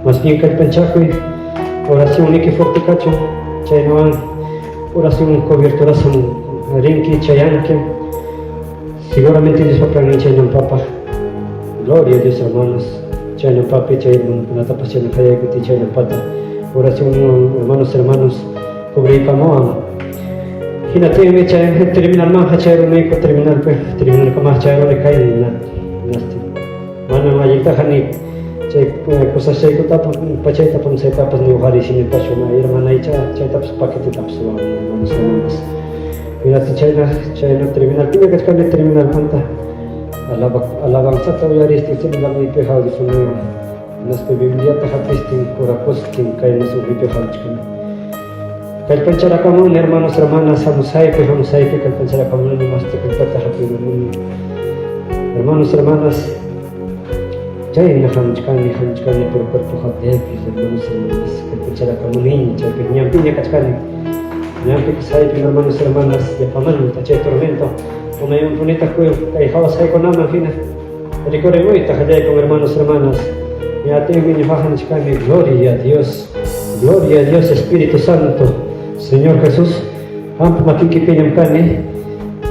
más bien kallpanchakuy, oracionniki fuerte kachun, chaynawan oración coberturasam rinki, chayanki, seguramente Diospa planin chaynam papaq. Gloria a Dios, hermanos. Chayna papi, chay hermanokunatapas chayna qayaykuti chayna pata. Oración, hermanos, hermanos, cubriykamuwan. Hinaptinmi chay terminalmanja chayruniku terminalpi, terminalkama chayruni kayna hinastin. Manam allintaqa ni chay cosaschaykutapas pachayta pamsaytapas ni uqarisinipachu hermanaycha chaytapas paquetetapas ruwan, hermanos, hermanas. Hinaptin chayna chayna terminalpiña kachkani terminalmanta alabanzata uyaristin celularniypiqa audífonowan hinaspa Bibliata hapistin orakustin kayna sunquypi hamuchkani. Kallpancharakamuni, hermanos, hermanas, hamusaypi, hamusaypi kallpancharakamuni, masta kallpata hapimuni. Hermanos, hermanas, chayna hamuchkani, hamuchkani, pero cuerpoqa débil, hermanos, hermanas, kallpancharakamuni, chaypi ñanpiña kachkani. Ñanpi kasaypi, hermanos, hermanas, yapamanta chay tormento, unaymanpunitaq kay hawasqaykunaman hina rikurimuyta qallaykun, hermanos, hermanas. Ñatinmi ñuqaqa nichkani, gloria a Dios, gloria a Dios, Espíritu Santo, Señor Jesús, qampa makikipiñam kani,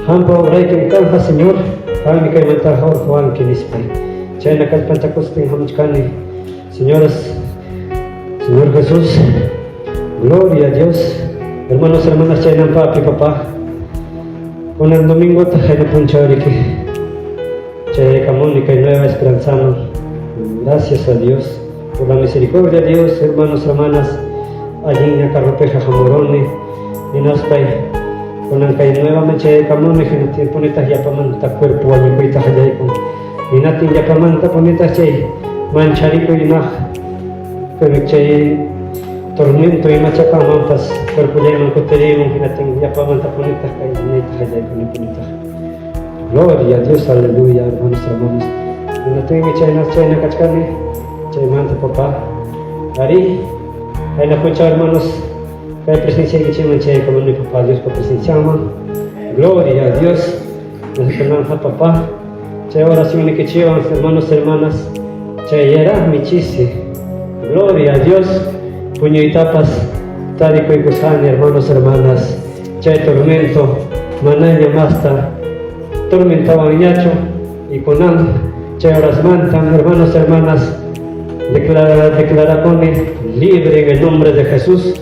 qampa obraykim kanqa, Señor, qammi kaymantaqa urquwanki nispay. Chayna kallpanchakustin hamuchkani, señores, Señor Jesús, gloria a Dios, hermanos, hermanas, chaynam papi, papá. Kunan domingota hayna punchawriki chayaykamuni kay Nueva Esperanzaman. Gracias a Dios por la misericordia de Dios, hermanos, hermanas, allinña carropiqa hamuruni, hinaspay kunan kay nuevaman chayaykamuni, hinatinpunitaq yapamanta cuerpo wañukuyta qallaykun. Hinatin yapamanta punitaq chay mancharikuy imaq chay tormento imacha kanmanpas cuerpollayman kutirimun, hinatin yapamanta punitaq kay niyta qallaykuni punitaq. Gloria a Dios, aleluya, hermanos, hermanas. Hinatinmi chayna chayna kachkani, chaymanta papá. Ari, kayna punchaw, hermanos, kay presenciaykichikman chayaykamuni papá Diospa presencianman. Gloria a Dios. Kunanqa papá, chay oracionnikichikwan, hermanos, hermanas, chayllaraqmi chisi. Gloria a Dios. Puñuytapas tarikuykusqani, hermanos, hermanas, chay tormento manaña masta tormentawanñachu y kunan chay horasmantan, hermanos, hermanas, declarakuni libre en el nombre de Jesús.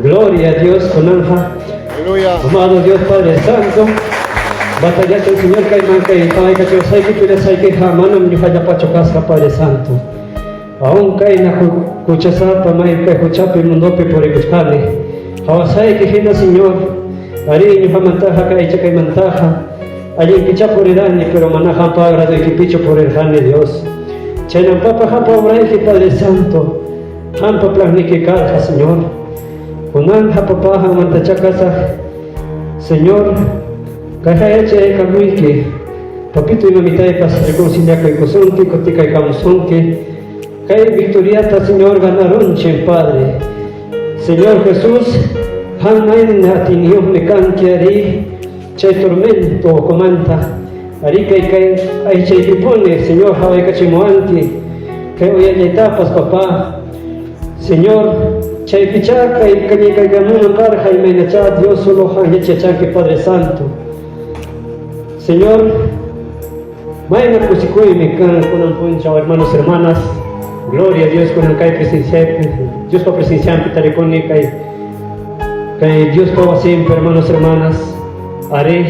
Gloria a Dios, kunanja. Aleluya. Amado Dios Padre Santo, batallacha el Señor kayman kay palaykachawsayki pilasaykiqa manam ñuqallapachu kasqa Padre Santo. Aún kayna huchasapa may kay huchapi mundopi purikuchkani. Qawasayki hina Señor, ari ñuqamantaqa kay kaymantaqa allinpicha purirani, pero mana qampa agradoykipichu purirqani Dios. Chaynam papa qampa obrayki Padre Santo. Qampa planniki karqa, Señor. Kunanja, papá, qanmantachá kasaq, Señor. Kayqa yachaykamuyki, papito y mamitaypas reconciliakuykusunki, kutikaykamusunki. Kay victoriata, Señor, ganarunchik, Padre. Señor Jesús, qam mayna atiyniyuqmi kanki arí, chay tormento ukhumanta. Arí kay kay aychaykipuni, Señor, hawaykachimuwanki. Kay uyallaytapas, papá. Señor, chaypichá kay kañaykaykamunan karqa imaynachá Dios solo qan yachachanki, Padre Santo. Señor, mayna kusikuymi kan kunan punchaw, hermanos, hermanas. Gloria a Dios kunan kay presenciapi, Diospa presencianpi tarikuni kay kay Diospa wasinpi, hermanos, hermanas. Arí,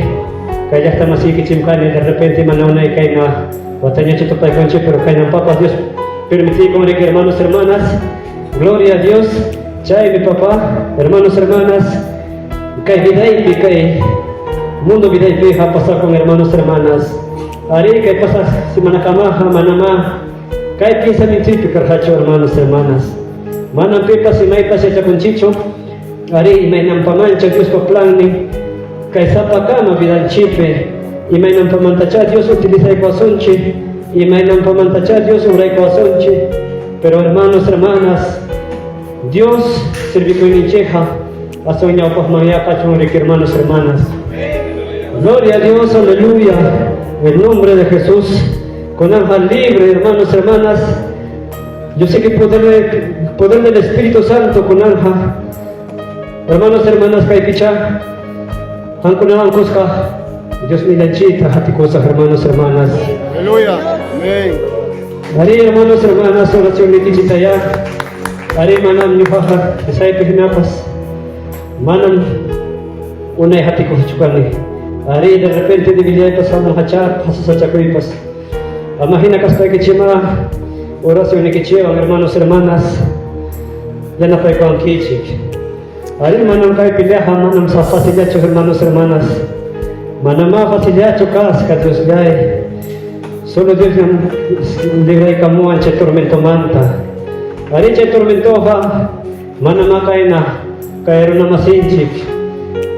kay llaqta masiyki chimkani, de repente mana unay kayna watañachu tupaykunchik, pero kaynampapas Dios permitikun riki, hermanos, hermanas. Gloria a Dios. Chaymi, papá, hermanos, hermanas, kay vidaypi, kay mundo vidaypiqa pasakun, hermanos, hermanas. Arí, kay pasaq semanakamaqa manamá kay pensamientoypi karqachu, hermanos, hermanas. Manam pipas imaypas yachakunchikchu. Arí, imaynanpamancha Diospa plannin kay sapakama vidanchikpi, imaynanpamantachá Dios utilizaykuwasunchik, imaynanpamantachá Dios obraykuwasunchik. Pero hermanos, hermanas, Dios servikuyninchikqa aswan ñawpaqmanyá kachun riki, hermanos, hermanas. Gloria a Dios, aleluya. En el nombre de Jesús, kunanja libre, hermanos, hermanas. Yo sé que poder del Espíritu Santo kunanja. Hermanos, hermanas, kaypicha. Qamkunawan kuska Dios millanchita hatikusaq, hermanos, hermanas. Aleluya. Amén. Arí, hermanos, hermanas, oración nikichitayá. Arí, manam ñuqaqa pesaypi hinapas manam unay hatikuqchu kani. Arí, de repente debilidadpas hamunqachá, sasachakuypas. Ama hina kaspaykichikma oración nikichikwan, hermanos, hermanas, yanapaykuwankichik. Arí, manam kay peleaqa manam facillachu, hermanos, hermanas. Manamá facillachu kasqa, Diosllay. Solo Dios libraykamuwan chay tormentomanta. Arí, chay tormentoqa manamá kayna kay runamasinchik.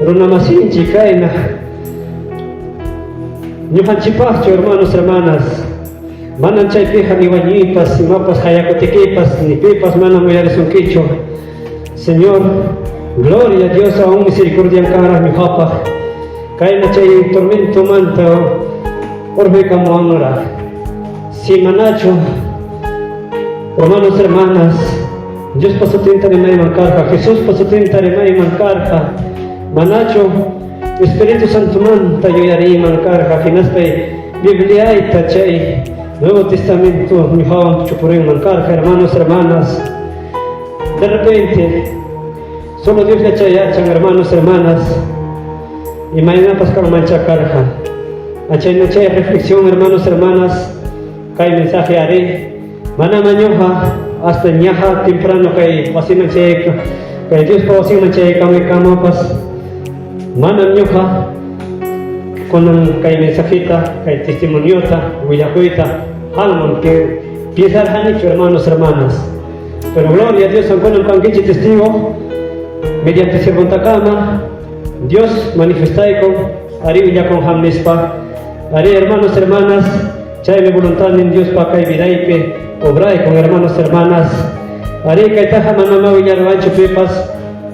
Runamasinchik kayna. Ñuqanchikpaqchu, hermanos, hermanas. Manam chaypiqa ni wañuypas, imapas hayakutikipas, ni pipas manam uyarisunkichu. Señor, gloria a Dios, aún misericordia kanraq ñuqapaq. Kayna chay tormentomanta hurquykamuwanraq. Si manachu, hermanos, hermanas, Diospa sutinta rimayman karqa, Jesuspa sutinta rimayman karqa, manachu Espíritu Santomanta yuyariyman karqa, hinaspay Bibliayta chay Nuevo Testamento ñuqawan chupurinman karqa, hermanos, hermanas. De repente, solo Dios yachan, hermanos, hermanas, imaynapas kanmanchá karqa. Achayna chay reflexión, hermanos, hermanas, kay mensaje arí, manama ñuqa hasta ñaja temprano kay wasiman chayayka, kay Diospa wasiman chayaykamaykamanpas, manam ñuqa kunan kay mensajita, kay testimoniota, willakuyta, qanman piensarqanichu, hermanos, hermanas. Pero gloria a Dios, kunan kankichik testigo, mediante siervontakama, Dios manifestaykun, arí willakun qam nispa. Arí, hermanos, hermanas, chaymi voluntadnin Diospa kay vidaypi obraykun, hermanos, hermanas. Arí, kaytaqa manamá willaruwanchu pipas,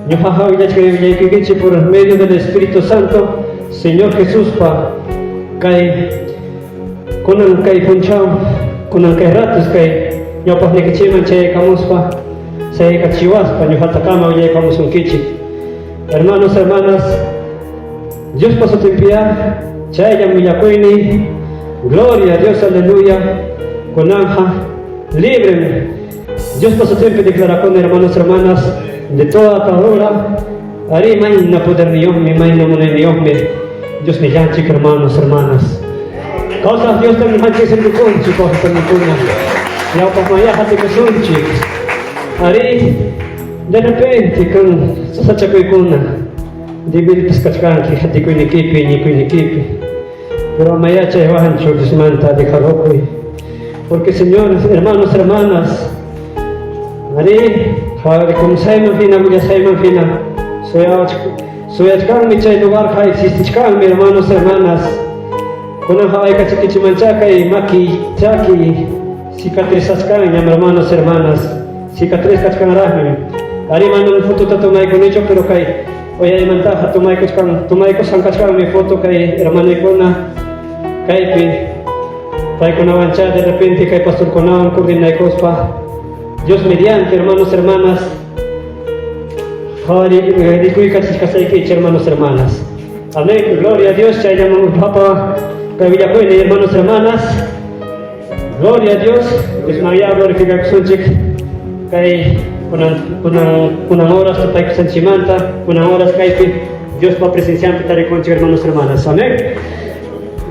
ñuqaqa willachkani willaykikichik por medio del Espíritu Santo, Señor Jesuspa kay kunan kay punchaw, kunan kay ratos kay ñawpaqnikichikman chayaykamuspa, sayaykachiwaspa ñuqatakama willaykamusunkichik. Hermanos, hermanas, Diospa sutinpiyá chayllam willakuyniy. Gloria a Dios, aleluya. Kunanja libre. Diospa sutinpi declarakuni, hermanos, hermanas, de toda atadura. Arí, mayna poderniyuqmi, mayna munayniyuqmi Dios nillanchik, hermanos, hermanas. Kawsaq Diosta ñuqanchik servikunchik, wawqi-panikuna. Ñawpaqmanyá hatikusunchik. Arí, de repente kan sasachakuykuna, debilpas kachkanki hatikuynikipi, iñikuynikipi. Pero amayá chaywanchu Diosmanta alejarukuy. Porque, señores, hermanos, hermanas, Arí, qhawarikumsayman hina, willasayman hina, suyachkanmi chay lugarqa existichkanmi, hermanos, hermanas. Kunanqa aykachikichimanchá kay maki, chaki cicatrizaskanñam, hermanos, hermanas. Cicatriz kachkanraqmi. Arí, manam fotota tomaykunichu, pero kay uyaymantaqa tomaykuchkan, tomaykusqan kachkanmi foto kay hermanoykuna kaypi. Paykunawanchá de repente kay pastorkunawan coordinaykuspa Dios mediante, hermanos, hermanas, rikuykachishkasaykichik, hermanos, hermanas. Amén, gloria a Dios, chayllaman papa kay willakuyni, hermanos, hermanas. Gloria a Dios, Diosmanya glorificakusunchik kay kunan kunan kunan horas tupaykusanchikmanta, kunan horas kaypi Diospa presencianpi tarikunchik, hermanos, hermanas. Amén.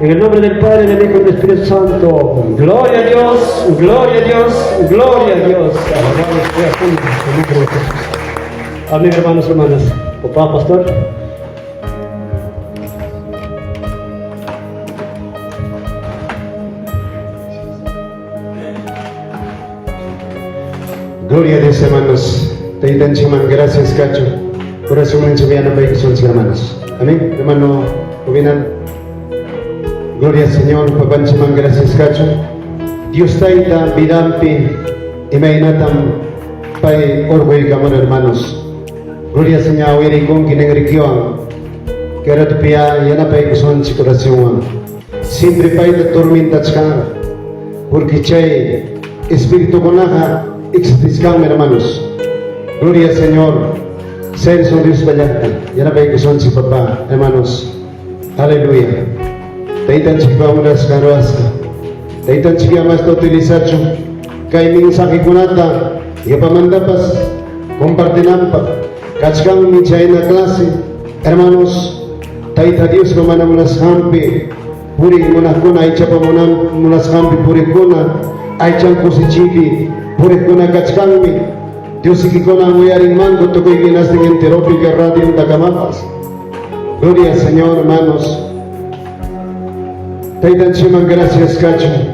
En el nombre del Padre, del Hijo y del Espíritu Santo. Gloria a Dios, gloria a Dios, gloria a Dios. Alabado sea el nombre de Jesús. Amén, hermanos, hermanas. Papá, pastor. Gloria a Dios, hermanos. Taytanchikman gracias kachun. Corazonninchik yanapaykusunchik, hermanos. Amén. Hermano Juvenal. Gloria al Señor, papanchikman gracias kachun. Dios Tayta vidanpi imaynatam pay orquykamur, hermanos. Gloria al Señor, uyarikunki ninrikiwan. Kay ratupiya yanapaykusunchik oracionwan. Siempre payta tormentachkan. Porque chay espiritukunaqa existichkanmi, hermanos. Gloria al Señor. Celso Dios llaqta. Yanapaykusunchik, papá, hermanos. Aleluya. Taytanchikpa munasqan ruwasqa. Taytanchik yamasta utilizachun kay mensajekunata yapamantapas compartinanpaq. Kachkanmi chayna clase, hermanos. Tayta Diospa mana munasqanpi puriq munaqkuna, aychapa munasqanpi puriqkuna, aychan kusichiypi puriqkuna kachkanmi. Diosikikuna uyarinmanku tukuy hinastin enteropi kay radiontakamapas. Gloria al Señor, hermanos. Taytanchikman gracias kachun.